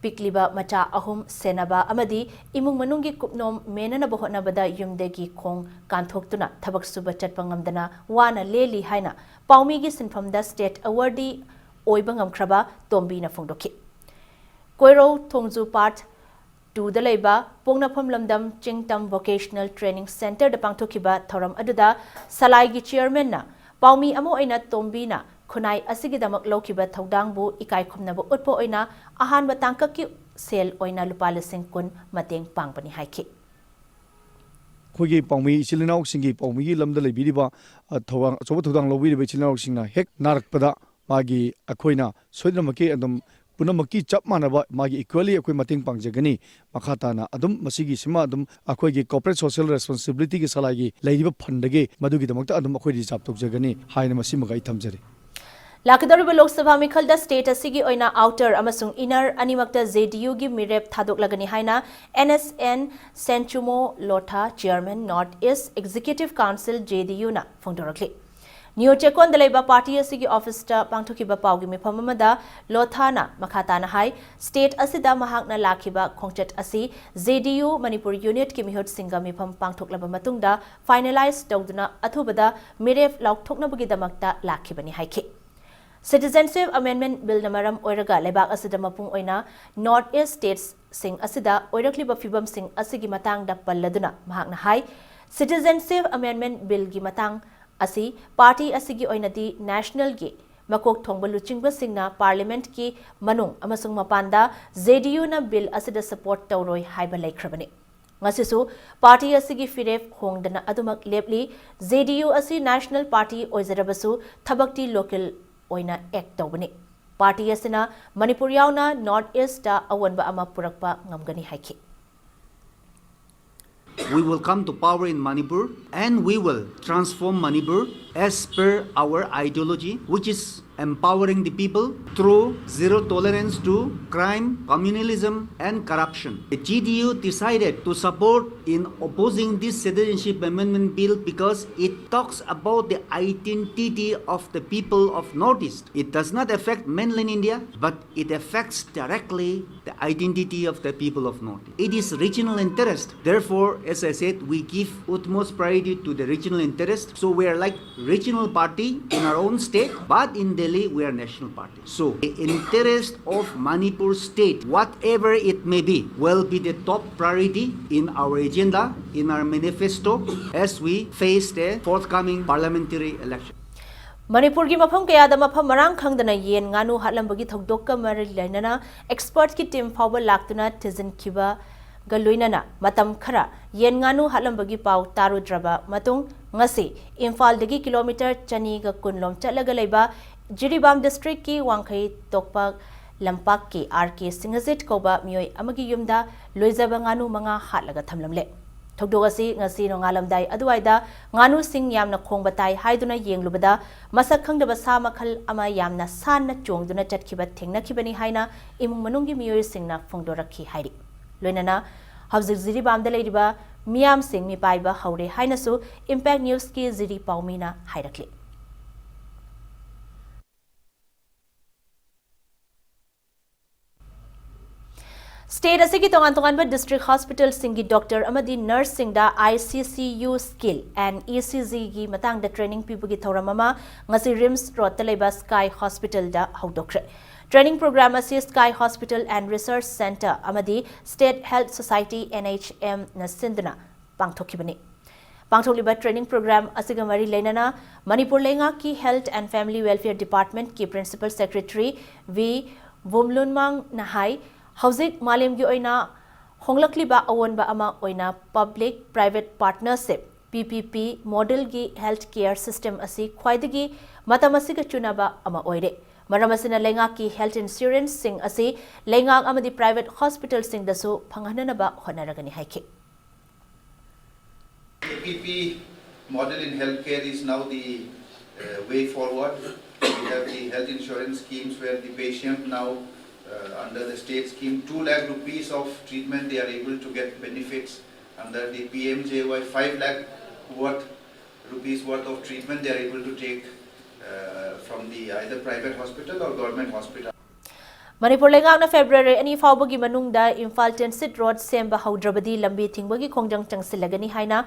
ꯄꯤꯛꯂꯤꯕ ꯃꯆꯥ ꯑꯍꯨꯝ ꯁꯦꯟꯅꯕ ꯑꯃꯗꯤ ꯏꯃꯨꯡ ꯃꯅꯨꯡꯒꯤ ꯀꯨꯞꯅꯣꯝ ꯃꯦꯟꯅꯅꯕ ꯍꯣꯠꯅꯕꯗ ꯌꯨꯝꯗꯒꯤ ꯈꯣꯡ ꯀꯥꯟꯊꯣꯛꯇꯨꯅ ꯊꯕꯛ ꯁꯨꯕ ꯆꯠꯄ ꯉꯝꯗꯅ ꯋꯥꯅ ꯂꯦꯜꯂꯤ ꯍꯥꯏꯅ ꯄꯥꯎꯃꯤꯒꯤ ꯁꯤꯟꯐꯝꯗ State Awardee ꯑꯣꯏꯕ ꯉꯝꯈ꯭ꯔꯕ ꯇꯣꯝꯕꯤꯅ ꯐꯣꯡꯗꯣꯛꯈꯤ꯫ ꯀꯣꯏꯔꯧ ꯊꯣꯡꯖꯨ Part two ꯗ ꯂꯩꯕ ꯄꯣꯛꯅꯐꯝ ꯂꯝꯗꯝ ꯆꯤꯡꯇꯝ Vocational Training Centre ꯗ ꯄꯥꯡꯊꯣꯛꯈꯤꯕ ꯊꯧꯔꯝ ꯑꯗꯨꯗ ꯁꯂꯥꯏꯒꯤ Chairman ꯅ ꯄꯥꯎꯃꯤ ꯑꯃ ꯑꯣꯏꯅ ꯇꯣꯝꯕꯤꯅ ꯈꯨꯟꯅꯥꯏ ꯑꯁꯤꯒꯤꯗꯃꯛ ꯂꯧꯈꯤꯕ ꯊꯧꯗꯥꯡꯕꯨ ꯏꯀꯥꯏ ꯈꯨꯝꯅꯕ ꯎꯠꯄ ꯑꯣꯏꯅ ꯑꯍꯥꯟꯕ ꯇꯥꯡꯀꯛꯀꯤ ꯁꯦꯜ ꯑꯣꯏꯅ ꯂꯨꯄꯥ ꯂꯤꯁꯤꯡ ꯀꯨꯟ ꯃꯇꯦꯡ ꯄꯥꯡꯕꯅꯤ ꯍꯥꯏꯈꯤ꯫ ꯑꯩꯈꯣꯏꯒꯤ ꯄꯥꯎꯃꯤ ꯏꯆꯤꯜ ꯏꯅꯥꯎꯁꯤꯡꯒꯤ ꯄꯥꯎꯃꯤꯒꯤ ꯂꯝꯗ ꯂꯩꯕꯤꯔꯤꯕ ꯑ, ꯊꯧꯗꯥꯡ ꯑꯆꯧꯕ ꯊꯧꯗꯥꯡ ꯂꯧꯕꯤꯔꯤꯕ ꯏꯆꯤꯜ ꯏꯅꯥꯎꯁꯤꯡꯅ ꯍꯦꯛ ꯅꯥꯔꯛꯄꯗ ꯃꯥꯒꯤ ꯑꯩꯈꯣꯏꯅ ꯁꯣꯏꯗꯅꯃꯛꯀꯤ ꯑꯗꯨꯝ ꯄꯨꯝꯅꯃꯛꯀꯤ ꯆꯞ ꯃꯥꯟꯅꯕ ꯃꯥꯒꯤ equally ꯑꯩꯈꯣꯏ ꯃꯇꯦꯡ ꯄꯥꯡꯖꯒꯅꯤ꯫ ꯃꯈꯥ ꯇꯥꯅ ꯑꯗꯨꯝ ꯃꯁꯤꯒꯤꯁꯤꯃ ꯑꯗꯨꯝ ꯑꯩꯈꯣꯏꯒꯤ Corporate Social Responsibility ꯒꯤ ꯁꯂꯥꯏꯒꯤ ꯂꯩꯔꯤꯕ fund ꯗꯒꯤ ꯃꯗꯨꯒꯤꯗꯃꯛꯇ ꯑꯗꯨꯝ ꯑꯩꯈꯣꯏ reserve ꯇꯧꯖꯒꯅꯤ ꯍꯥꯏꯅ ꯃꯁꯤꯃꯒ ꯑꯩ ꯊꯝꯖꯔꯤ꯫ ꯂꯥꯛꯀꯗꯧꯔꯤꯕ ꯂꯣꯛ ꯁꯚꯥ ꯃꯤꯈꯜꯗ state ꯑꯁꯤꯒꯤ ꯑꯣꯏꯅ outer ꯑꯃꯁꯨꯡ inner ꯑꯅꯤꯃꯛꯇ JDU ꯒꯤ ꯃꯤꯔꯦꯞ ꯊꯥꯗꯣꯛꯂꯒꯅꯤ ꯍꯥꯏꯅ NSN Senchumo Lotha, Chairman North East Executive Council JDU ꯅ ꯐꯣꯡꯗꯣꯔꯛꯂꯤ꯫ ꯅꯤꯌꯣ ꯆꯦꯀꯣꯟꯗ ꯂꯩꯕ party ꯑꯁꯤꯒꯤ office ꯇ ꯄꯥꯡꯊꯣꯛꯈꯤꯕ ꯄꯥꯎꯒꯤ ꯃꯤꯐꯝ ꯑꯃꯗ ꯂꯣꯊꯥꯅ ꯃꯈꯥ ꯇꯥꯅ ꯍꯥꯏ, state ꯑꯁꯤꯗ ꯃꯍꯥꯛꯅ ꯂꯥꯛꯈꯤꯕ ꯈꯣꯡꯆꯠ ꯑꯁꯤ JDU ꯃꯅꯤꯄꯨꯔ unit ꯀꯤ ꯃꯤꯍꯨꯠꯁꯤꯡꯒ ꯃꯤꯐꯝ ꯄꯥꯡꯊꯣꯛꯂꯕ ꯃꯇꯨꯡꯗ finalise ꯇꯧꯗꯨꯅ ꯑꯊꯨꯕꯗ ꯃꯤꯔꯦꯞ ꯂꯥꯎꯊꯣꯛꯅꯕꯒꯤꯗꯃꯛꯇ ꯂꯥꯛꯈꯤꯕꯅꯤ ꯍꯥꯏꯈꯤ꯫ Citizenship Amendment Bill ꯅ ꯃꯔꯝ ꯑꯣꯏꯔꯒ ꯂꯩꯕꯥꯛ ꯑꯁꯤꯗ ꯃꯄꯨꯡ ꯑꯣꯏꯅ North East states ꯁꯤꯡ ꯑꯁꯤꯗ ꯑꯣꯏꯔꯛꯂꯤꯕ ꯐꯤꯚꯝꯁꯤꯡ ꯑꯁꯤꯒꯤ ꯃꯇꯥꯡꯗ ꯄꯜꯂꯗꯨꯅ ꯃꯍꯥꯛꯅ ꯍꯥꯏ, Citizenship Amendment Bill ꯒꯤ ꯃꯇꯥꯡ ꯑꯁꯤ party ꯑꯁꯤꯒꯤ ꯑꯣꯏꯅꯗꯤ national ꯒꯤ ꯃꯀꯣꯛ ꯊꯣꯡꯕ ꯂꯨꯆꯤꯡꯕꯁꯤꯡꯅ parliament ꯀꯤ ꯃꯅꯨꯡ ꯑꯃꯁꯨꯡ ꯃꯄꯥꯟꯗ JDU ꯅ bill ꯑꯁꯤꯗ support ꯇꯧꯔꯣꯏ ꯍꯥꯏꯕ ꯂꯩꯈ꯭ꯔꯕꯅꯤ꯫ ꯉꯁꯤꯁꯨ party ꯑꯁꯤꯒꯤ ꯐꯤꯔꯦꯞ ꯍꯣꯡꯗꯅ ꯑꯗꯨꯃꯛ ꯂꯦꯞꯂꯤ꯫ JDU ꯑꯁꯤ national party ꯑꯣꯏꯖꯔꯕꯁꯨ ꯊꯕꯛꯇꯤ local ꯑꯣꯏꯅ act ꯇꯧꯕꯅꯤ꯫ Party ꯑꯁꯤꯅ ꯃꯅꯤꯄꯨꯔ ꯌꯥꯎꯅ North East ꯇ ꯑꯑꯣꯟꯕ ꯑꯃ ꯄꯨꯔꯛꯄ ꯉꯝꯒꯅꯤ ꯍꯥꯏꯈꯤ꯫ We will come to power in Manipur and we will transform Manipur as per our ideology, which is empowering the people through zero tolerance to crime, communalism, and corruption. The G D U decided to support in opposing this Citizenship Amendment Bill because it talks about the identity of the people of Northeast. It does not affect mainland India, but it affects directly the identity of the people of Northeast. It is regional interest. Therefore, as I said, we give utmost priority to the regional interest. So we are like regional party in our own state, but in Delhi we are national party. So the interest of Manipur state, whatever it may be, will be the top priority in our agenda, in our manifesto as we face the forthcoming parliamentary election. ꯃꯅꯤꯄꯨꯔꯒꯤ ꯃꯐꯝ ꯀꯌꯥꯗ ꯃꯐꯝ ꯃꯔꯥꯡ ꯈꯪꯗꯅ ꯌꯦꯟ ꯉꯥꯅꯨ ꯍꯥꯠꯂꯝꯕꯒꯤ ꯊꯧꯗꯣꯛꯀ ꯃꯔꯤ ꯂꯩꯅꯅ ꯑꯦꯛꯁꯄꯔꯠꯀꯤ ꯇꯤꯝ ꯐꯥꯎꯕ ꯂꯥꯛꯇꯨꯅ ꯊꯤꯖꯤꯟꯈꯤꯕꯒ ꯂꯣꯏꯅꯅ ꯃꯇꯝ ꯈꯔ ꯌꯦꯟ ꯉꯥꯅꯨ ꯍꯥꯠꯂꯝꯕꯒꯤ ꯄꯥꯎ ꯇꯥꯔꯨꯗ꯭ꯔꯕ ꯃꯇꯨꯡ, ꯉꯁꯤ ꯏꯝꯐꯥꯜꯗꯒꯤ ꯀꯤꯂꯣꯃꯤꯇꯔ ꯆꯅꯤꯒ ꯀꯨꯟ ꯂꯣꯝ ꯆꯠꯂꯒ ꯂꯩꯕ ꯖꯤꯔꯤꯕꯥꯝ ꯗꯤꯁꯇ꯭ꯔꯤꯛꯀꯤ ꯋꯥꯡꯈꯩ ꯇꯣꯛꯄ ꯂꯝꯄꯥꯛꯀꯤ ꯑꯥꯔ ꯀꯦ ꯁꯤꯡꯍꯖꯤꯠ ꯀꯧꯕ ꯃꯤꯑꯣꯏ ꯑꯃꯒꯤ ꯌꯨꯝꯗ ꯂꯣꯏꯖꯕ ꯉꯥꯅꯨ ꯃꯉꯥ ꯍꯥꯠꯂꯒ ꯊꯝꯂꯝꯂꯦ꯫ ꯊꯧꯗꯣꯛ ꯑꯁꯤ ꯉꯁꯤ ꯅꯣꯡꯉꯥꯜꯂꯝꯗꯥꯏ ꯑꯗꯨꯋꯥꯏꯗ ꯉꯥꯅꯨꯁꯤꯡ ꯌꯥꯝꯅ ꯈꯣꯡꯕ ꯇꯥꯏ ꯍꯥꯏꯗꯨꯅ ꯌꯦꯡꯂꯨꯕꯗ ꯃꯁꯛ ꯈꯪꯗꯕ ꯁꯥ ꯃꯈꯜ ꯑꯃ ꯌꯥꯝꯅ ꯁꯥꯟꯅ ꯆꯣꯡꯗꯨꯅ ꯆꯠꯈꯤꯕ ꯊꯦꯡꯅꯈꯤꯕꯅꯤ ꯍꯥꯏꯅ ꯏꯃꯨꯡ ꯃꯅꯨꯡꯒꯤ ꯃꯤꯑꯣꯏꯁꯤꯡꯅ ꯐꯣꯡꯗꯣꯔꯛꯈꯤ ꯍꯥꯏꯔꯤ꯫ ꯂꯣꯏꯅꯅ ꯍꯧꯖꯤꯛ ꯖꯤꯔꯤꯕꯥꯝꯗ ꯂꯩꯔꯤꯕ ꯃꯤꯌꯥꯝꯁꯤꯡ ꯃꯤꯄꯥꯏꯕ ꯍꯧꯔꯦ ꯍꯥꯏꯅꯁꯨ ꯏꯝꯄꯦꯛ ꯅ꯭ꯌꯨꯁꯀꯤ ꯖꯤꯔꯤ ꯄꯥꯎꯃꯤꯅ ꯍꯥꯏꯔꯛꯂꯤ꯫ ꯁ꯭ꯇꯦꯠ ꯑꯁꯤꯒꯤ ꯇꯣꯉꯥꯟ ꯇꯣꯉꯥꯟꯕ ꯗꯤꯁꯇ꯭ꯔꯤꯛ ꯍꯣꯁꯄꯤꯇꯥꯜꯁꯤꯡꯒꯤ ꯗꯣꯛꯇꯔ ꯑꯃꯗꯤ ꯅꯔꯁꯁꯤꯡꯗ ICCU skill and ECGꯒꯤ ꯃꯇꯥꯡꯗ ꯇ꯭ꯔꯦꯅꯤꯡ ꯄꯤꯕꯒꯤ ꯊꯧꯔꯝ ꯑꯃ ꯉꯁꯤ ꯔꯤꯝꯁ ꯔꯣꯗꯇ ꯂꯩꯕ ꯁ꯭ꯀꯥꯏ ꯍꯣꯁꯄꯤꯇꯥꯜꯗ ꯍꯧꯗꯣꯛꯈ꯭ꯔꯦ꯫ ꯇ꯭ꯔꯦꯅꯤꯡ ꯄ꯭ꯔꯣꯒ꯭ꯔꯥꯝ ꯑꯁꯤ Sky hospital and research centre ꯑꯃꯗꯤ ꯁ꯭ꯇꯦꯠ ꯍꯦꯜꯊ ꯁꯣꯁꯥꯏꯇꯤ, NHMꯅ ꯁꯤꯟꯗꯨꯅ ꯄꯥꯡꯊꯣꯛꯈꯤꯕꯅꯤ꯫ ꯄꯥꯡꯊꯣꯛꯂꯤꯕ ꯇ꯭ꯔꯦꯅꯤꯡ ꯄ꯭ꯔꯣꯒ꯭ꯔꯥꯝ ꯑꯁꯤꯒ ꯃꯔꯤ ꯂꯩꯅꯅ ꯃꯅꯤꯄꯨꯔ ꯂꯩꯉꯥꯛꯀꯤ ꯍꯦꯜꯊ ꯑꯦꯟ ꯐꯦꯃꯤꯂꯤ ꯋꯦꯜꯐꯤꯌꯔ ꯗꯤꯄꯥꯔꯠꯃꯦꯟꯠꯀꯤ ꯄ꯭ꯔꯤꯟꯁꯤꯄꯜ ꯁꯦꯀ꯭ꯔꯦꯇꯔꯤ ꯚꯤ ꯕꯨꯝꯂꯨꯟꯃꯥꯡꯅ ꯍꯥꯏ, ꯍꯧꯖꯤꯛ ꯃꯥꯂꯦꯝꯒꯤ ꯑꯣꯏꯅ ꯍꯣꯡꯂꯛꯂꯤꯕ ꯑꯑꯣꯟꯕ ꯑꯃ ꯑꯣꯏꯅ ꯄꯕ꯭ꯂꯤꯛ ꯄ꯭ꯔꯥꯏꯚꯦꯠ ꯄꯥꯔꯠꯅꯔꯁꯤꯞ, PPP, ꯃꯣꯗꯦꯜꯒꯤ ꯍꯦꯜꯊ ꯀꯦꯌꯔ ꯁꯤꯁꯇꯦꯝ ꯑꯁꯤ ꯈ꯭ꯋꯥꯏꯗꯒꯤ ꯃꯇꯝ ꯑꯁꯤꯒ ꯆꯨꯅꯕ ꯑꯃ ꯑꯣꯏꯔꯦ꯫ ꯃꯔꯝ ꯑꯁꯤꯅ ꯂꯩꯉꯥꯛꯀꯤ ꯍꯦꯜꯊ ꯏꯟꯁꯨꯔꯦꯟꯁꯁꯤꯡ ꯑꯁꯤ ꯂꯩꯉꯥꯛ ꯑꯃꯗꯤ ꯄ꯭ꯔꯥꯏꯚꯦꯠ ꯍꯣꯁꯄꯤꯇꯥꯜꯁꯤꯡꯗꯁꯨ ꯐꯪꯍꯟꯅꯅꯕ ꯍꯣꯠꯅꯔꯒꯅꯤ ꯍꯥꯏꯈꯤ꯫ P P model in healthcare is now the uh, way forward. We have the health insurance schemes where the patient now, uh, under the state scheme, two lakh rupees of treatment, they are able to get benefits under the P M J Y, five lakh worth rupees worth of treatment they are able to take uh, from the either private hospital or government hospital. Manipur ꯂꯩꯉꯥꯛꯅ ꯐꯦꯕ꯭ꯔꯨꯋꯥꯔꯤ ꯑꯅꯤ ꯐꯥꯎꯕꯒꯤ ꯃꯅꯨꯡꯗ ꯏꯝꯐꯥꯜ ꯇꯤꯟꯁꯤꯠ ꯔꯣꯗ ꯁꯦꯝꯕ ꯍꯧꯗ꯭ꯔꯕꯗꯤ ꯂꯝꯕꯤ ꯊꯤꯡꯕꯒꯤ ꯈꯣꯡꯖꯪ ꯆꯪꯁꯤꯜꯂꯒꯅꯤ ꯍꯥꯏꯅ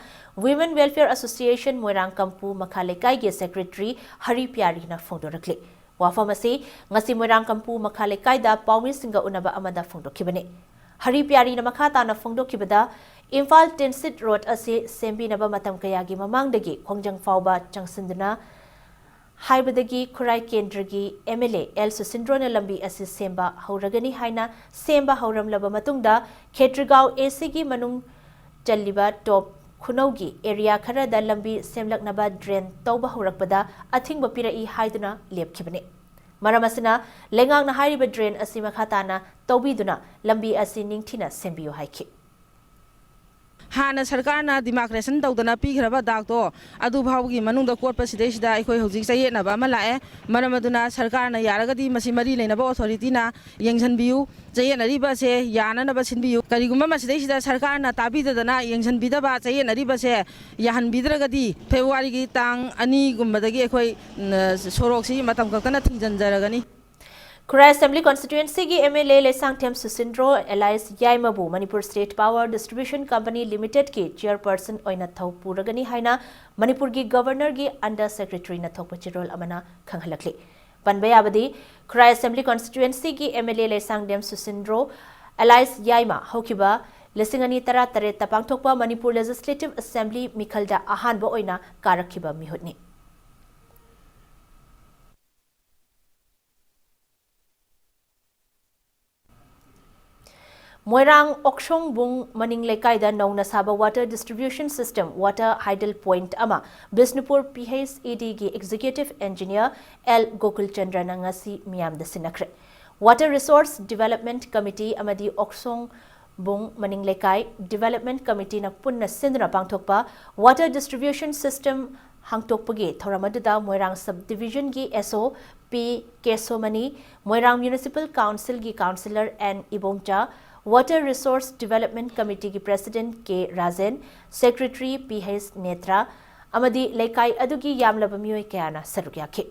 Women Welfare Association ꯃꯣꯏꯔꯥꯡ ꯀꯝꯄꯨ ꯃꯈꯥ ꯂꯩꯀꯥꯏꯒꯤ ꯁꯦꯀ꯭ꯔꯦꯇꯔꯤ ꯍꯔꯤ ꯄꯤꯌꯥꯔꯤꯅ ꯐꯣꯡꯗꯣꯔꯛꯂꯤ꯫ ꯋꯥꯐꯝ ꯑꯁꯤ ꯉꯁꯤ ꯃꯣꯏꯔꯥꯡ ꯀꯝꯄꯨ ꯃꯈꯥ ꯂꯩꯀꯥꯏꯗ ꯄꯥꯎꯃꯤꯁꯤꯡꯒ ꯎꯅꯕ ꯑꯃꯗ ꯐꯣꯡꯗꯣꯛꯈꯤꯕꯅꯤ꯫ ꯍꯔꯤ ꯄꯤꯌꯥꯔꯤꯅ ꯃꯈꯥ ꯇꯥꯅ ꯐꯣꯡꯗꯣꯛꯈꯤꯕꯗ, ꯏꯝꯐꯥꯜ ꯇꯤꯟꯁꯤꯠ ꯔꯣꯗ ꯑꯁꯤ ꯁꯦꯝꯕꯤꯅꯕ ꯃꯇꯝ ꯀꯌꯥꯒꯤ ꯃꯃꯥꯡꯗꯒꯤ ꯈꯣꯡꯖꯪ ꯐꯥꯎꯕ ꯆꯪꯁꯤꯟꯗꯨꯅ ꯍꯥꯏꯕꯗꯒꯤ ꯈꯨꯔꯥꯏ ꯀꯦꯟꯗ꯭ꯔꯒꯤ M L A L ꯁꯨꯁꯤꯟꯗ꯭ꯔꯣꯅ ꯂꯝꯕꯤ ꯑꯁꯤ ꯁꯦꯝꯕ ꯍꯧꯔꯒꯅꯤ ꯍꯥꯏꯅ ꯁꯦꯝꯕ ꯍꯧꯔꯝꯂꯕ ꯃꯇꯨꯡꯗ ꯈꯦꯇ꯭ꯔꯤꯒꯥꯎ A Cꯒꯤ ꯃꯅꯨꯡ ꯆꯜꯂꯤꯕ ꯇꯣꯞ ꯈꯨꯅꯧꯒꯤ ꯑꯦꯔꯤꯌꯥ ꯈꯔꯗ ꯂꯝꯕꯤ ꯁꯦꯝꯂꯛꯅꯕ ꯗ꯭ꯔꯦꯟ ꯇꯧꯕ ꯍꯧꯔꯛꯄꯗ ꯑꯊꯤꯡꯕ ꯄꯤꯔꯛꯏ ꯍꯥꯏꯗꯨꯅ ꯂꯦꯞꯈꯤꯕꯅꯤ꯫ ꯃꯔꯝ ꯑꯁꯤꯅ ꯂꯩꯉꯥꯛꯅ ꯍꯥꯏꯔꯤꯕ ꯗ꯭ꯔꯦꯟ ꯑꯁꯤ ꯃꯈꯥ ꯇꯥꯅ ꯇꯧꯕꯤꯗꯨꯅ ꯂꯝꯕꯤ ꯑꯁꯤ ꯅꯤꯡꯊꯤꯅ ꯁꯦꯝꯕꯤꯌꯨ ꯍꯥꯏꯈꯤ꯫ ꯍꯥꯟꯅ ꯁꯔꯀꯥꯔꯅ ꯗꯤꯃꯥꯔꯀꯦꯁꯟ ꯇꯧꯗꯅ ꯄꯤꯈ꯭ꯔꯕ ꯗꯥꯛꯇꯣ ꯑꯗꯨ ꯐꯥꯎꯕꯒꯤ ꯃꯅꯨꯡꯗ ꯀꯣꯠꯄ ꯁꯤꯗꯩꯁꯤꯗ ꯑꯩꯈꯣꯏ ꯍꯧꯖꯤꯛ ꯆꯌꯦꯠꯅꯕ ꯑꯃ ꯂꯥꯛꯑꯦ꯫ ꯃꯔꯝ ꯑꯗꯨꯅ ꯁꯔꯀꯥꯔꯅ ꯌꯥꯔꯒꯗꯤ ꯃꯁꯤ ꯃꯔꯤ ꯂꯩꯅꯕ ꯑꯣꯊꯣꯔꯤꯇꯤꯅ ꯌꯦꯡꯁꯤꯟꯕꯤꯌꯨ, ꯆꯌꯦꯠꯅꯔꯤꯕ ꯑꯁꯦ ꯌꯥꯅꯅꯕ ꯁꯤꯟꯕꯤꯌꯨ꯫ ꯀꯔꯤꯒꯨꯝꯕ ꯃꯁꯤꯗꯩꯁꯤꯗ ꯁꯔꯀꯥꯔꯅ ꯇꯥꯕꯤꯗꯗꯅ ꯌꯦꯡꯁꯤꯟꯕꯤꯗꯕ, ꯆꯌꯦꯠꯅꯔꯤꯕ ꯑꯁꯦ ꯌꯥꯍꯟꯕꯤꯗ꯭ꯔꯒꯗꯤ ꯐꯦꯕ꯭ꯔꯨꯋꯥꯔꯤꯒꯤ ꯇꯥꯡ ꯑꯅꯤꯒꯨꯝꯕꯗꯒꯤ ꯑꯩꯈꯣꯏ ꯁꯣꯔꯣꯛꯁꯤ ꯃꯇꯝ ꯈꯛꯇꯅ ꯊꯤꯡꯖꯤꯟꯖꯔꯒꯅꯤ꯫ ꯈꯨꯔꯥꯏ ꯑꯦꯁꯦꯝꯕ꯭ꯂꯤ ꯀꯟꯁꯇꯤꯇ꯭ꯋꯦꯟꯁꯤꯒꯤ M L A Leishangthem Susindro alias ꯌꯥꯏꯃꯕꯨ Manipur state power distribution company ꯂꯤꯃꯤꯇꯦꯗꯀꯤ ꯆꯤꯌꯔꯄꯔꯁꯟ ꯑꯣꯏꯅ ꯊꯧ ꯄꯨꯔꯒꯅꯤ ꯍꯥꯏꯅ ꯃꯅꯤꯄꯨꯔꯒꯤ ꯒꯕꯔꯅꯔꯒꯤ ꯑꯟꯗꯔ ꯁꯦꯀ꯭ꯔꯦꯇꯔꯤꯅ ꯊꯣꯛꯄ ꯆꯦꯔꯣꯜ ꯑꯃꯅ ꯈꯪꯍꯜꯂꯛꯂꯤ꯫ ꯄꯟꯕ ꯌꯥꯕꯗꯤ, ꯈꯨꯔꯥꯏ ꯑꯦꯁꯦꯝꯕ꯭ꯂꯤ ꯀꯟꯁꯇꯤꯇ꯭ꯋꯦꯟꯁꯤꯒꯤ M L A Leishangthem Susindro alias Yaima ꯍꯧꯈꯤꯕ ꯂꯤꯁꯤꯡ ꯑꯅꯤ ꯇꯔꯥ ꯇꯔꯦꯠꯇ ꯄꯥꯡꯊꯣꯛꯄ ꯃꯅꯤꯄꯨꯔ ꯂꯦꯖꯤꯁꯂꯦꯇꯤꯚ ꯑꯦꯁꯦꯝꯕ꯭ꯂꯤ ꯃꯤꯈꯜꯗ ꯑꯍꯥꯟꯕ ꯑꯣꯏꯅ ꯀꯥꯔꯛꯈꯤꯕ ꯃꯤꯍꯨꯠꯅꯤ꯫ ꯃꯣꯏꯔꯥꯡ ꯑꯣꯛꯁꯣꯡꯕꯨꯡ ꯃꯅꯤꯡ ꯂꯩꯀꯥꯏꯗ ꯅꯧꯅ ꯁꯥꯕ water distribution system, water hurdle point ꯑꯃ Bishnupur P H E Dꯒꯤ executive engineer L Gokul ꯆꯟꯗ꯭ꯔꯅ ꯉꯁꯤ ꯃꯤꯌꯥꯝꯗ ꯁꯤꯟꯅꯈ꯭ꯔꯦ꯫ Water Resource Development Committee ꯑꯃꯗꯤ ꯑꯣꯛꯁꯣꯡ ꯕꯨꯡ ꯃꯅꯤꯡ ꯂꯩꯀꯥꯏ Development Committeeꯅ ꯄꯨꯟꯅ ꯁꯤꯟꯗꯨꯅ ꯄꯥꯡꯊꯣꯛꯄ Water Distribution System ꯍꯥꯡꯗꯣꯛꯄꯒꯤ ꯊꯧꯔꯝ ꯑꯗꯨꯗ ꯃꯣꯏꯔꯥꯡ Sub Divisionꯒꯤ S O P ꯀꯦꯁꯣꯃꯅꯤ, ꯃꯣꯏꯔꯥꯡ Municipal Councilꯒꯤ Councillor N Ibomcha, Water Resource Development Committeeꯒꯤ President K Rajen, Secretary P H ꯅꯦꯇ꯭ꯔꯥ ꯑꯃꯗꯤ ꯂꯩꯀꯥꯏ ꯑꯗꯨꯒꯤ ꯌꯥꯝꯂꯕ ꯃꯤꯑꯣꯏ ꯀꯌꯥꯅ ꯁꯔꯨꯛ ꯌꯥꯈꯤ꯫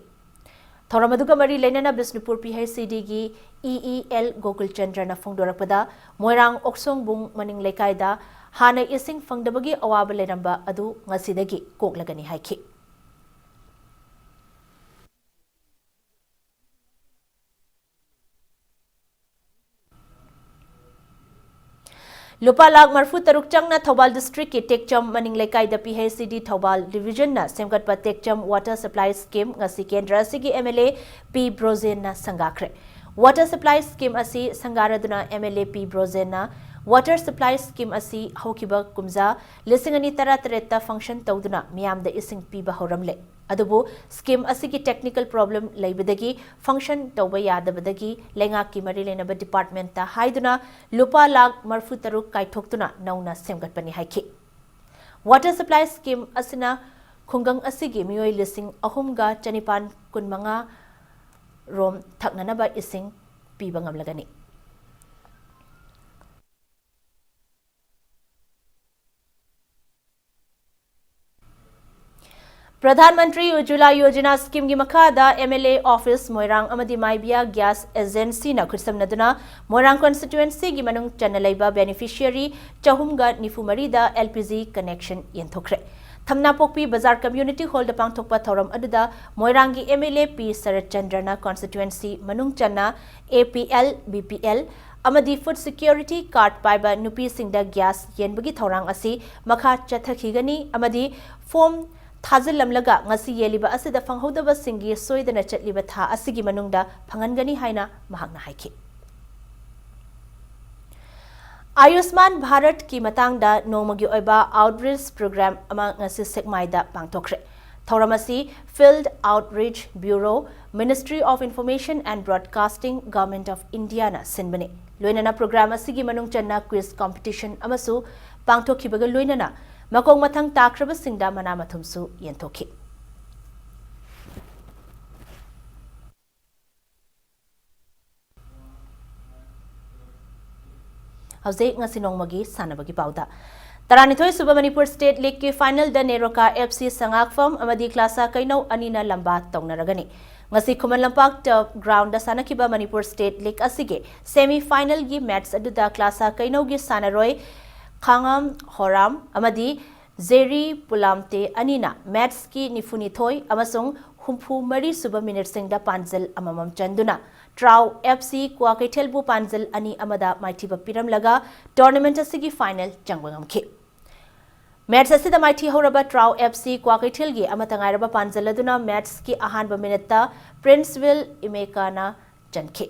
ꯊꯧꯔꯝ ꯑꯗꯨꯒ ꯃꯔꯤ ꯂꯩꯅꯅ Bishnupur P H C Dꯒꯤ E E L Gokul ꯆꯟꯗ꯭ꯔꯅ ꯐꯣꯡꯗꯣꯔꯛꯄꯗ, ꯃꯣꯏꯔꯥꯡ ꯑꯣꯛꯁꯣꯡꯕꯨꯡ ꯃꯅꯤꯡ ꯂꯩꯀꯥꯏꯗ ꯍꯥꯟꯅ ꯏꯁꯤꯡ ꯐꯪꯗꯕꯒꯤ ꯑꯋꯥꯕ ꯂꯩꯔꯝꯕ ꯑꯗꯨ ꯉꯁꯤꯗꯒꯤ ꯀꯣꯛꯂꯒꯅꯤ ꯍꯥꯏꯈꯤ꯫ ꯂꯨꯄꯥ ꯂꯥꯈ ꯃꯔꯤꯐꯨ ꯇꯔꯨꯛ ꯆꯪꯅ ꯊꯧꯕꯥꯜ Districtꯀꯤ ꯇꯦꯛꯆꯝ ꯃꯅꯤꯡ ꯂꯩꯀꯥꯏꯗ P H C D Thoubal Divisionꯅ ꯁꯦꯝꯒꯠꯄ ꯇꯦꯛꯆꯝ Water Supply Scheme ꯉꯁꯤ ꯀꯦꯟꯗ꯭ꯔ ꯑꯁꯤꯒꯤ M L A P ꯕ꯭ꯔꯣꯖꯦꯟꯅ ꯁꯪꯒꯥꯈ꯭ꯔꯦ꯫ Water Supply Scheme ꯑꯁꯤ ꯁꯪꯒꯥꯔꯗꯨꯅ M L A P ꯕ꯭ꯔꯣꯖꯦꯟꯅ Water Supply Scheme ꯑꯁꯤ ꯍꯧꯈꯤꯕ ꯀꯨꯝꯖꯥ ꯂꯤꯁꯤꯡ ꯑꯅꯤ ꯇꯔꯥꯇꯔꯦꯠꯇ function ꯇꯧꯗꯨꯅ ꯃꯤꯌꯥꯝꯗ ꯏꯁꯤꯡ ꯄꯤꯕ ꯍꯧꯔꯝꯂꯦ꯫ ꯑꯗꯨꯕꯨ scheme ꯑꯁꯤꯒꯤ technical problem ꯂꯩꯕꯗꯒꯤ function ꯇꯧꯕ ꯌꯥꯗꯕꯗꯒꯤ ꯂꯩꯉꯥꯛꯀꯤ ꯃꯔꯤ ꯂꯩꯅꯕ departmentꯇ ꯍꯥꯏꯗꯨꯅ ꯂꯨꯄꯥ ꯂꯥꯈ ꯃꯔꯤꯐꯨ ꯇꯔꯨꯛ ꯀꯥꯏꯊꯣꯛꯇꯨꯅ ꯅꯧꯅ ꯁꯦꯝꯒꯠꯄꯅꯤ ꯍꯥꯏꯈꯤ꯫ Water Supply Scheme ꯑꯁꯤꯅ ꯈꯨꯡꯒꯪ ꯑꯁꯤꯒꯤ ꯃꯤꯑꯣꯏ ꯂꯤꯁꯤꯡ ꯑꯍꯨꯝꯒ ꯆꯅꯤꯄꯥꯟ ꯀꯨꯟꯃꯉꯥ ꯔꯣꯝ ꯊꯛꯅꯅꯕ ꯏꯁꯤꯡ ꯄꯤꯕ ꯉꯝꯂꯒꯅꯤ꯫ ꯄ꯭ꯔꯙꯥꯟ ꯃꯟꯇ꯭ꯔꯤ ꯎꯖ꯭ꯖ꯭ꯋꯂꯥ ꯌꯣꯖꯅꯥ schemeꯒꯤ ꯃꯈꯥꯗ M L A office ꯃꯣꯏꯔꯥꯡ ꯑꯃꯗꯤ ꯃꯥꯏꯕꯤꯌꯥ Gas Agencyꯅ ꯈꯨꯠꯁꯝꯅꯗꯨꯅ ꯃꯣꯏꯔꯥꯡ constituencyꯒꯤ ꯃꯅꯨꯡ ꯆꯟꯅ ꯂꯩꯕ beneficiary ꯆꯍꯨꯝꯒ ꯅꯤꯐꯨ ꯃꯔꯤꯗ L P G connection ꯌꯦꯟꯊꯣꯛꯈ꯭ꯔꯦ꯫ ꯊꯝꯅꯥꯄꯣꯛꯄꯤ ꯕꯖꯥꯔ Community Hallꯗ ꯄꯥꯡꯊꯣꯛꯄ ꯊꯧꯔꯝ ꯑꯗꯨꯗ ꯃꯣꯏꯔꯥꯡꯒꯤ M L A P shirt ꯆꯟꯗ꯭ꯔꯅ constituency ꯃꯅꯨꯡ ꯆꯟꯅ A P L, B P L ꯑꯃꯗꯤ Food Security Card ꯄꯥꯏꯕ ꯅꯨꯄꯤꯁꯤꯡꯗ gas ꯌꯦꯟꯕꯒꯤ ꯊꯧꯔꯥꯡ ꯑꯁꯤ ꯃꯈꯥ ꯆꯠꯊꯈꯤꯒꯅꯤ ꯑꯃꯗꯤ form ꯊꯥꯖꯤꯜꯂꯝꯂꯒ ꯉꯁꯤ ꯌꯦꯜꯂꯤꯕ ꯑꯁꯤꯗ ꯐꯪꯍꯧꯗꯕꯁꯤꯡꯒꯤ ꯁꯣꯏꯗꯅ ꯆꯠꯂꯤꯕ ꯊꯥ ꯑꯁꯤꯒꯤ ꯃꯅꯨꯡꯗ ꯐꯪꯍꯟꯒꯅꯤ ꯍꯥꯏꯅ ꯃꯍꯥꯛꯅ ꯍꯥꯏꯈꯤ꯫ ꯑꯌꯨꯁꯃꯥꯟ ꯚꯥꯔꯠꯀꯤ ꯃꯇꯥꯡꯗ ꯅꯣꯡꯃꯒꯤ ꯑꯣꯏꯕ outreach program ꯑꯃ ꯉꯁꯤ ꯁꯦꯛꯃꯥꯏꯗ ꯄꯥꯡꯊꯣꯛꯈ꯭ꯔꯦ꯫ ꯊꯧꯔꯝ ꯑꯁꯤ Field Outreach Bureau, Ministry of Information and Broadcasting, Government of Indiaꯅ ꯁꯤꯟꯕꯅꯤ꯫ ꯂꯣꯏꯅꯅ program ꯑꯁꯤꯒꯤ ꯃꯅꯨꯡ ꯆꯟꯅ quiz competition ꯑꯃꯁꯨ ꯄꯥꯡꯊꯣꯛꯈꯤꯕꯒ ꯂꯣꯏꯅꯅ ꯃꯈꯣꯡ ꯃꯊꯪ ꯇꯥꯈ꯭ꯔꯕꯁꯤꯡꯗ ꯃꯅꯥ ꯃꯊꯨꯝꯁꯨ ꯌꯦꯟꯊꯣꯛꯈꯤ꯫ ꯍꯧꯖꯤꯛ ꯉꯁꯤ ꯅꯣꯡꯃꯒꯤ ꯁꯥꯟꯅꯕꯒꯤ ꯄꯥꯎꯗ꯫ ꯇꯔꯥꯅꯤꯊꯣꯏ ꯁꯨꯕ Manipur State Leagueꯀꯤ finalꯗ NEROCA F C ꯁꯉꯥꯛꯐꯝ ꯑꯃꯗꯤ ꯀ꯭ꯂꯥꯁꯥ ꯀꯩꯅꯧ ꯑꯅꯤꯅ ꯂꯝꯕꯥ ꯇꯧꯅꯔꯒꯅꯤ꯫ ꯉꯁꯤ ꯈꯨꯃꯟ ꯂꯝꯄꯥꯛ Turf Groundꯗ ꯁꯥꯟꯅꯈꯤꯕ ꯃꯅꯤꯄꯨꯔ State League ꯑꯁꯤꯒꯤ semi finalꯒꯤ match ꯑꯗꯨꯗ ꯀ꯭ꯂꯥꯁꯥ ꯀꯩꯅꯧꯒꯤ ꯁꯥꯟꯅꯔꯣꯏ ꯈꯥꯉꯝ ꯍꯣꯔꯥꯝ ꯑꯃꯗꯤ ꯖꯦꯔꯤ ꯄꯨꯂꯥꯝꯇꯦ ꯑꯅꯤꯅ matchꯀꯤ ꯅꯤꯐꯨꯅꯤꯊꯣꯏ ꯑꯃꯁꯨꯡ ꯍꯨꯝꯐꯨ ꯃꯔꯤ ꯁꯨꯕ minuteꯁꯤꯡꯗ ꯄꯥꯟꯖꯜ ꯑꯃꯃꯝ ꯆꯟꯗꯨꯅ ꯇ꯭ꯔꯥꯎ F C ꯀ꯭ꯋꯥꯀꯩꯊꯦꯜꯕꯨ ꯄꯥꯟꯖꯜ ꯑꯅꯤ ꯑꯃꯗ ꯃꯥꯏꯊꯤꯕ ꯄꯤꯔꯝꯂꯒ tournament ꯑꯁꯤꯒꯤ final ꯆꯪꯕ ꯉꯝꯈꯤ꯫ Match ꯑꯁꯤꯗ ꯃꯥꯏꯊꯤꯍꯧꯔꯕ ꯇ꯭ꯔꯥꯎ F C ꯀ꯭ꯋꯥꯀꯩꯊꯦꯜꯒꯤ ꯑꯃꯠꯇ ꯉꯥꯏꯔꯕ ꯄꯥꯟꯖꯜ ꯑꯗꯨꯅ matchꯀꯤ ꯑꯍꯥꯟꯕ minuteꯇ ꯄ꯭ꯔꯤꯟꯁꯋꯤꯜ ꯏꯃꯦꯀꯥꯅ ꯆꯟꯈꯤ꯫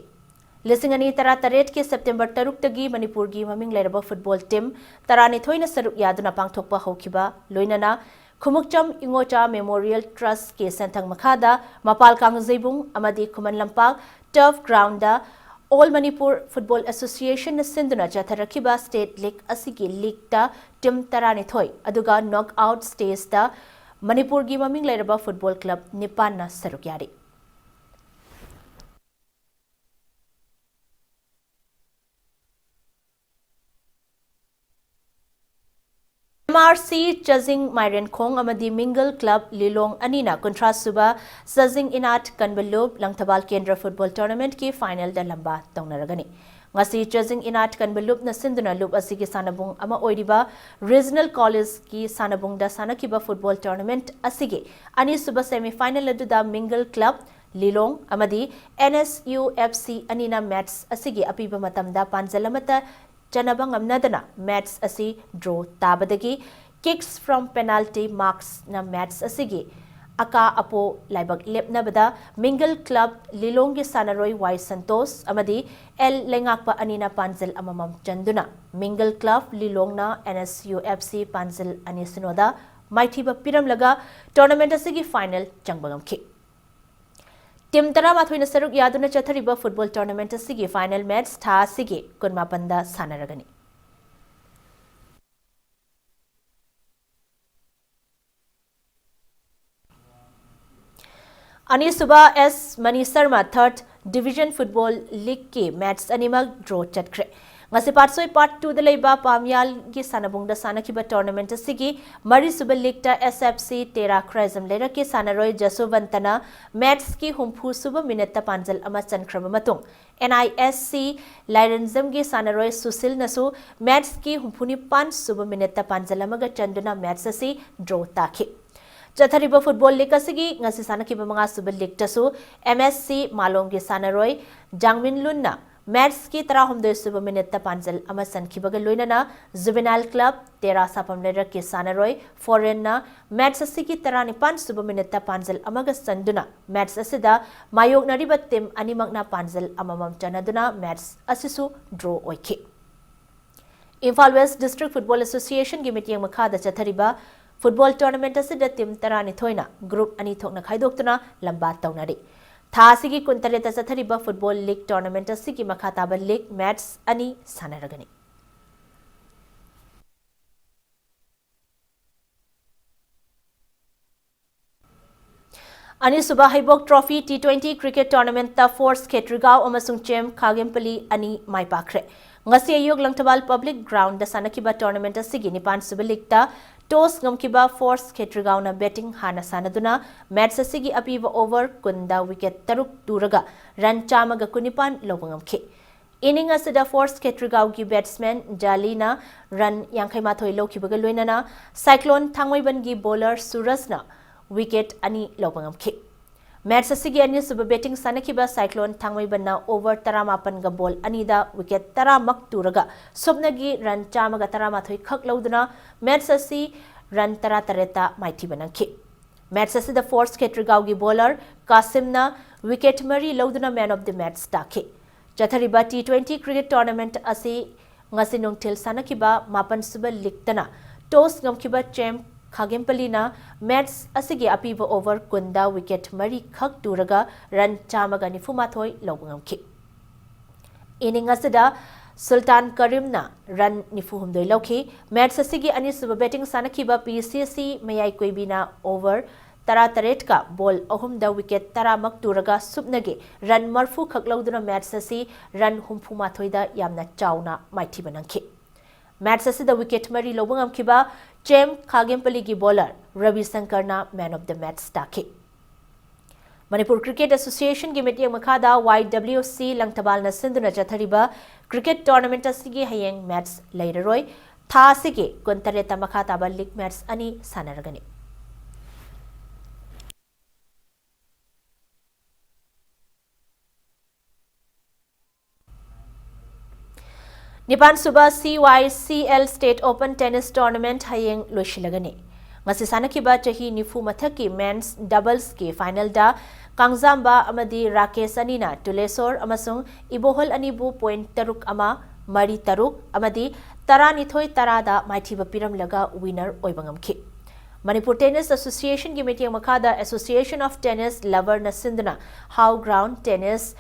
ꯂꯤꯁꯤꯡ ꯑꯅꯤ ꯇꯔꯥꯇꯔꯦꯠꯀꯤ September ꯇꯔꯨꯛꯇꯒꯤ ꯃꯅꯤꯄꯨꯔꯒꯤ ꯃꯃꯤꯡ ꯂꯩꯔꯕ football team ꯇꯔꯥꯅꯤꯊꯣꯏꯅ ꯁꯔꯨꯛ ꯌꯥꯗꯨꯅ ꯄꯥꯡꯊꯣꯛꯄ ꯍꯧꯈꯤꯕ ꯂꯣꯏꯅꯅ ꯈꯨꯃꯨꯛꯆꯝ ꯏꯉꯣꯆꯥ Memorial Trustꯀꯤ ꯁꯦꯟꯊꯪ ꯃꯈꯥꯗ ꯃꯄꯥꯜ ꯀꯥꯡꯖꯩꯕꯨꯡ ꯑꯃꯗꯤ Khuman Lampak Turf Groundꯗ All Manipur Football Associationꯅ ꯁꯤꯟꯗꯨꯅ ꯆꯠꯊꯔꯛꯈꯤꯕ State League ꯑꯁꯤꯒꯤ leagueꯇ team ꯇꯔꯥꯅꯤꯊꯣꯏ, ꯑꯗꯨꯒ knock out stageꯇ ꯃꯅꯤꯄꯨꯔꯒꯤ ꯃꯃꯤꯡ ꯂꯩꯔꯕ football club ꯅꯤꯄꯥꯟꯅ ꯁꯔꯨꯛ ꯌꯥꯔꯤ꯫ M R C ꯆꯥꯖꯤꯡ ꯃꯥꯏꯔꯦꯟꯈꯣꯡ ꯑꯃꯗꯤ Mingle Club ꯂꯤꯂꯣꯡ ꯑꯅꯤꯅ ꯀꯨꯟꯊ꯭ꯔꯥ ꯁꯨꯕ ꯆꯥꯖꯤꯡ ꯏꯅꯥꯠ ꯀꯟꯕ ꯂꯨꯞ ꯂꯪꯊꯕꯥꯜ ꯀꯦꯟꯗ꯭ꯔ football tournamentꯀꯤ finalꯗ ꯂꯝꯕꯥ ꯇꯧꯅꯔꯒꯅꯤ꯫ ꯉꯁꯤ ꯆꯥꯖꯤꯡ ꯏꯅꯥꯠ ꯀꯟꯕ ꯂꯨꯞꯅ ꯁꯤꯟꯗꯨꯅ ꯂꯨꯞ ꯑꯁꯤꯒꯤ ꯁꯥꯟꯅꯕꯨꯡ ꯑꯃ ꯑꯣꯏꯔꯤꯕ Regional Collegeꯀꯤ ꯁꯥꯟꯅꯕꯨꯡꯗ ꯁꯥꯟꯅꯈꯤꯕ football tournament ꯑꯁꯤꯒꯤ ꯑꯅꯤꯁꯨꯕ semi final ꯑꯗꯨꯗ Mingle Club ꯂꯤꯂꯣꯡ ꯑꯃꯗꯤ N S U F C ꯑꯅꯤꯅ match ꯑꯁꯤꯒꯤ ꯑꯄꯤꯕ ꯃꯇꯝꯗ ꯄꯥꯟꯖꯜ ꯑꯃꯠꯇ ꯆꯟꯅꯕ ꯉꯝꯅꯗꯅ match ꯑꯁꯤ draw ꯇꯥꯕꯗꯒꯤ kicks from penalty marksꯅ match ꯑꯁꯤꯒꯤ ꯑꯀꯥ ꯑꯄꯣ ꯂꯥꯏꯕꯛ ꯂꯦꯞꯅꯕꯗ Mingle Club ꯂꯤꯂꯣꯡꯒꯤ ꯁꯥꯟꯅꯔꯣꯏ ꯋꯥꯏ ꯁꯟꯇꯣꯁ ꯑꯃꯗꯤ ꯑꯦꯜ ꯂꯩꯉꯥꯛꯄ ꯑꯅꯤꯅ ꯄꯥꯟꯖꯜ ꯑꯃꯃꯝ ꯆꯟꯗꯨꯅ Mingle Club ꯂꯤꯂꯣꯡꯅ N S U F C ꯄꯥꯟꯖꯜ ꯑꯅꯤ ꯁꯤꯅꯣꯗ ꯃꯥꯏꯊꯤꯕ ꯄꯤꯔꯝꯂꯒ tournament ꯑꯁꯤꯒꯤ final ꯆꯪꯕ ꯉꯝꯈꯤ꯫ Team ꯇꯔꯥꯃꯥꯊꯣꯏꯅ ꯁꯔꯨꯛ ꯌꯥꯗꯨꯅ ꯆꯠꯊꯔꯤꯕ football tournament ꯑꯁꯤꯒꯤ final match ꯊꯥ ꯑꯁꯤꯒꯤ ꯀꯨꯟꯃꯥꯄꯟꯗ ꯁꯥꯟꯅꯔꯒꯅꯤ꯫ ꯑꯅꯤꯁꯨꯕ S Mani Sarma third division football leagueꯀꯤ match ꯑꯅꯤꯃꯛ draw ꯆꯠꯈ꯭ꯔꯦ꯫ ꯉꯁꯤ ꯄꯥꯠꯁꯣꯏ part twoꯗ ꯂꯩꯕ ꯄꯥꯝꯌꯥꯜꯒꯤ ꯁꯥꯟꯅꯕꯨꯡꯗ ꯁꯥꯟꯅꯈꯤꯕ tournament ꯑꯁꯤꯒꯤ ꯃꯔꯤꯁꯨꯕ leagueꯇ S F C ꯇꯦꯔꯥ ꯈꯨꯔꯥꯏꯖꯝ ꯂꯩꯔꯛꯀꯤ ꯁꯥꯟꯅꯔꯣꯏ ꯖꯁꯣꯕꯟꯇꯅ matchꯀꯤ ꯍꯨꯝꯐꯨꯁꯨꯕ minuteꯇ ꯄꯥꯟꯖꯜ ꯑꯃ ꯆꯟꯈ꯭ꯔꯕ ꯃꯇꯨꯡ, N I S C ꯂꯥꯏꯔꯦꯟꯖꯝꯒꯤ ꯁꯥꯟꯅꯔꯣꯏ ꯁꯨꯁꯤꯜꯅꯁꯨ matchꯀꯤ ꯍꯨꯝꯐꯨꯅꯤꯄꯥꯟ ꯁꯨꯕ minuteꯇ ꯄꯥꯟꯖꯜ ꯑꯃꯒ ꯆꯟꯗꯨꯅ match ꯑꯁꯤ draw ꯇꯥꯈꯤ꯫ ꯆꯠꯊꯔꯤꯕ football league ꯑꯁꯤꯒꯤ ꯉꯁꯤ ꯁꯥꯟꯅꯈꯤꯕ ꯃꯉꯥ ꯁꯨꯕ leagueꯇꯁꯨ M S C ꯃꯥꯂꯣꯝꯒꯤ ꯁꯥꯟꯅꯔꯣꯏ ꯖꯥꯡꯃꯤꯟ ꯂꯨꯟꯅ matchꯀꯤ ꯇꯔꯥꯍꯨꯝꯗꯣꯏ ꯁꯨꯕ minuteꯇ ꯄꯥꯟꯖꯜ ꯑꯃ ꯆꯟꯈꯤꯕꯒ ꯂꯣꯏꯅꯅ Juvenile Club ꯇꯦꯔꯥ ꯁꯥꯐꯝ ꯂꯩꯔꯛꯀꯤ ꯁꯥꯟꯅꯔꯣꯏ ꯐꯣꯔꯦꯟꯅ match ꯑꯁꯤꯒꯤ ꯇꯔꯥꯅꯤꯄꯥꯟ ꯁꯨꯕ minuteꯇ ꯄꯥꯟꯖꯜ ꯑꯃꯒ ꯆꯟꯗꯨꯅ match ꯑꯁꯤꯗ ꯃꯥꯌꯣꯛꯅꯔꯤꯕ team ꯑꯅꯤꯃꯛꯅ ꯄꯥꯟꯖꯜ ꯑꯃꯃꯝ ꯆꯟꯅꯗꯨꯅ match ꯑꯁꯤꯁꯨ draw ꯑꯣꯏꯈꯤ꯫ Imphal West District Football Associationꯒꯤ ꯃꯤꯠꯌꯦꯡ ꯃꯈꯥꯗ ꯆꯠꯊꯔꯤꯕ football tournament ꯑꯁꯤꯗ team ꯇꯔꯥꯅꯤꯊꯣꯏꯅ group ꯑꯅꯤ ꯊꯣꯛꯅ ꯈꯥꯏꯗꯣꯛꯇꯨꯅ ꯂꯝꯕꯥ ꯇꯧꯅꯔꯤ꯫ ꯊꯥ ꯑꯁꯤꯒꯤ ꯀꯨꯟꯇꯔꯦꯠꯇ ꯆꯠꯊꯔꯤꯕ football league tournament ꯑꯁꯤꯒꯤ ꯃꯈꯥ ꯇꯥꯕ league match ꯑꯅꯤ ꯁꯥꯟꯅꯔꯒꯅꯤ꯫ ꯑꯅꯤꯁꯨꯕ ꯍꯩꯕꯣꯛ Trophy T twenty cricket tournamentꯇ Force ꯈꯦꯇ꯭ꯔꯤꯒꯥꯎ ꯑꯃꯁꯨꯡ ꯆꯦꯝ ꯈꯥꯒꯦꯝꯄꯂꯤ ꯑꯅꯤ ꯃꯥꯏ ꯄꯥꯛꯈ꯭ꯔꯦ꯫ ꯉꯁꯤ ꯑꯌꯨꯛ ꯂꯪꯊꯕꯥꯜ public groundꯗ ꯁꯥꯟꯅꯈꯤꯕ tournament ꯑꯁꯤꯒꯤ ꯅꯤꯄꯥꯟꯁꯨꯕ leagueꯇ toss ꯉꯝꯈꯤꯕ Force ꯈꯦꯇ꯭ꯔꯤꯒꯥꯎꯅ batting ꯍꯥꯟꯅ ꯁꯥꯟꯅꯗꯨꯅ match ꯑꯁꯤꯒꯤ ꯑꯄꯤꯕ over ꯀꯨꯟꯗ wicket ꯇꯔꯨꯛ ꯇꯨꯔꯒ run ꯆꯥꯝꯃꯒ ꯀꯨꯟꯅꯤꯄꯥꯟ ꯂꯧꯕ ꯉꯝꯈꯤ꯫ Inning ꯑꯁꯤꯗ Force ꯈꯦꯇ꯭ꯔꯤꯒꯥꯎꯒꯤ batsman ꯖꯥꯂꯤꯅ run ꯌꯥꯡꯈꯩ ꯃꯥꯊꯣꯏ ꯂꯧꯈꯤꯕꯒ ꯂꯣꯏꯅꯅ Cyclone ꯊꯥꯡꯃꯩꯕꯟꯒꯤ bowler ꯁꯨꯔꯖꯅ wicket ꯑꯅꯤ ꯂꯧꯕ ꯉꯝꯈꯤ꯫ Match ꯑꯁꯤꯒꯤ ꯑꯅꯤꯁꯨꯕ batting ꯁꯥꯟꯅꯈꯤꯕ Cyclone ꯊꯥꯡꯃꯩꯕꯟꯅ over ꯇꯔꯥꯃꯥꯄꯟꯒ ball ꯑꯅꯤꯗ wicket ꯇꯔꯥꯃꯛ ꯇꯨꯔꯒ ꯁꯨꯞꯅꯒꯤ run ꯆꯥꯝꯃꯒ ꯇꯔꯥꯃꯥꯊꯣꯏ ꯈꯛ ꯂꯧꯗꯨꯅ match ꯑꯁꯤ run ꯇꯔꯥꯇꯔꯦꯠꯇ ꯃꯥꯏꯊꯤꯕ ꯅꯪꯈꯤ꯫ Match ꯑꯁꯤꯗ Force ꯈꯦꯇ꯭ꯔꯤꯒꯥꯎꯒꯤ bowler ꯀꯥꯁꯤꯝꯅ wicket ꯃꯔꯤ ꯂꯧꯗꯨꯅ man of the match ꯇꯥꯈꯤ꯫ ꯆꯠꯊꯔꯤꯕ T twenty cricket tournament ꯑꯁꯤ ꯉꯁꯤ ꯅꯨꯡꯊꯤꯜ ꯁꯥꯟꯅꯈꯤꯕ ꯃꯥꯄꯟꯁꯨꯕ leagueꯇꯅ toss ꯉꯝꯈꯤꯕ ꯆꯦꯝ ꯈꯥꯒꯦꯝꯄꯂꯤꯅ ꯃꯦꯠꯆ ꯑꯁꯤꯒꯤ ꯑꯄꯤꯕ ꯑꯣꯚꯔ ꯀꯨꯟꯗ ꯋꯤꯀꯦꯠ ꯃꯔꯤ ꯈꯛ ꯇꯨꯔꯒ ꯔꯟ ꯆꯥꯝꯃꯒ ꯅꯤꯐꯨ ꯃꯥꯊꯣꯏ ꯂꯧꯕ ꯉꯝꯈꯤ꯫ ꯏꯅꯤꯡ ꯑꯁꯤꯗ ꯁꯨꯜꯇꯥꯟ ꯀꯔꯤꯝꯅ ꯔꯟ ꯅꯤꯐꯨ ꯍꯨꯝꯗꯣꯏ ꯂꯧꯈꯤ꯫ ꯃꯦꯠꯆ ꯑꯁꯤꯒꯤ ꯑꯅꯤꯁꯨꯕ ꯕꯦꯇꯤꯡ ꯁꯥꯟꯅꯈꯤꯕ ꯄꯤ ꯁꯤ ꯁꯤ ꯃꯌꯥꯏ ꯀꯣꯏꯕꯤꯅ ꯑꯣꯚꯔ ꯇꯔꯥ ꯇꯔꯦꯠꯀ ꯕꯣꯜ ꯑꯍꯨꯝꯗ ꯋꯤꯀꯦꯠ ꯇꯔꯥꯃꯛ ꯇꯨꯔꯒ ꯁꯨꯞꯅꯒꯤ ꯔꯟ ꯃꯔꯤꯐꯨ ꯈꯛ ꯂꯧꯗꯨꯅ ꯃꯦꯠꯆ ꯑꯁꯤ ꯔꯟ ꯍꯨꯝꯐꯨ ꯃꯥꯊꯣꯏꯗ ꯌꯥꯝꯅ ꯆꯥꯎꯅ ꯃꯥꯏꯊꯤꯕ ꯅꯪꯈꯤ꯫ ꯃꯦꯠꯆ ꯑꯁꯤꯗ ꯋꯤꯀꯦꯠ ꯃꯔꯤ ꯂꯧꯕ ꯉꯝꯈꯤꯕ ꯆꯦꯝ ꯈꯥꯒꯦꯝꯄꯂꯤꯒꯤ ꯕꯣꯂꯔ ꯔꯕꯤ ꯁꯪꯀꯔꯅ ꯃꯦꯟ ꯑꯣꯐ ꯗ ꯃꯦꯠꯆ ꯇꯥꯈꯤ꯫ ꯃꯅꯤꯄꯨꯔ ꯀ꯭ꯔꯤꯀꯦꯠ ꯑꯦꯁꯣꯁꯤꯌꯦꯁꯟꯒꯤ ꯃꯤꯠꯌꯦꯡ ꯃꯈꯥꯗ ꯋꯥꯏ ꯗꯕ꯭ꯂꯤꯎ ꯁꯤ ꯂꯪꯊꯕꯥꯜꯅ ꯁꯤꯟꯗꯨꯅ ꯆꯠꯊꯔꯤꯕ ꯀ꯭ꯔꯤꯀꯦꯠ ꯇꯣꯔꯅꯥꯃꯦꯟꯠ ꯑꯁꯤꯒꯤ ꯍꯌꯦꯡ ꯃꯦꯠꯆ ꯂꯩꯔꯔꯣꯏ꯫ ꯊꯥ ꯑꯁꯤꯒꯤ ꯀꯨꯟꯇꯔꯦꯠꯇ ꯃꯈꯥ ꯇꯥꯕ ꯂꯤꯒ ꯃꯦꯠꯆ ꯑꯅꯤ ꯁꯥꯟꯅꯔꯒꯅꯤ꯫ ꯅꯤꯄꯥꯟ ꯁꯨꯕ C Y C L State Open Tennis Tournament ꯍꯌꯦꯡ ꯂꯣꯏꯁꯤꯜꯂꯒꯅꯤ꯫ ꯉꯁꯤ ꯁꯥꯟꯅꯈꯤꯕ ꯆꯍꯤ ꯅꯤꯐꯨ ꯃꯊꯛꯀꯤ ꯃꯦꯟꯁ ꯗꯕꯜꯁꯀꯤ ꯐꯥꯏꯅꯦꯜꯗ ꯀꯥꯡꯖꯥꯝꯕ ꯑꯃꯗꯤ ꯔꯥꯀꯦꯁ ꯑꯅꯤꯅ ꯇꯨꯂꯦꯁꯣꯔ ꯑꯃꯁꯨꯡ ꯏꯕꯣꯍꯜ ꯑꯅꯤꯕꯨ ꯄꯣꯏꯟꯠ ꯇꯔꯨꯛ ꯑꯃ, ꯃꯔꯤ ꯇꯔꯨꯛ ꯑꯃꯗꯤ ꯇꯔꯥꯅꯤꯊꯣꯏ ꯇꯔꯥꯗ ꯃꯥꯏꯊꯤꯕ ꯄꯤꯔꯝꯂꯒ ꯋꯤꯅꯔ ꯑꯣꯏꯕ ꯉꯝꯈꯤ꯫ ꯃꯅꯤꯄꯨꯔ ꯇꯦꯅꯤꯁ ꯑꯦꯁꯣꯁꯤꯌꯦꯁꯟꯒꯤ ꯃꯤꯠꯌꯦꯡ ꯃꯈꯥꯗ Association of Tennis Loverꯅ ꯁꯤꯟꯗꯨꯅ ꯍꯥꯎ ꯒ꯭ꯔꯥꯎꯟ ꯇꯦꯅꯤꯁ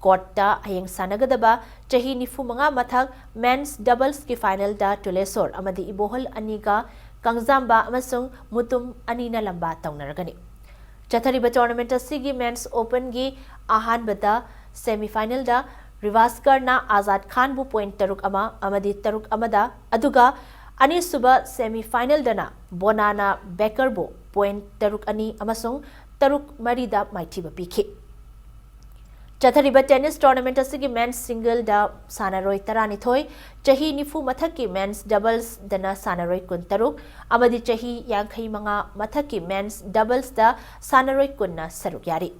ꯀꯣꯔꯠꯇ ꯍꯌꯦꯡ ꯁꯥꯟꯅꯒꯗꯕ ꯆꯍꯤ ꯅꯤꯐꯨ ꯃꯉꯥ ꯃꯊꯛ ꯃꯦꯟꯁ ꯗꯕꯜꯁꯀꯤ ꯐꯥꯏꯅꯦꯜꯗ ꯇꯨꯂꯦꯁꯣꯔ ꯑꯃꯗꯤ ꯏꯕꯣꯍꯜ ꯑꯅꯤꯒ ꯀꯥꯡꯖꯥꯝꯕ ꯑꯃꯁꯨꯡ ꯃꯨꯇꯨꯝ ꯑꯅꯤꯅ ꯂꯝꯕꯥ ꯇꯧꯅꯔꯒꯅꯤ꯫ ꯆꯠꯊꯔꯤꯕ ꯇꯣꯔꯅꯥꯃꯦꯟꯠ ꯑꯁꯤꯒꯤ ꯃꯦꯟꯁ ꯑꯣꯄꯟꯒꯤ ꯑꯍꯥꯟꯕꯗ ꯁꯦꯃꯤꯐꯥꯏꯅꯦꯜꯗ ꯔꯤꯚꯥꯁꯀꯔꯅ ꯑꯥꯖꯥꯗ ꯈꯥꯟꯕꯨ ꯄꯣꯏꯟꯠ ꯇꯔꯨꯛ ꯑꯃ ꯑꯃꯗꯤ ꯇꯔꯨꯛ ꯑꯃꯗ, ꯑꯗꯨꯒ ꯑꯅꯤꯁꯨꯕ ꯁꯦꯃꯤꯐꯥꯏꯅꯦꯜꯗꯅ ꯕꯣꯅꯥꯅ ꯕꯦꯀꯔꯕꯨ ꯄꯣꯏꯟꯠ ꯇꯔꯨꯛ ꯑꯅꯤ ꯑꯃꯁꯨꯡ ꯇꯔꯨꯛ ꯃꯔꯤꯗ ꯃꯥꯏꯊꯤꯕ ꯄꯤꯈꯤ꯫ ꯆꯠꯊꯔꯤꯕ ꯇꯦꯅꯤꯁ ꯇꯣꯔꯅꯥꯃꯦꯟꯠ ꯑꯁꯤꯒꯤ ꯃꯦꯟꯁ ꯁꯤꯡꯒꯜꯗ ꯁꯥꯟꯅꯔꯣꯏ ꯇꯔꯥꯅꯤꯊꯣꯏ, ꯆꯍꯤ ꯅꯤꯐꯨ ꯃꯊꯛꯀꯤ ꯃꯦꯟꯁ ꯗꯕꯜꯁꯗꯅ ꯁꯥꯟꯅꯔꯣꯏ ꯀꯨꯟꯇꯔꯨꯛ ꯑꯃꯗꯤ ꯆꯍꯤ ꯌꯥꯡꯈꯩ ꯃꯉꯥ ꯃꯊꯛꯀꯤ ꯃꯦꯟꯁ ꯗꯕꯜꯁꯗ ꯁꯥꯟꯅꯔꯣꯏ ꯀꯨꯟꯅ ꯁꯔꯨꯛ ꯌꯥꯔꯤ꯫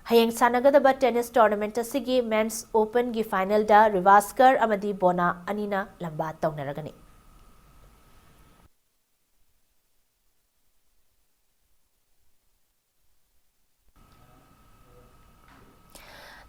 ꯍꯌꯦꯡ ꯁꯥꯟꯅꯒꯗꯕ ꯇꯦꯅꯤꯁ ꯇꯣꯔꯅꯥꯃꯦꯟꯠ ꯑꯁꯤꯒꯤ ꯃꯦꯟꯁ ꯑꯣꯄꯟꯒꯤ ꯐꯥꯏꯅꯦꯜꯗ ꯔꯤꯚꯥꯁꯀꯔ ꯑꯃꯗꯤ ꯕꯣꯅꯥ ꯑꯅꯤꯅ ꯂꯝꯕꯥ ꯇꯧꯅꯔꯒꯅꯤ꯫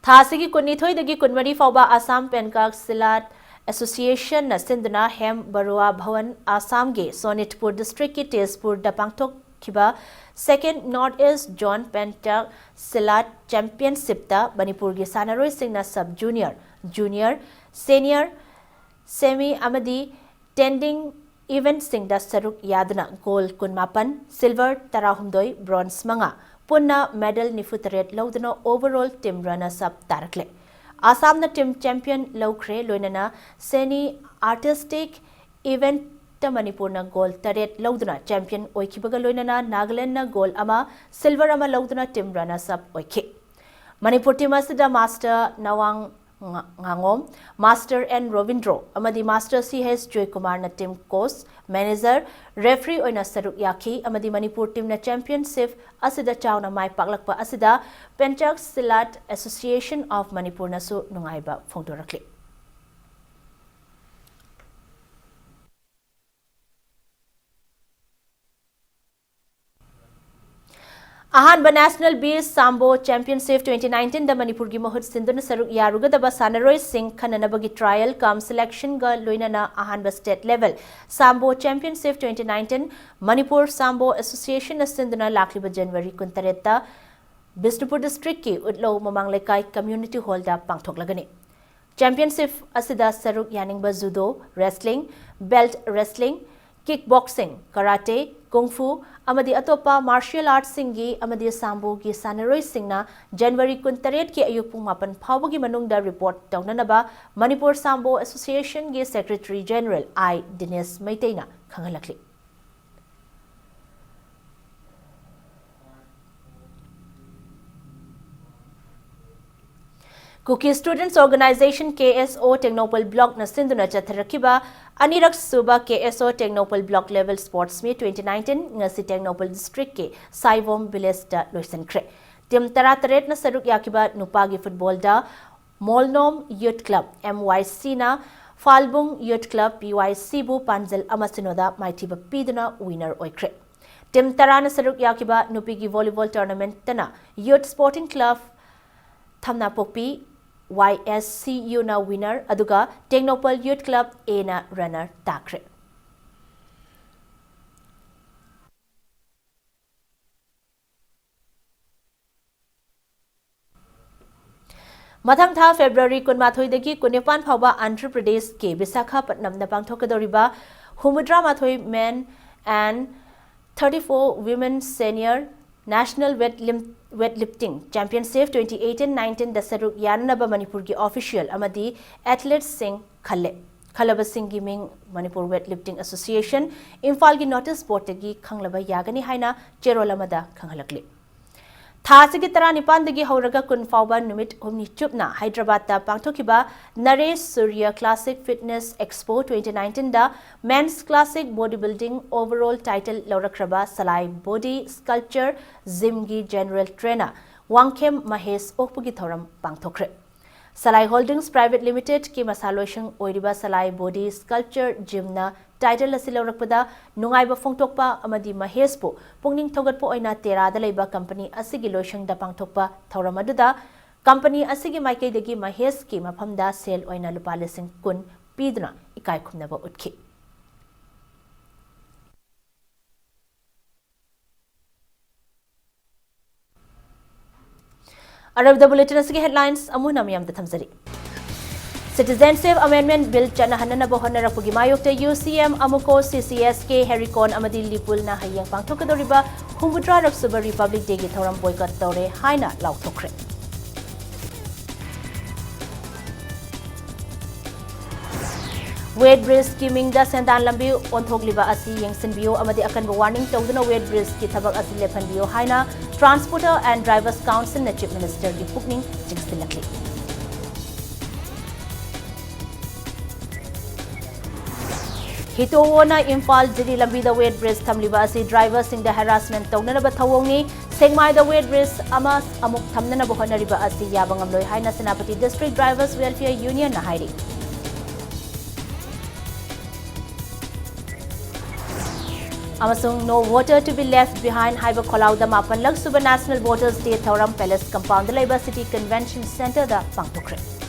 ꯊꯥ ꯑꯁꯤꯒꯤ ꯀꯨꯟꯅꯤꯊꯣꯏꯗꯒꯤ ꯀꯨꯟꯃꯔꯤ ꯐꯥꯎꯕ ꯑꯁꯥꯝ ꯄꯦꯟꯀꯥꯛ ꯁꯤꯂꯥꯠ Association ꯅ ꯁꯤꯟꯗꯨꯅ ꯍꯦꯝ ꯕꯔꯨꯋꯥ ꯚꯋꯟ, ꯑꯁꯥꯝꯒꯤ ꯁꯣꯅꯤꯠꯄꯨꯔ ꯗꯤꯁꯇ꯭ꯔꯤꯛꯀꯤ ꯇꯦꯖꯄꯨꯔꯗ ꯄꯥꯡꯊꯣꯛꯈꯤꯕ Second North East Zone Pentak Silat Championship ꯇ ꯃꯅꯤꯄꯨꯔꯒꯤ ꯁꯥꯟꯅꯔꯣꯏꯁꯤꯡꯅ sub junior, junior, senior, semi ꯑꯃꯗꯤ standing event ꯁꯤꯡꯗ ꯁꯔꯨꯛ ꯌꯥꯗꯨꯅ gold ꯀꯨꯟꯃꯥꯄꯟ, silver ꯇꯔꯥꯍꯨꯝꯗꯣꯏ, bronze ꯃꯉꯥ, ꯄꯨꯟꯅ medal ꯅꯤꯐꯨꯇꯔꯦꯠ ꯂꯧꯗꯨꯅ overall team runners up ꯇꯥꯔꯛꯂꯦ꯫ ꯑꯁꯥꯝꯅ team champion ꯂꯧꯈ꯭ꯔꯦ, ꯂꯣꯏꯅꯅ semi artistic event ꯇ ꯃꯅꯤꯄꯨꯔꯅ gold ꯇꯔꯦꯠ ꯂꯧꯗꯨꯅ champion ꯑꯣꯏꯈꯤꯕꯒ ꯂꯣꯏꯅꯅ ꯅꯥꯒꯥꯂꯦꯟꯗꯅ gold ꯑꯃ, silver ꯑꯃ ꯂꯧꯗꯨꯅ team runners up ꯑꯣꯏꯈꯤ꯫ ꯃꯅꯤꯄꯨꯔ team ꯑꯁꯤꯗ Master ꯅꯋꯥꯡ ꯉꯥ-, ꯉꯥꯉꯣꯝ, Master N ꯔꯣꯕꯤꯟꯗ꯭ꯔꯣ ꯑꯃꯗꯤ Master C S ꯖꯣꯏꯀꯨꯃꯥꯔꯅ team coach, manager, referee ꯑꯣꯏꯅ ꯁꯔꯨꯛ ꯌꯥꯈꯤ ꯑꯃꯗꯤ ꯃꯅꯤꯄꯨꯔ team ꯅ championship ꯑꯁꯤꯗ ꯆꯥꯎꯅ ꯃꯥꯏ ꯄꯥꯛꯂꯛꯄ ꯑꯁꯤꯗ Pentak Silat Association of Manipur ꯅꯁꯨ ꯅꯨꯡꯉꯥꯏꯕ ꯐꯣꯡꯗꯣꯔꯛꯂꯤ꯫ ꯑꯍꯥꯟꯕ National Beer Sambo Championship twenty nineteen ꯗ ꯃꯅꯤꯄꯨꯔꯒꯤ ꯃꯍꯨꯠ ꯁꯤꯟꯗꯨꯅ ꯁꯔꯨꯛ ꯌꯥꯔꯨꯒꯗꯕ ꯁꯥꯟꯅꯔꯣꯏꯁꯤꯡ ꯈꯟꯅꯅꯕꯒꯤ trial cum selection ꯒ ꯂꯣꯏꯅꯅ ꯑꯍꯥꯟꯕ state level Sambo Championship twenty nineteen Manipur Sambo Association ꯅ ꯁꯤꯟꯗꯨꯅ ꯂꯥꯛꯂꯤꯕ January ꯀꯨꯟꯇꯔꯦꯠꯇ ꯕꯤꯁꯅꯨꯄꯨꯔ district ꯀꯤ ꯎꯠꯂꯧ ꯃꯃꯥꯡ ꯂꯩꯀꯥꯏ community hall ꯗ ꯄꯥꯡꯊꯣꯛꯂꯒꯅꯤ꯫ Championship ꯑꯁꯤꯗ ꯁꯔꯨꯛ ꯌꯥꯅꯤꯡꯕ judo, wrestling, belt wrestling, kick boxing, karate, kung fu ꯑꯃꯗꯤ ꯑꯇꯣꯞꯄ martial arts ꯁꯤꯡꯒꯤ ꯑꯃꯗꯤ ꯁꯥꯝꯕꯣꯒꯤ ꯁꯥꯟꯅꯔꯣꯏꯁꯤꯡꯅ January ꯀꯨꯟꯇꯔꯦꯠꯀꯤ ꯑꯌꯨꯛ ꯄꯨꯡ ꯃꯥꯄꯟ ꯐꯥꯎꯕꯒꯤ ꯃꯅꯨꯡꯗ report ꯇꯧꯅꯅꯕ Manipur Sambo Association ꯒꯤ Secretary General I Dinesh ꯃꯩꯇꯩꯅ ꯈꯪꯍꯜꯂꯛꯂꯤ꯫ Kuki Students Organisation, K S O, Tengnoupal block ꯅ ꯁꯤꯟꯗꯨꯅ ꯆꯠꯊꯔꯛꯈꯤꯕ ꯑꯅꯤꯔꯛ ꯁꯨꯕ K S O Tengnoupal block level sports meet twenty nineteen ꯉꯁꯤ ꯇꯦꯡꯅꯧꯄꯜ district ꯀꯤ ꯁꯥꯏꯕꯣꯝ village ꯇ ꯂꯣꯏꯁꯤꯟꯈ꯭ꯔꯦ꯫ Team ꯇꯔꯥꯇꯔꯦꯠꯅ ꯁꯔꯨꯛ ꯌꯥꯈꯤꯕ ꯅꯨꯄꯥꯒꯤ football ꯗ ꯃꯣꯜꯅꯣꯝ Youth Club, M Y C ꯅ ꯐꯥꯜꯕꯨꯡ Youth Club, P Y C ꯕꯨ ꯄꯥꯟꯖꯜ ꯑꯃ ꯁꯤꯅꯣꯗ ꯃꯥꯏꯊꯤꯕ ꯄꯤꯗꯨꯅ winner ꯑꯣꯏꯈ꯭ꯔꯦ꯫ Team ꯇꯔꯥꯅ ꯁꯔꯨꯛ ꯌꯥꯈꯤꯕ ꯅꯨꯄꯤꯒꯤ volleyball tournament ꯇꯅ Youth Sporting Club ꯊꯝꯅꯥꯄꯣꯛꯄꯤ, Y S C Uꯅ winner, ꯑꯗꯨꯒ ꯇꯦꯡꯅꯧꯄꯜ Youth Club Aꯅ runner ꯇꯥꯈ꯭ꯔꯦ꯫ ꯃꯊꯪ ꯊꯥ February ꯀꯨꯟꯃꯥꯊꯣꯏꯗꯒꯤ ꯀꯨꯟꯅꯤꯄꯥꯟ ꯐꯥꯎꯕ ꯑꯟꯙ꯭ꯔ ꯄ꯭ꯔꯗꯦꯁꯀꯤ ꯕꯤꯁꯥꯈꯥꯄꯠꯅꯝꯗ ꯄꯥꯡꯊꯣꯛꯀꯗꯧꯔꯤꯕ ꯍꯨꯝꯐꯨꯇꯔꯥꯃꯥꯊꯣꯏ Men and thirty-four Women Senior National Weight Lim-, Weightlifting Championship twenty eighteen nineteenꯗ ꯁꯔꯨꯛ ꯌꯥꯅꯅꯕ ꯃꯅꯤꯄꯨꯔꯒꯤ official ꯑꯃꯗꯤ athleteꯁꯤꯡ ꯈꯜꯂꯦ꯫ ꯈꯜꯂꯕꯁꯤꯡꯒꯤ ꯃꯤꯡ Manipur Weightlifting Association, ꯏꯝꯐꯥꯜꯒꯤ notice boardꯇꯒꯤ ꯈꯪꯂꯕ ꯌꯥꯒꯅꯤ ꯍꯥꯏꯅ ꯆꯦꯔꯣꯜ ꯑꯃꯗ ꯈꯪꯍꯜꯂꯛꯂꯤ꯫ ꯊꯥ ꯑꯁꯤꯒꯤ ꯇꯔꯥꯅꯤꯄꯥꯟꯗꯒꯤ ꯍꯧꯔꯒ ꯀꯨꯟ ꯐꯥꯎꯕ ꯅꯨꯃꯤꯠ ꯍꯨꯝꯅꯤ ꯆꯨꯞꯅ ꯍꯥꯏꯗ꯭ꯔꯕꯥꯗꯇ ꯄꯥꯡꯊꯣꯛꯈꯤꯕ Naresh Surya Classic Fitness Expo twenty nineteenꯗ Men's Classic Bodybuilding overall title ꯂꯧꯔꯛꯈ꯭ꯔꯕ ꯁꯂꯥꯏ Body Sculpture Gymꯒꯤ general trainer Wangkhem Mahesh ꯑꯣꯛꯄꯒꯤ ꯊꯧꯔꯝ ꯄꯥꯡꯊꯣꯛꯈ꯭ꯔꯦ꯫ ꯁꯂꯥꯏ Holdings Private Limitedꯀꯤ ꯃꯁꯥ ꯂꯣꯏꯁꯪ ꯑꯣꯏꯔꯤꯕ ꯁꯂꯥꯏ Body Sculpture Gymꯅ title ꯑꯁꯤ ꯂꯧꯔꯛꯄꯗ ꯅꯨꯡꯉꯥꯏꯕ ꯐꯣꯡꯗꯣꯛꯄ ꯑꯃꯗꯤ ꯃꯍꯦꯁꯄꯨ ꯄꯨꯛꯅꯤꯡ ꯊꯧꯒꯠꯄ ꯑꯣꯏꯅ ꯇꯦꯔꯥꯗ ꯂꯩꯕ company ꯑꯁꯤꯒꯤ ꯂꯣꯏꯁꯪꯗ ꯄꯥꯡꯊꯣꯛꯄ ꯊꯧꯔꯝ ꯑꯗꯨꯗ company ꯑꯁꯤꯒꯤ ꯃꯥꯏꯀꯩꯗꯒꯤ ꯃꯍꯦꯁꯀꯤ ꯃꯐꯝꯗ ꯁꯦꯜ ꯑꯣꯏꯅ ꯂꯨꯄꯥ ꯂꯤꯁꯤꯡ ꯀꯨꯟ ꯄꯤꯗꯨꯅ ꯏꯀꯥꯏ ꯈꯨꯝꯅꯕ ꯎꯠꯈꯤ꯫ ꯑꯔꯣꯏꯕꯗ bulletin ꯑꯁꯤꯒꯤ headlines ꯑꯃꯨꯛ ꯍꯟꯅ ꯃꯤꯌꯥꯝꯗ ꯊꯝꯖꯔꯤ꯫ Citizenship Amendment Bill ꯆꯠꯅꯍꯟꯅꯅꯕ ꯍꯣꯠꯅꯔꯛꯄꯒꯤ ꯃꯥꯌꯣꯛꯇ UCM, AMUCO, CCSK, HERICON ꯑꯃꯗꯤ ꯂꯤꯄꯨꯜꯅ ꯍꯌꯦꯡ ꯄꯥꯡꯊꯣꯛꯀꯗꯧꯔꯤꯕ ꯍꯨꯝꯐꯨꯇꯔꯥꯔꯛ ꯁꯨꯕ Republic Dayꯒꯤ ꯊꯧꯔꯝ boycott ꯇꯧꯔꯦ ꯍꯥꯏꯅ ꯂꯥꯎꯊꯣꯛꯈ꯭ꯔꯦ꯫ Weight Bridgeꯀꯤ ꯃꯤꯡꯗ ꯁꯦꯟꯗꯥꯟ ꯂꯝꯕꯤ ꯑꯣꯟꯊꯣꯛꯂꯤꯕ ꯑꯁꯤ ꯌꯦꯡꯁꯤꯟꯕꯤꯌꯨ ꯑꯃꯗꯤ ꯑꯀꯟꯕ warning ꯇꯧꯗꯨꯅ Weight Bridgeꯀꯤ ꯊꯕꯛ ꯑꯁꯤ ꯂꯦꯞꯍꯟꯕꯤꯌꯨ ꯍꯥꯏꯅ Transporter and Drivers Councilꯅ Chief Ministerꯒꯤ ꯄꯨꯛꯅꯤꯡ ꯆꯤꯡꯁꯤꯜꯂꯛꯂꯤ꯫ ꯍꯤꯇꯣꯋꯣꯅ ꯏꯝꯐꯥꯜ ꯖꯤꯔꯤ ꯂꯝꯕꯤꯗ weight bridge ꯊꯝꯂꯤꯕ ꯑꯁꯤ driverꯁꯤꯡꯗ harassment ꯇꯧꯅꯅꯕ ꯊꯧꯑꯣꯡꯅꯤ꯫ ꯁꯦꯛꯃꯥꯏꯗ weight bridge ꯑꯃ ꯑꯃꯨꯛ ꯊꯝꯅꯅꯕ ꯍꯣꯠꯅꯔꯤꯕ ꯑꯁꯤ ꯌꯥꯕ ꯉꯝꯂꯣꯏ ꯍꯥꯏꯅ ꯁꯦꯅꯥꯄꯇꯤ District Drivers Welfare Unionꯅ ꯍꯥꯏꯔꯤ꯫ ꯑꯃꯁꯨꯡ No Voter to be Left Behind ꯍꯥꯏꯕ ꯈꯣꯜꯂꯥꯎꯗ ꯃꯥꯄꯜꯂꯛ ꯁꯨꯕ National Voters Day ꯊꯧꯔꯝ Palace Compound ꯗ ꯂꯩꯕ City Convention Center ꯗ ꯄꯥꯡꯊꯣꯛꯈ꯭ꯔꯦ꯫